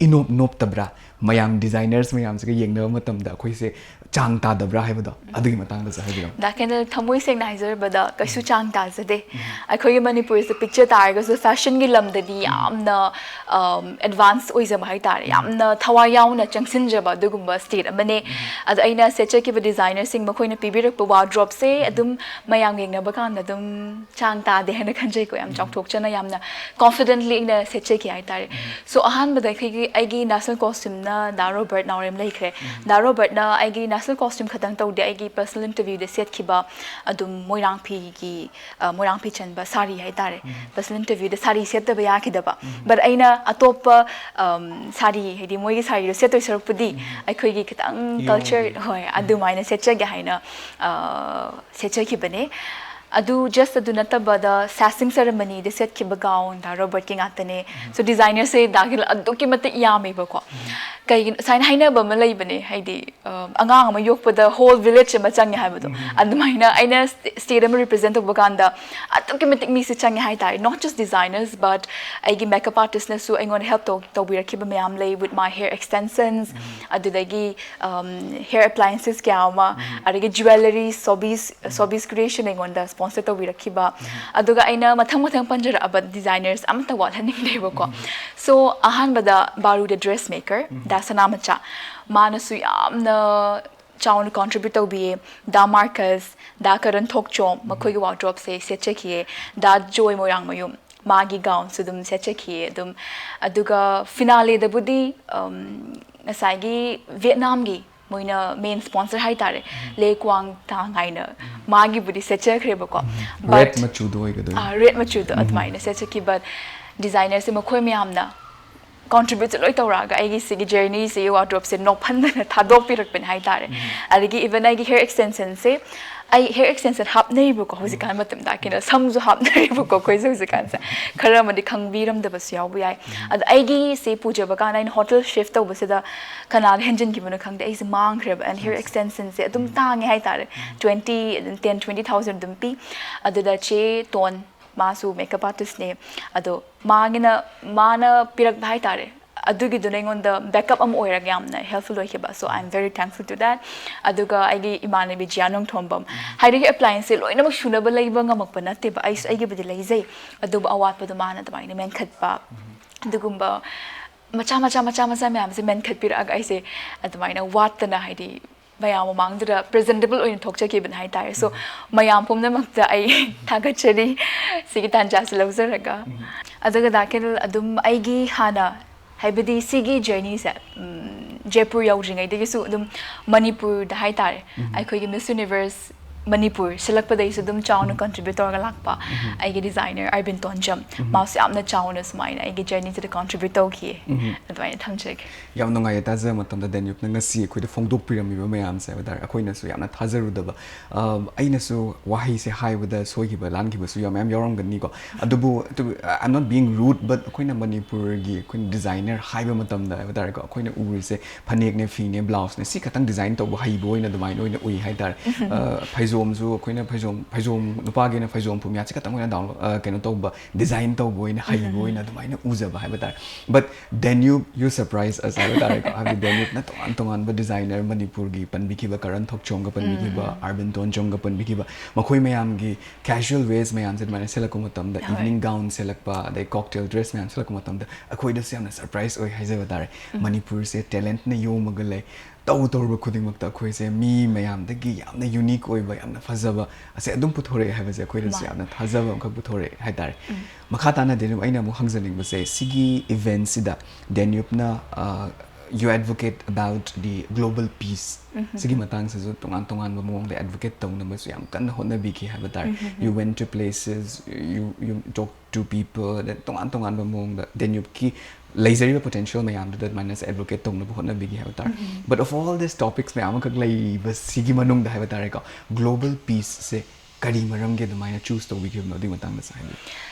ꯏꯅꯣꯞ ꯅꯣꯞꯇꯕ꯭ꯔꯥ? ꯃꯌꯥꯝ ꯗꯤꯖꯥꯏꯅꯔꯁ ꯃꯌꯥꯝꯁꯤꯒ ꯌꯦꯡꯅꯕ ꯃꯇꯝꯗ ꯑꯩꯈꯣꯏꯁꯦ ꯆꯥꯡ ꯇꯥꯗꯕ꯭ꯔꯥ ꯍꯥꯏꯕꯗꯣ, ꯑꯗꯨꯒꯤ ꯃꯇꯥꯡꯗꯁꯨ ꯍꯥꯏꯕꯤꯔꯝꯃꯨ꯫ ꯗꯥ ꯀꯦꯟꯗꯜ, ꯊꯃꯣꯏ ꯁꯦꯡꯅ ꯍꯥꯏꯖꯔꯕꯗ ꯀꯩꯁꯨ ꯆꯥꯡ ꯇꯥꯖꯗꯦ꯫ ꯑꯩꯈꯣꯏꯒꯤ ꯃꯅꯤꯄꯨꯔꯁꯦ ꯄꯤꯛꯆ ꯇꯥꯔꯒꯁꯨ ꯐꯦꯁꯟꯒꯤ ꯂꯝꯗꯗꯤ ꯌꯥꯝꯅ ꯑꯦꯗꯚꯥꯟꯁ ꯑꯣꯏꯖꯕ ꯍꯥꯏꯇꯥꯔꯦ, ꯌꯥꯝꯅ ꯊꯋꯥꯏ ꯌꯥꯎꯅ ꯆꯪꯁꯤꯟꯖꯕ ꯑꯗꯨꯒꯨꯝꯕ ꯁ꯭ꯇꯦꯠ ꯑꯃꯅꯦ꯫ ꯑꯗꯣ ꯑꯩꯅ ꯁꯦꯠꯆꯈꯤꯕ ꯗꯤꯖꯥꯏꯅꯔꯁꯤꯡ ꯃꯈꯣꯏꯅ ꯄꯤꯕꯤꯔꯛꯄ ꯋꯥꯔꯗ꯭ꯔꯣꯞꯁꯦ ꯑꯗꯨꯝ ꯃꯌꯥꯝ ꯌꯦꯡꯅꯕ ꯀꯥꯟꯗ ꯑꯗꯨꯝ ꯆꯥꯡ ꯇꯥꯗꯦ ꯍꯥꯏꯅ ꯈꯟꯖꯩꯀꯣ꯫ ꯌꯥꯝ ꯆꯥꯎꯊꯣꯛꯆꯅ, ꯌꯥꯝꯅ ꯀꯣꯟꯐꯤꯗꯦꯟꯠꯂꯤ ꯑꯩꯅ ꯁꯦꯠꯆꯈꯤ ꯍꯥꯏꯇꯥꯔꯦ꯫ ꯁꯣ ꯑꯍꯥꯟꯕꯗ ꯑꯩꯈꯣꯏꯒꯤ, ꯑꯩꯒꯤ ꯅꯦꯁꯅꯦꯜ ꯀꯣꯁꯇ꯭ꯌꯨꯝꯅ ꯗꯥ ꯔꯣꯕꯔꯠ ꯅꯥꯎꯔꯦꯝ ꯂꯩꯈ꯭ꯔꯦ꯫ ꯗꯥ ꯔꯣꯕꯔꯠꯅ ꯑꯩꯒꯤ ꯅꯦꯁꯅꯦꯜ ꯀꯣꯁꯇ꯭ꯌꯨꯝ ꯈꯛꯇꯪ ꯇꯧꯗꯦ, ꯑꯩꯒꯤ ꯄꯔꯁꯅꯦꯜ ꯏꯟꯇꯔꯚ꯭ꯌꯨꯗ ꯁꯦꯠꯈꯤꯕ ꯑꯗꯨꯝ ꯃꯣꯏꯔꯥꯡ ꯐꯤꯒꯤ, ꯑ, ꯃꯣꯏꯔꯥꯡ ꯐꯤ ꯆꯟꯕ ꯁꯥꯔꯤ ꯍꯥꯏꯇꯥꯔꯦ꯫ Personal ꯏꯟꯇꯔꯚ꯭ꯌꯨꯗ sari ꯁꯦꯠꯇꯕ ꯌꯥꯈꯤꯗꯕ꯫ ꯕꯠ ꯑꯩꯅ ꯑꯇꯣꯞꯄ, ꯑꯝ, ꯁꯥꯔꯤ, ꯍꯥꯏꯗꯤ ꯃꯣꯏꯒꯤ ꯁꯥꯔꯤꯗꯣ ꯁꯦꯠꯇꯣꯏ ꯁꯔꯨꯛꯄꯨꯗꯤ ꯑꯩꯈꯣꯏꯒꯤ ꯈꯤꯇꯪ ꯀꯜꯆꯔ, ꯍꯣꯏ, ꯑꯗꯨꯃꯥꯏꯅ ꯁꯦꯠꯆꯒꯦ ꯍꯥꯏꯅ, ꯑ, ꯁꯦꯠꯆꯈꯤꯕꯅꯦ꯫ ꯑꯗꯨ ꯖꯁ ꯑꯗꯨ ꯅꯠꯇꯕꯗ ꯁꯥꯁꯤꯡ ꯁꯦꯔꯦꯃꯅꯤꯗ ꯁꯦꯠꯈꯤꯕ ꯒꯥꯎꯟ ꯗꯥ ꯔꯣꯕꯔꯠꯀꯤ ꯉꯥꯛꯇꯅꯦ꯫ ꯁꯣ ꯗꯤꯖꯥꯏꯅꯔꯁꯦ ꯗꯥ ꯀꯦꯟꯗꯜ ꯑꯗꯨꯛꯀꯤ ꯃꯇꯤꯛ ꯌꯥꯝꯃꯦꯕꯀꯣ꯫ ꯀꯩꯒꯤꯅꯣ, ꯁꯨꯃꯥꯏꯅ ꯍꯥꯏꯅꯕ ꯑꯃ ꯂꯩꯕꯅꯦ, ꯍꯥꯏꯗꯤ, ꯑ, ꯑꯉꯥꯡ ꯑꯃ ꯌꯣꯛꯄꯗ ꯍꯣꯜ ꯚꯤꯂꯦꯖ ꯑꯃ ꯆꯪꯉꯦ ꯍꯥꯏꯕꯗꯣ꯫ ꯑꯗꯨꯃꯥꯏꯅ ꯑꯩꯅ ꯁ꯭ꯇꯦꯠ ꯑꯃ ꯔꯤꯄ꯭ꯔꯖꯦꯟ ꯇꯧꯕ ꯀꯥꯟꯗ ꯑꯗꯨꯛꯀꯤ ꯃꯇꯤꯛ ꯃꯤꯁꯦ ꯆꯪꯉꯦ ꯍꯥꯏꯇꯥꯔꯦ꯫ Not just designers, but ꯑꯩꯒꯤ ꯃꯦꯀꯞ ꯑꯥꯔꯇꯤꯁꯅꯁꯨ ꯑꯩꯉꯣꯟꯗ ꯍꯦꯜꯞ ꯇꯧ ꯇꯧꯕꯤꯔꯛꯈꯤꯕ ꯃꯌꯥꯝ ꯂꯩ, with my hair extensions, ꯑꯗꯨꯗꯒꯤ ꯍꯦꯌꯔ ꯑꯦꯄ꯭ꯂꯥꯏꯟꯁꯦꯁ ꯀꯌꯥ ꯑꯃ, ꯑꯗꯒꯤ ꯖ꯭ꯋꯦꯂꯔꯤ, ꯁꯣꯕꯤꯁ, ꯁꯣꯕꯤꯁ ꯀ꯭ꯔꯤꯌꯦꯁꯟ ꯑꯩꯉꯣꯟꯗ ꯁ꯭ꯄꯣꯟꯁꯔ ꯇꯧꯕꯤꯔꯛꯈꯤꯕ꯫ ꯑꯗꯨꯒ ꯑꯩꯅ ꯃꯊꯪ ꯃꯊꯪ ꯄꯟꯖꯔꯛꯑꯕ ꯗꯤꯖꯥꯏꯅꯔꯁ ꯑꯃꯠꯇ ꯋꯥꯠꯍꯟꯅꯤꯡꯗꯦꯕꯀꯣ꯫ ꯁꯣ ꯑꯍꯥꯟꯕꯗ ꯕꯥꯔꯨ ꯗ ꯗ꯭ꯔꯦꯁ ꯃꯦꯀꯔ, ꯗꯥ ꯁꯅꯥꯃꯆꯥ, ꯃꯥꯅꯁꯨ ꯌꯥꯝꯅ ꯆꯥꯎꯅ ꯀꯣꯟꯇ꯭ꯔꯤꯕ꯭ꯌꯨꯠ ꯇꯧꯕꯤꯌꯦ꯫ ꯗꯥ ꯃꯥꯔꯀꯁ, ꯗꯥ ꯀꯔꯟ ꯊꯣꯛꯆꯣꯝ, ꯃꯈꯣꯏꯒꯤ ꯋꯥꯔꯗ꯭ꯔꯣꯞꯁꯦ ꯁꯦꯠꯆꯈꯤꯌꯦ꯫ ꯗꯥ ꯖꯣꯏ ꯃꯣꯏꯔꯥꯡꯃꯌꯨꯝ, ꯃꯥꯒꯤ ꯒꯥꯎꯟꯁꯨ ꯑꯗꯨꯝ ꯁꯦꯠꯆꯈꯤꯌꯦ ꯑꯗꯨꯝ꯫ ꯑꯗꯨꯒ ꯐꯤꯅꯥꯂꯦꯗꯕꯨꯗꯤ, ꯑꯝ, ꯉꯁꯥꯏꯒꯤ ꯚꯤꯌꯦꯠꯅꯥꯝꯒꯤ ꯃꯣꯏꯅ ꯃꯦꯟ ꯁ꯭ꯄꯣꯟꯁꯔ ꯍꯥꯏꯇꯥꯔꯦ, ꯂꯦ ꯀ꯭ꯋꯥꯡ ꯊꯥꯡ ꯍꯥꯏꯅ, ꯃꯥꯒꯤꯕꯨꯗꯤ ꯁꯦꯠꯆꯈ꯭ꯔꯦꯕꯀꯣ꯫ ꯔꯦꯗ ꯃꯆꯨꯗꯣ ꯑꯣꯏꯒꯗꯣꯏꯅꯤ꯫ ꯔꯦꯗ ꯃꯆꯨꯗꯣ ꯑꯗꯨꯃꯥꯏꯅ ꯁꯦꯠꯆꯈꯤ꯫ ꯕꯠ ꯗꯤꯖꯥꯏꯅꯔꯁꯦ ꯃꯈꯣꯏ ꯃꯌꯥꯝꯅ ꯀꯣꯟꯇ꯭ꯔꯤꯕ꯭ꯌꯨꯠꯁꯦ ꯂꯣꯏ ꯇꯧꯔꯛꯑꯒ ꯑꯩꯒꯤ ꯁꯤꯒꯤ ꯖꯔꯅꯤꯁꯦ, ꯋꯥꯔꯗ꯭ꯔꯣꯞꯁꯦ ꯅꯣꯞꯍꯟꯗꯅ ꯊꯥꯗꯣꯛꯄꯤꯔꯛꯄꯅꯦ ꯍꯥꯏꯇꯥꯔꯦ꯫ ꯑꯗꯒꯤ ꯏꯚꯟ ꯑꯩꯒꯤ ꯍꯦꯌꯔ ꯑꯦꯛꯁꯇꯦꯟꯁꯟꯁꯦ, ꯑꯩ ꯍꯦꯌꯔ ꯑꯦꯛꯁꯇꯦꯟꯁꯟ ꯍꯥꯞꯅꯩꯕꯀꯣ ꯍꯧꯖꯤꯛꯀꯥꯟ ꯃꯇꯝꯗ, ꯀꯩꯅꯣ, ꯁꯝꯁꯨ ꯍꯥꯞꯅꯔꯤꯕꯀꯣ ꯑꯩꯈꯣꯏꯁꯦ ꯍꯧꯖꯤꯛꯀꯥꯟꯁꯦ꯫ ꯈꯔ ꯑꯃꯗꯤ ꯈꯪꯕꯤꯔꯝꯗꯕꯁꯨ ꯌꯥꯎꯕ ꯌꯥꯏ꯫ ꯑꯗꯣ ꯑꯩꯒꯤꯁꯦ ꯄꯨꯖꯕ ꯀꯥꯟꯗ, ꯑꯩꯅ ꯍꯣꯇꯦꯜ ꯁꯤꯐ ꯇꯧꯕꯁꯤꯗ ꯀꯅꯥꯗ ꯍꯦꯟꯖꯤꯟꯈꯤꯕꯅꯣ ꯈꯪꯗꯦ, ꯑꯩꯁꯦ ꯃꯥꯡꯈ꯭ꯔꯦꯕ꯫ ꯑꯦꯟ ꯍꯦꯌꯔ ꯑꯦꯛꯁꯇꯦꯟꯁꯟꯁꯦ ꯑꯗꯨꯝ ꯇꯥꯡꯉꯦ ꯍꯥꯏꯇꯥꯔꯦ, ꯇ꯭ꯋꯦꯟꯇꯤ, ꯇꯦꯟ, ꯇ꯭ꯋꯦꯟꯇꯤ ꯊꯥꯎꯖꯟ ꯑꯗꯨꯝ ꯄꯤ꯫ ꯑꯗꯨꯗ ꯆꯦ ꯇꯣꯟ, ꯃꯥꯁꯨ ꯃꯦꯀꯞ ꯑꯥꯔꯇꯤꯁꯅꯦ, ꯑꯗꯣ ꯃꯥꯒꯤꯅ, ꯃꯥꯅ ꯄꯤꯔꯛꯄ ꯍꯥꯏꯇꯥꯔꯦ, ꯑꯗꯨꯒꯤꯗꯨꯅ ꯑꯩꯉꯣꯟꯗ ꯕꯦꯛꯑꯞ ꯑꯃ ꯑꯣꯏꯔꯒ ꯌꯥꯝꯅ ꯍꯦꯜꯞꯐꯨꯜ ꯑꯣꯏꯈꯤꯕ꯫ So I am very thankful to that. ꯑꯗꯨꯒ ꯑꯩꯒꯤ ꯏꯃꯥꯟꯅꯕꯤ ꯖꯤꯌꯥ ꯅꯣꯡꯊꯣꯝꯕꯝ, ꯍꯥꯏꯗꯤ ꯑꯦꯄ꯭ꯂꯥꯏꯟꯁꯁꯦ ꯂꯣꯏꯅꯃꯛ ꯁꯨꯅꯕ ꯂꯩꯕ ꯉꯝꯃꯛꯄ ꯅꯠꯇꯦꯕ, ꯑꯩꯁꯨ ꯑꯩꯒꯤꯕꯨꯗꯤ ꯂꯩꯖꯩ, ꯑꯗꯨꯕꯨ ꯑꯋꯥꯠꯄꯗꯣ ꯃꯥꯅ ꯑꯗꯨꯃꯥꯏꯅ ꯃꯦꯟꯈꯠꯄ, ꯑꯗꯨꯒꯨꯝꯕ ꯃꯆꯥ ꯃꯆꯥ ꯃꯆꯥ ꯃꯆꯥ ꯃꯌꯥꯝꯁꯦ ꯃꯦꯟꯈꯠꯄꯤꯔꯛꯑꯒ ꯑꯩꯁꯦ ꯑꯗꯨꯃꯥꯏꯅ ꯋꯥꯠꯇꯅ, ꯍꯥꯏꯗꯤ ꯃꯌꯥꯝ ꯃꯃꯥꯡꯗꯨꯗ ꯄ꯭ꯔꯦꯖꯦꯟꯇꯦꯕꯜ ꯑꯣꯏꯅ ꯊꯣꯛꯆꯈꯤꯕꯅꯤ ꯍꯥꯏꯇꯥꯔꯦ꯫ So ꯃꯌꯥꯝ ꯄꯨꯝꯅꯃꯛꯇ ꯑꯩ ꯊꯥꯒꯠꯆꯔꯤ ꯁꯤꯒꯤ ꯇꯥꯟꯖꯥꯁꯦ ꯂꯧꯖꯔꯒ꯫ ꯑꯗꯨꯒ ꯗꯥ ꯀꯦꯔꯣꯜ, ꯑꯗꯨꯝ ꯑꯩꯒꯤ ꯍꯥꯟꯅ, ꯍꯥꯏꯕꯗꯤ ꯁꯤꯒꯤ ꯖꯔꯅꯤꯁꯦ, ꯎꯝ, ꯖꯦꯄꯨꯔ ꯌꯧꯗ꯭ꯔꯤꯉꯩꯗꯒꯤꯁꯨ ꯑꯗꯨꯝ ꯃꯅꯤꯄꯨꯔꯗ ꯍꯥꯏꯇꯥꯔꯦ, ꯑꯩꯈꯣꯏꯒꯤ ꯃꯤꯁ ꯌꯨꯅꯤꯚꯔꯁ ꯃꯅꯤꯄꯨꯔ ꯁꯤꯜꯂꯛꯄꯗꯒꯤꯁꯨ ꯑꯗꯨꯝ ꯆꯥꯎꯅ ꯀꯟꯇ꯭ꯔꯤꯕ꯭ꯌꯨꯠ ꯇꯧꯔꯒ ꯂꯥꯛꯄ ꯑꯩꯒꯤ ꯗꯤꯖꯥꯏꯅꯔ ꯑꯔꯕꯤꯟ ꯇꯣꯟꯖꯝ, ꯃꯥꯁꯨ ꯌꯥꯝꯅ ꯆꯥꯎꯅ ꯁꯨꯃꯥꯏꯅ ꯑꯩꯒꯤ ꯖꯔꯅꯤꯁꯤꯗ ꯀꯟꯇ꯭ꯔꯤꯕ꯭ꯌꯨꯠ ꯇꯧꯈꯤꯌꯦ꯫ ꯑꯗꯨꯃꯥꯏꯅ ꯊꯝꯖꯒꯦ꯫ ꯌꯥꯝ ꯅꯨꯡꯉꯥꯏꯌꯦ ꯇꯥꯖꯕ ꯃꯇꯝꯗ ꯗꯦꯅ꯭ꯌꯨꯞꯅ ꯉꯁꯤ ꯑꯩꯈꯣꯏꯗ ꯐꯣꯡꯗꯣꯛꯄꯤꯔꯝꯃꯤꯕ ꯃꯌꯥꯝꯁꯦ ꯍꯥꯏꯕ ꯇꯥꯔꯦ, ꯑꯩꯈꯣꯏꯅꯁꯨ ꯌꯥꯝꯅ ꯊꯥꯖꯔꯨꯗꯕ꯫ ꯑ, ꯑꯩꯅꯁꯨ ꯋꯥꯍꯩꯁꯦ ꯍꯥꯏꯕꯗ ꯁꯣꯏꯈꯤꯕ ꯂꯥꯟꯈꯤꯕꯁꯨ ꯌꯥꯝ ꯃꯌꯥꯝ ꯌꯥꯎꯔꯝꯒꯅꯤꯀꯣ꯫ ꯑꯗꯨꯕꯨ, to be, I'm not being rude, but ꯑꯩꯈꯣꯏꯅ ꯃꯅꯤꯄꯨꯔꯒꯤ ꯑꯩꯈꯣꯏꯅ ꯗꯤꯖꯥꯏꯅꯔ ꯍꯥꯏꯕ ꯃꯇꯝꯗ ꯍꯥꯏꯕ ꯇꯥꯔꯦꯀꯣ, ꯑꯩꯈꯣꯏꯅ ꯎꯔꯤꯁꯦ ꯐꯅꯦꯛꯅꯦ, ꯐꯤꯅꯦ, ꯕ꯭ꯂꯥꯎꯁꯅꯦ, ꯁꯤ ꯈꯛꯇꯪ ꯗꯤꯖꯥꯏꯟ ꯇꯧꯕ ꯍꯩꯕ ꯑꯣꯏꯅ ꯑꯗꯨꯃꯥꯏꯅ ꯑꯣꯏꯅ ꯎꯏ ꯍꯥꯏ ꯇꯥꯔꯦ꯫ ꯑ, ꯐꯩꯖꯣꯝꯁꯨ ꯑꯩꯈꯣꯏꯅ ꯐꯩꯖꯣꯝ, ꯐꯩꯖꯣꯝ, ꯅꯨꯄꯥꯒꯤꯅ ꯐꯩꯖꯣꯝ ꯄꯨꯝꯌꯥꯠꯁꯦ ꯈꯛꯇꯪ ꯑꯣꯏꯅ ꯗꯥꯎꯟꯂꯣꯗ, ꯑ, ꯀꯩꯅꯣ ꯇꯧꯕ, ꯗꯤꯖꯥꯏꯟ ꯇꯧꯕ ꯑꯣꯏꯅ ꯍꯩꯕ ꯑꯣꯏꯅ ꯑꯗꯨꯃꯥꯏꯅ ꯎꯖꯕ ꯍꯥꯏꯕ ꯇꯥꯔꯦ꯫ But Danube, you surprise us ꯍꯥꯏꯕ ꯇꯥꯔꯦꯀꯣ꯫ ꯍꯥꯏꯕꯗꯤ ꯗꯦꯅ꯭ꯌꯨꯞꯅ ꯇꯣꯉꯥꯟ ꯇꯣꯉꯥꯟꯕ ꯗꯤꯖꯥꯏꯅꯔ, ꯃꯅꯤꯄꯨꯔꯒꯤ ꯄꯟꯕꯤꯈꯤꯕ ꯀꯔꯟ ꯊꯣꯛꯆꯣꯝꯒ ꯄꯟꯕꯤꯈꯤꯕ, ꯑꯔꯕꯤꯟ ꯇꯣꯟꯖꯝꯒ ꯄꯟꯕꯤꯈꯤꯕ, ꯃꯈꯣꯏ ꯃꯌꯥꯝꯒꯤ casual wears ꯃꯌꯥꯝꯁꯦ ꯑꯗꯨꯃꯥꯏꯅ ꯁꯦꯠꯂꯛꯄ ꯃꯇꯝꯗ, ꯍꯣꯏ꯫ Evening gown ꯁꯦꯠꯂꯛꯄ, ꯑꯗꯩ cocktail dress ꯃꯌꯥꯝ ꯁꯦꯠꯂꯛꯄ ꯃꯇꯝꯗ ꯑꯩꯈꯣꯏꯗꯁꯨ ꯌꯥꯝꯅ ꯁꯔꯄ꯭ꯔꯥꯏꯁ ꯑꯣꯏ ꯍꯥꯏꯖꯕ ꯇꯥꯔꯦ꯫ ꯃꯅꯤꯄꯨꯔꯁꯦ ꯇꯦꯂꯦꯟꯠꯅ ꯌꯣꯝꯃꯒ ꯂꯩ꯫ ꯇꯧ ꯇꯧꯔꯨꯕ ꯈꯨꯗꯤꯡꯃꯛꯇ ꯑꯩꯈꯣꯏꯁꯦ ꯃꯤ ꯃꯌꯥꯝꯗꯒꯤ ꯌꯥꯝꯅ ꯌꯨꯅꯤꯛ ꯑꯣꯏꯕ, ꯌꯥꯝꯅ ꯐꯖꯕ ꯑꯁꯦ ꯑꯗꯨꯝ ꯄꯨꯊꯣꯔꯛꯑꯦ ꯍꯥꯏꯕꯁꯦ ꯑꯩꯈꯣꯏꯗꯁꯨ ꯃꯥꯅꯦ꯫ ꯌꯥꯝꯅ ꯊꯥꯖꯕ ꯑꯃꯈꯛ ꯄꯨꯊꯣꯔꯛꯑꯦ ꯍꯥꯏ ꯇꯥꯔꯦ꯫ ꯃꯈꯥ ꯇꯥꯅ ꯗꯦꯅ꯭ꯌꯨꯞ, ꯑꯩꯅ ꯑꯃꯨꯛ ꯍꯪꯖꯅꯤꯡꯕꯁꯦ, ꯁꯤꯒꯤ ꯏꯚꯦꯟꯠꯁꯤꯗ ꯗꯦꯅ꯭ꯌꯨꯞꯅ, ꯑ, you advocate about the global peace, ꯁꯤꯒꯤ ꯃꯇꯥꯡꯁꯤꯁꯨ ꯇꯣꯉꯥꯟ ꯇꯣꯉꯥꯟꯕ ꯃꯑꯣꯡꯗ ꯑꯦꯗꯚꯣꯀꯦꯠ ꯇꯧꯅꯕꯁꯨ ꯌꯥꯝ ꯀꯟꯅ ꯍꯣꯠꯅꯕꯤꯈꯤ ꯍꯥꯏꯕ ꯇꯥꯔꯦ꯫ You went to places, you, you talk to people, then ꯇꯣꯉꯥꯟ ꯇꯣꯉꯥꯟꯕ ꯃꯑꯣꯡꯗ ꯗꯦꯅ꯭ꯌꯨꯞꯀꯤ ꯂꯩꯖꯔꯤꯕ ꯄꯣꯇꯦꯟꯁꯤꯌꯦꯜ ꯃꯌꯥꯝꯗꯨꯗ ꯑꯗꯨꯃꯥꯏꯅ ꯑꯦꯗꯚꯣꯀꯦꯠ ꯇꯧꯅꯕ ꯍꯣꯠꯅꯕꯤꯒꯦ ꯍꯥꯏꯕ ꯇꯥꯔꯦ꯫ But of all these topics ꯃꯌꯥꯝ ꯑꯃꯈꯛ ꯂꯩꯕꯁꯤꯒꯤ ꯃꯅꯨꯡꯗ ꯍꯥꯏꯕ ꯇꯥꯔꯦꯀꯣ, ꯒ꯭ꯂꯣꯕꯜ ꯄꯤꯁꯁꯦ ꯀꯔꯤ ꯃꯔꯝꯒꯤ ꯑꯗꯨꯃꯥꯏꯅ ꯆꯨꯁ ꯇꯧꯕꯤꯈꯤꯕꯅꯣ? ꯑꯗꯨꯒꯤ ꯃꯇꯥꯡꯗꯁꯨ ꯍꯥꯏꯕꯤꯌꯨ꯫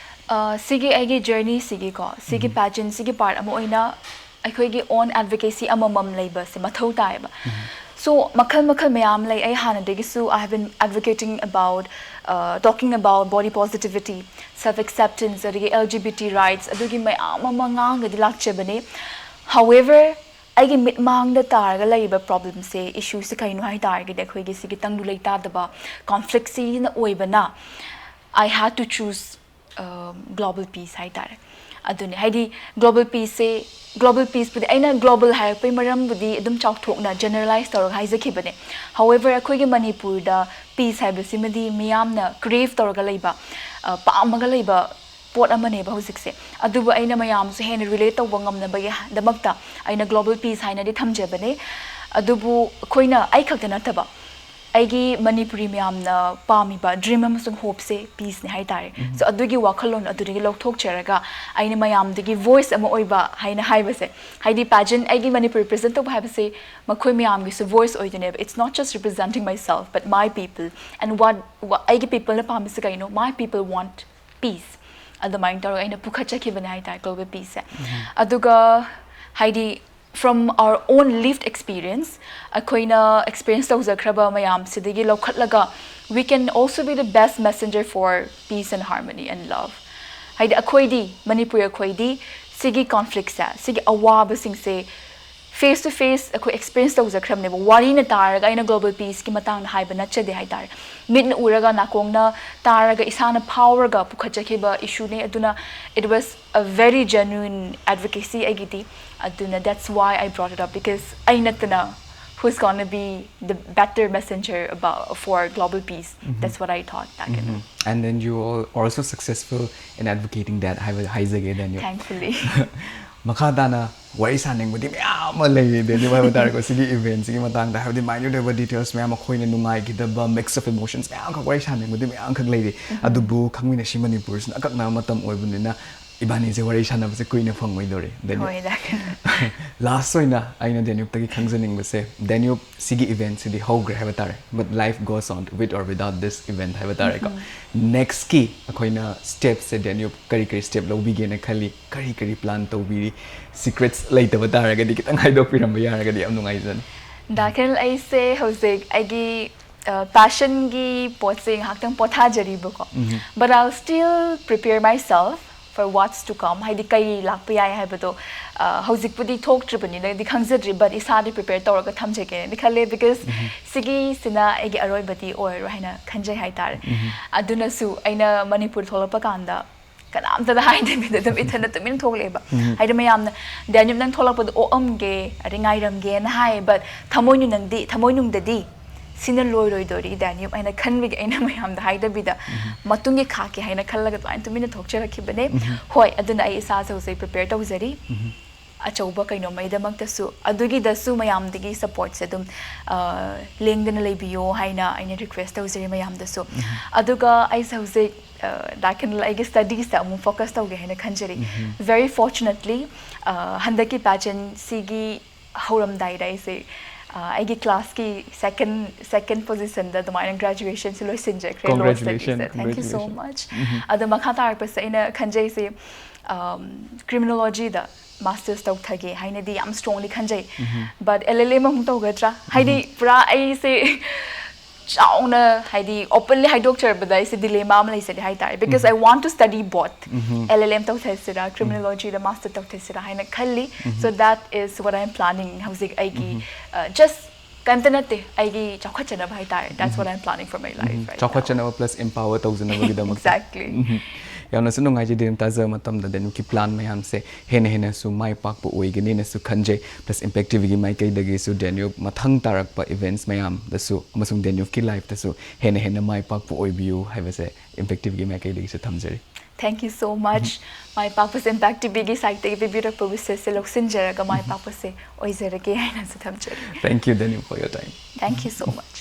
ꯑ, ꯁꯤꯒꯤ ꯑꯩꯒꯤ ꯖꯔꯅꯤꯁꯤꯒꯤꯀꯣ, ꯁꯤꯒꯤ ꯄꯦꯖꯦꯟꯁꯤꯒꯤ ꯄꯥꯔꯠ ꯑꯃ ꯑꯣꯏꯅ ꯑꯩꯈꯣꯏꯒꯤ ꯑꯣꯟ ꯑꯦꯗꯚꯣꯀꯦꯁꯤ ꯑꯃꯃꯝ ꯂꯩꯕꯁꯦ ꯃꯊꯧ ꯇꯥꯏꯌꯦꯕ꯫ ꯁꯣ ꯃꯈꯜ ꯃꯈꯜ ꯃꯌꯥꯝ ꯂꯩ꯫ ꯑꯩ ꯍꯥꯟꯅꯗꯒꯤꯁꯨ I have been advocating about, talking about body positivity, self acceptance, ꯑꯗꯒꯤ L G B T rights, ꯑꯗꯨꯒꯤ ꯃꯌꯥꯝ ꯑꯃ ꯉꯥꯡꯒꯗꯤ ꯂꯥꯛꯆꯕꯅꯦ꯫ However, ꯑꯩꯒꯤ ꯃꯤꯠꯃꯥꯡꯗ ꯇꯥꯔꯒ ꯂꯩꯔꯤꯕ ꯄ꯭ꯔꯣꯕ꯭ꯂꯦꯝꯁꯦ, ꯏꯁꯨꯁꯦ ꯀꯩꯅꯣ ꯍꯥꯏ ꯇꯥꯔꯒꯗꯤ, ꯑꯩꯈꯣꯏꯒꯤ ꯁꯤꯒꯤ ꯇꯪꯗꯨ ꯂꯩꯇꯥꯗꯕ ꯀꯣꯟꯐ꯭ꯂꯤꯛꯁꯤꯅ ꯑꯣꯏꯕꯅ, I had to choose global peace ꯍꯥꯏ ꯇꯥꯔꯦ꯫ ꯑꯗꯨꯅꯦ, ꯍꯥꯏꯗꯤ, ꯒ꯭ꯂꯣꯕꯜ ꯄꯤꯁꯁꯦ, ꯒ꯭ꯂꯣꯕꯜ ꯄꯤꯁꯄꯨꯗꯤ ꯑꯩꯅ ꯒ꯭ꯂꯣꯕꯜ ꯍꯥꯏꯔꯛꯄꯩ ꯃꯔꯝꯕꯨꯗꯤ ꯑꯗꯨꯝ ꯆꯥꯎꯊꯣꯛꯅ ꯖꯦꯅꯔꯦꯂꯥꯏꯁ ꯇꯧꯔꯒ ꯍꯥꯏꯖꯈꯤꯕꯅꯦ꯫ However, ꯑꯩꯈꯣꯏꯒꯤ ꯃꯅꯤꯄꯨꯔꯗ ꯄꯤꯁ ꯍꯥꯏꯕꯁꯤꯃꯗꯤ ꯃꯤꯌꯥꯝꯅ ꯀ꯭ꯔꯦꯚ ꯇꯧꯔꯒ ꯂꯩꯕ, ꯑ, ꯄꯥꯝꯃꯒ ꯂꯩꯕ ꯄꯣꯠ ꯑꯃꯅꯦꯕ ꯍꯧꯖꯤꯛꯁꯦ꯫ ꯑꯗꯨꯕꯨ ꯑꯩꯅ ꯃꯌꯥꯝꯁꯨ ꯍꯦꯟꯅ ꯔꯤꯂꯦꯠ ꯇꯧꯕ ꯉꯝꯅꯕꯒꯤꯗꯃꯛꯇ ꯑꯩꯅ ꯒ꯭ꯂꯣꯕꯜ ꯄꯤꯁ ꯍꯥꯏꯅꯗꯤ ꯊꯝꯖꯕꯅꯦ꯫ ꯑꯗꯨꯕꯨ ꯑꯩꯈꯣꯏꯅ, ꯑꯩ ꯈꯛꯇ ꯅꯠꯇꯕ, ꯑꯩꯒꯤ ꯃꯅꯤꯄꯨꯔꯤ ꯃꯌꯥꯝꯅ ꯄꯥꯝꯃꯤꯕ ꯗ꯭ꯔꯤꯝ ꯑꯃꯁꯨꯡ ꯍꯣꯞꯁꯦ ꯄꯤꯁꯅꯦ ꯍꯥꯏ ꯇꯥꯔꯦ꯫ ꯁꯣ ꯑꯗꯨꯒꯤ ꯋꯥꯈꯜꯂꯣꯟ ꯑꯗꯨꯗꯒꯤ ꯂꯧꯊꯣꯛꯆꯔꯒ ꯑꯩꯅ ꯃꯌꯥꯝꯗꯒꯤ ꯚꯣꯏꯁ ꯑꯃ ꯑꯣꯏꯕ ꯍꯥꯏꯅ ꯍꯥꯏꯕꯁꯦ, ꯍꯥꯏꯗꯤ ꯄꯦꯖꯦꯟ, ꯑꯩꯒꯤ ꯃꯅꯤꯄꯨꯔꯤ ꯔꯤꯄ꯭ꯔꯖꯦꯟ ꯇꯧꯕ ꯍꯥꯏꯕꯁꯦ ꯃꯈꯣꯏ ꯃꯌꯥꯝꯒꯤꯁꯨ ꯚꯣꯏꯁ ꯑꯣꯏꯗꯣꯏꯅꯦꯕ꯫ It's not just representing myself but my people and what, what ꯑꯩꯒꯤ ꯄꯤꯄꯜꯅ ꯄꯥꯝꯃꯤꯁꯦ ꯀꯩꯅꯣ, my people want peace꯫ ꯑꯗꯨꯃꯥꯏꯅ ꯇꯧꯔꯒ ꯑꯩꯅ ꯄꯨꯈꯠꯆꯈꯤꯕꯅꯦ ꯍꯥꯏ ꯇꯥꯔꯦ ꯒ꯭ꯂꯣꯕꯜ ꯄꯤꯁꯁꯦ꯫ ꯑꯗꯨꯒ, ꯍꯥꯏꯗꯤ, from our own lived experience, ꯑꯩꯈꯣꯏꯅ ꯑꯦꯛꯁꯄꯤꯔꯤꯌꯦꯟꯁ ꯇꯧꯖꯈ꯭ꯔꯕ ꯃꯌꯥꯝꯁꯤꯗꯒꯤ ꯂꯧꯈꯠꯂꯒ, we can also be the best messenger for peace and harmony and love꯫ ꯍꯥꯏꯗꯤ, ꯑꯩꯈꯣꯏꯗꯤ, ꯃꯅꯤꯄꯨꯔꯤ ꯑꯩꯈꯣꯏꯗꯤ, ꯁꯤꯒꯤ ꯀꯣꯟꯐ꯭ꯂꯤꯛꯁꯦ, ꯁꯤꯒꯤ ꯑꯋꯥꯕꯁꯤꯡꯁꯦ ꯐꯦꯁ ꯇꯨ ꯐꯦꯁ ꯑꯩꯈꯣꯏ ꯑꯦꯛꯁꯄꯤꯔꯤꯌꯦꯟꯁ ꯇꯧꯖꯈ꯭ꯔꯕꯅꯦꯕ꯫ ꯋꯥꯔꯤꯅ ꯇꯥꯔꯒ ꯑꯩꯅ ꯒ꯭ꯂꯣꯕꯜ ꯄꯤꯁꯀꯤ ꯃꯇꯥꯡꯗ ꯍꯥꯏꯕ ꯅꯠꯆꯗꯦ ꯍꯥꯏ ꯇꯥꯔꯦ꯫ ꯃꯤꯠꯅ ꯎꯔꯒ, ꯅꯥꯀꯣꯡꯅ ꯇꯥꯔꯒ, ꯏꯁꯥꯅ ꯐꯥꯎꯔꯒ ꯄꯨꯈꯠꯆꯈꯤꯕ ꯏꯁꯨꯅꯦ꯫ ꯑꯗꯨꯅ, it was a very genuine advocacy ꯑꯩꯒꯤꯗꯤ꯫ ꯑꯗꯨꯅ, that's why I brought it up, because ꯑꯩ ꯅꯠꯇꯅ who's gonna be the better messenger about, for global peace? That's what I thought back in. And then you are also successful in advocating that ꯍꯥꯏꯕ ꯍꯥꯏꯖꯒꯦ, ꯗꯦꯅꯤꯌꯦꯜ꯫ Thankfully. ꯃꯈꯥ ꯇꯥꯅ ꯋꯥꯔꯤ ꯁꯥꯅꯤꯡꯕꯗꯤ ꯃꯌꯥꯝ ꯑꯃ ꯂꯩꯔꯤ, ꯗꯦꯅꯤꯌꯦꯜ, ꯍꯥꯏꯕ ꯇꯥꯔꯦꯀꯣ, ꯁꯤꯒꯤ ꯏꯚꯦꯟꯠꯁꯤꯒꯤ ꯃꯇꯥꯡꯗ꯫ ꯍꯥꯏꯕꯗꯤ, ꯃꯥꯏꯅ꯭ꯌꯨꯠ ꯑꯣꯏꯕ ꯗꯤꯇꯦꯜꯁ ꯃꯌꯥꯝ, ꯑꯩꯈꯣꯏꯅ ꯅꯨꯡꯉꯥꯏꯈꯤꯗꯕ ꯃꯤꯛꯁ ꯑꯣꯐ ꯏꯃꯣꯁꯟꯁ ꯃꯌꯥꯝꯈꯛ ꯋꯥꯔꯤ ꯁꯥꯅꯤꯡꯕꯗꯤ ꯃꯌꯥꯝꯈꯛ ꯂꯩꯔꯤ꯫ ꯑꯗꯨꯕꯨ ꯈꯪꯃꯤꯟꯅꯁꯤ ꯃꯅꯤꯄꯨꯔꯁꯤꯅ ꯑꯀꯛꯅꯕ ꯃꯇꯝ ꯑꯣꯏꯕꯅꯤꯅ, ꯏꯕꯥꯅꯤꯁꯦ ꯋꯥꯔꯤ ꯁꯥꯟꯅꯕꯁꯦ ꯀꯨꯏꯅ ꯐꯪꯉꯣꯏꯗꯧꯔꯤ, ꯗꯦꯅ꯭ꯌꯨꯞ꯫ ꯍꯣꯏꯗ꯫ Last ꯑꯣꯏꯅ ꯑꯩꯅ ꯗꯦꯅ꯭ꯌꯨꯞꯇꯒꯤ ꯈꯪꯖꯅꯤꯡꯕꯁꯦ, ꯗꯦꯅ꯭ꯌꯨꯞ, ꯁꯤꯒꯤ event ꯁꯤꯗꯤ ꯍꯧꯈ꯭ꯔꯦ ꯍꯥꯏꯕ ꯇꯥꯔꯦ, but life goes on with or without this event ꯍꯥꯏꯕ ꯇꯥꯔꯦꯀꯣ꯫ Next ꯀꯤ ꯑꯩꯈꯣꯏꯅ step ꯁꯦ, ꯗꯦꯅ꯭ꯌꯨꯞ ꯀꯔꯤ ꯀꯔꯤ step ꯂꯧꯕꯤꯒꯦꯅ ꯈꯜꯂꯤ, ꯀꯔꯤ ꯀꯔꯤ plan ꯇꯧꯕꯤꯔꯤ, secrets ꯂꯩꯇꯕ ꯇꯥꯔꯒꯗꯤ ꯈꯤꯇꯪ ꯍꯥꯏꯗꯣꯛꯄꯤꯔꯝꯕ ꯌꯥꯔꯒꯗꯤ ꯌꯥꯝ ꯅꯨꯡꯉꯥꯏꯖꯅꯤ꯫ ꯗꯥꯈꯤꯜ, ꯑꯩꯁꯦ ꯍꯧꯖꯤꯛ ꯑꯩꯒꯤ passion ꯒꯤ ꯄꯣꯠꯁꯦ ꯉꯥꯏꯍꯥꯛꯇꯪ ꯄꯣꯊꯥꯖꯔꯤꯕꯀꯣ, but I'll still prepare myself for what's to come, ꯍꯥꯏꯗꯤ ꯀꯩ ꯂꯥꯛꯄ ꯌꯥꯏ ꯍꯥꯏꯕꯗꯣ꯫ ꯑ, ꯍꯧꯖꯤꯛꯄꯨꯗꯤ ꯊꯣꯛꯇ꯭ꯔꯤꯕꯅꯤꯅꯗꯤ ꯈꯪꯖꯗ꯭ꯔꯤ, but ꯏꯁꯥꯗꯤ prepare ꯇꯧꯔꯒ ꯊꯝꯖꯒꯦꯅꯗꯤ ꯈꯜꯂꯦ, because ꯁꯤꯒꯤꯁꯤꯅ ꯑꯩꯒꯤ ꯑꯔꯣꯏꯕꯗꯤ ꯑꯣꯏꯔꯔꯣꯏ ꯍꯥꯏꯅ ꯈꯟꯖꯩ ꯍꯥꯏꯇꯥꯔꯦ꯫ ꯑꯗꯨꯅꯁꯨ ꯑꯩꯅ ꯃꯅꯤꯄꯨꯔ ꯊꯣꯛꯂꯛꯄ ꯀꯥꯟꯗ ꯀꯅꯥꯝꯇꯗ ꯍꯥꯏꯗꯕꯤꯗ ꯑꯗꯨꯝ ꯏꯊꯟꯗ ꯇꯨꯃꯤꯟ ꯊꯣꯛꯂꯛꯑꯦꯕ꯫ ꯍꯥꯏꯗꯤ ꯃꯌꯥꯝꯅ, "ꯗꯦꯅ꯭ꯌꯨꯞ, ꯅꯪ ꯊꯣꯛꯂꯛꯄꯗꯣ ꯑꯣꯛꯑꯝꯒꯦ, ꯑꯗꯩ ꯉꯥꯏꯔꯝꯒꯦꯅ" ꯍꯥꯏ, but ꯊꯃꯣꯏꯅꯨꯡꯗꯤ, ꯊꯃꯣꯏꯅꯨꯡꯗꯗꯤ ꯁꯤꯅ ꯂꯣꯏꯔꯣꯏꯗꯣꯔꯤ ꯗꯦꯅ꯭ꯌꯨꯞ ꯍꯥꯏꯅ ꯈꯟꯕꯒꯤ ꯑꯩꯅ ꯃꯌꯥꯝꯗ ꯍꯥꯏꯗꯕꯤꯗ ꯃꯇꯨꯡꯒꯤ ꯈꯥꯛꯀꯦ ꯍꯥꯏꯅ ꯈꯜꯂꯒ ꯑꯗꯨꯃꯥꯏꯅ ꯇꯨꯃꯤꯟꯅ ꯊꯣꯛꯆꯔꯛꯈꯤꯕꯅꯦ꯫ ꯍꯣꯏ, ꯑꯗꯨꯅ ꯑꯩ ꯏꯁꯥꯁꯦ ꯍꯧꯖꯤꯛ prepare ꯇꯧꯖꯔꯤ꯫ ꯑꯆꯧꯕ ꯀꯩꯅꯣꯝꯃꯩꯗꯃꯛꯇꯁꯨ, ꯑꯗꯨꯒꯤꯗꯁꯨ ꯃꯌꯥꯝꯗꯒꯤ support ꯁꯦ ꯑꯗꯨꯝ, ꯑ, ꯂꯦꯡꯗꯅ ꯂꯩꯕꯤꯌꯣ ꯍꯥꯏꯅ ꯑꯩꯅ request ꯇꯧꯖꯔꯤ ꯃꯌꯥꯝꯗꯁꯨ꯫ ꯑꯗꯨꯒ ꯑꯩꯁꯦ ꯍꯧꯖꯤꯛ, ꯑ, ꯗꯥꯈꯤꯜ, ꯑꯩꯒꯤ studies ꯇ ꯑꯃꯨꯛ focus ꯇꯧꯒꯦ ꯍꯥꯏꯅ ꯈꯟꯖꯔꯤ꯫ Very fortunately, ꯑ, ꯍꯟꯗꯛꯀꯤ pageant ꯁꯤꯒꯤ ꯍꯧꯔꯝꯗꯥꯏꯗ ꯑꯩꯁꯦ, ꯑ, ꯑꯩꯒꯤ class ꯀꯤ second, second position ꯗ ꯑꯗꯨꯃꯥꯏꯅ graduation say ꯂꯣꯏꯁꯤꯟꯖꯈ꯭ꯔꯦ, law studies say. Congratulations, Thank you so congratulations. much. ꯑꯗꯣ ꯃꯈꯥ ꯇꯥꯔꯛꯄꯁꯦ ꯑꯩꯅ ꯈꯟꯖꯩꯁꯦ, ꯑꯝ, criminology ꯗ masters ꯇꯧꯊꯒꯦ ꯍꯥꯏꯅꯗꯤ ꯌꯥꯝ strongly ꯈꯟꯖꯩ꯫ But L L M ꯑꯃꯨꯛ ꯇꯧꯒꯗ꯭ꯔꯥ? ꯍꯥꯏꯗꯤ ꯄꯨꯔꯥ ꯑꯩꯁꯦ ꯆꯥꯎꯅ, ꯍꯥꯏꯗꯤ openly ꯍꯥꯏꯗꯣꯛꯆꯔꯕꯗ ꯑꯩꯁꯦ dilemma ꯑꯃ ꯂꯩꯖꯔꯤ ꯍꯥꯏꯇꯥꯔꯦ, because I want to study both. L L M ꯇꯧꯊꯁꯤꯔꯥ, criminology the master ꯇꯧꯊꯁꯤꯔꯥ ꯍꯥꯏꯅ ꯈꯜꯂꯤ꯫ So that is what I'm planning ꯍꯧꯖꯤꯛ ꯑꯩꯒꯤ, uh, just ꯀꯩꯝꯇ ꯅꯠꯇꯦ, ꯑꯩꯒꯤ ꯆꯥꯎꯈꯠꯆꯅꯕ ꯍꯥꯏꯇꯥꯔꯦ꯫ That's what I'm planning for my life right now. ꯆꯥꯎꯈꯠꯆꯅꯕ plus empower ꯇꯧꯖꯅꯕꯒꯤꯗꯃꯛꯇ꯫ Exactly. ꯌꯥꯝꯅꯁꯨ ꯅꯨꯡꯉꯥꯏꯖꯩ, ꯗꯦꯅ꯭ꯌꯨꯞ, ꯇꯥꯖꯕ ꯃꯇꯝꯗ ꯗꯦꯅ꯭ꯌꯨꯞꯀꯤ plan ꯃꯌꯥꯝꯁꯦ ꯍꯦꯟꯅ ꯍꯦꯟꯅꯁꯨ ꯃꯥꯏ ꯄꯥꯛꯄ ꯑꯣꯏꯒꯅꯤꯅꯁꯨ ꯈꯟꯖꯩ꯫ Plus Impact T V ꯒꯤ ꯃꯥꯏꯀꯩꯗꯒꯤꯁꯨ ꯗꯦꯅ꯭ꯌꯨꯞ ꯃꯊꯪ ꯇꯥꯔꯛꯄ events ꯃꯌꯥꯝꯗꯁꯨ ꯑꯃꯁꯨꯡ ꯗꯦꯅ꯭ꯌꯨꯞꯀꯤ life ꯇꯁꯨ ꯍꯦꯟꯅ ꯍꯦꯟꯅ ꯃꯥꯏ ꯄꯥꯛꯄ ꯑꯣꯏꯕꯤꯌꯨ ꯍꯥꯏꯕꯁꯦ Impact T V ꯒꯤ ꯃꯥꯏꯀꯩꯗꯒꯤꯁꯨ ꯊꯝꯖꯔꯤ꯫ Thank you so much. My ꯄꯥꯛꯄꯁꯦ Impact T V ꯒꯤ side ꯇꯒꯤ ꯄꯤꯕꯤꯔꯛꯄ wishes ꯁꯦ ꯂꯧꯁꯤꯟꯖꯔꯒ ꯃꯥꯏ ꯄꯥꯛꯄꯁꯦ ꯑꯣꯏꯖꯔꯒꯦ ꯍꯥꯏꯅꯁꯨ ꯊꯝꯖꯔꯤ꯫ Thank you, ꯗꯦꯅ꯭ꯌꯨꯞ, for your time. Thank you so much.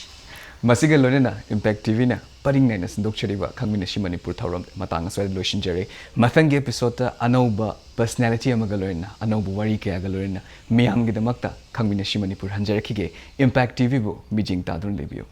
ꯃꯁꯤꯒ ꯂꯣꯏꯅꯅ Impact T V ꯅ ꯄꯔꯤꯡ ꯅꯥꯏꯅ ꯁꯟꯗꯣꯛꯆꯔꯤꯕ ꯈꯪꯃꯤꯟꯅꯁꯤ ꯃꯅꯤꯄꯨꯔ ꯊꯧꯔꯝ ꯃꯇꯥꯡ ꯑꯁ꯭ꯋꯥꯏꯗ ꯂꯣꯏꯁꯤꯟꯖꯔꯦ꯫ ꯃꯊꯪꯒꯤ episode ꯑꯅꯧꯕ personality ꯑꯃꯒ ꯂꯣꯏꯅꯅ, ꯑꯅꯧꯕ ꯋꯥꯔꯤ ꯀꯌꯥꯒ ꯂꯣꯏꯅꯅ ꯃꯤꯌꯥꯝꯒꯤꯗꯃꯛꯇ ꯈꯪꯃꯤꯟꯅꯁꯤ ꯃꯅꯤꯄꯨꯔ ꯍꯟꯖꯔꯛꯈꯤꯒꯦ꯫ Impact TVꯕꯨ ꯃꯤꯠꯌꯦꯡ ꯇꯥꯗꯨꯅ ꯂꯩꯕꯤꯌꯨ꯫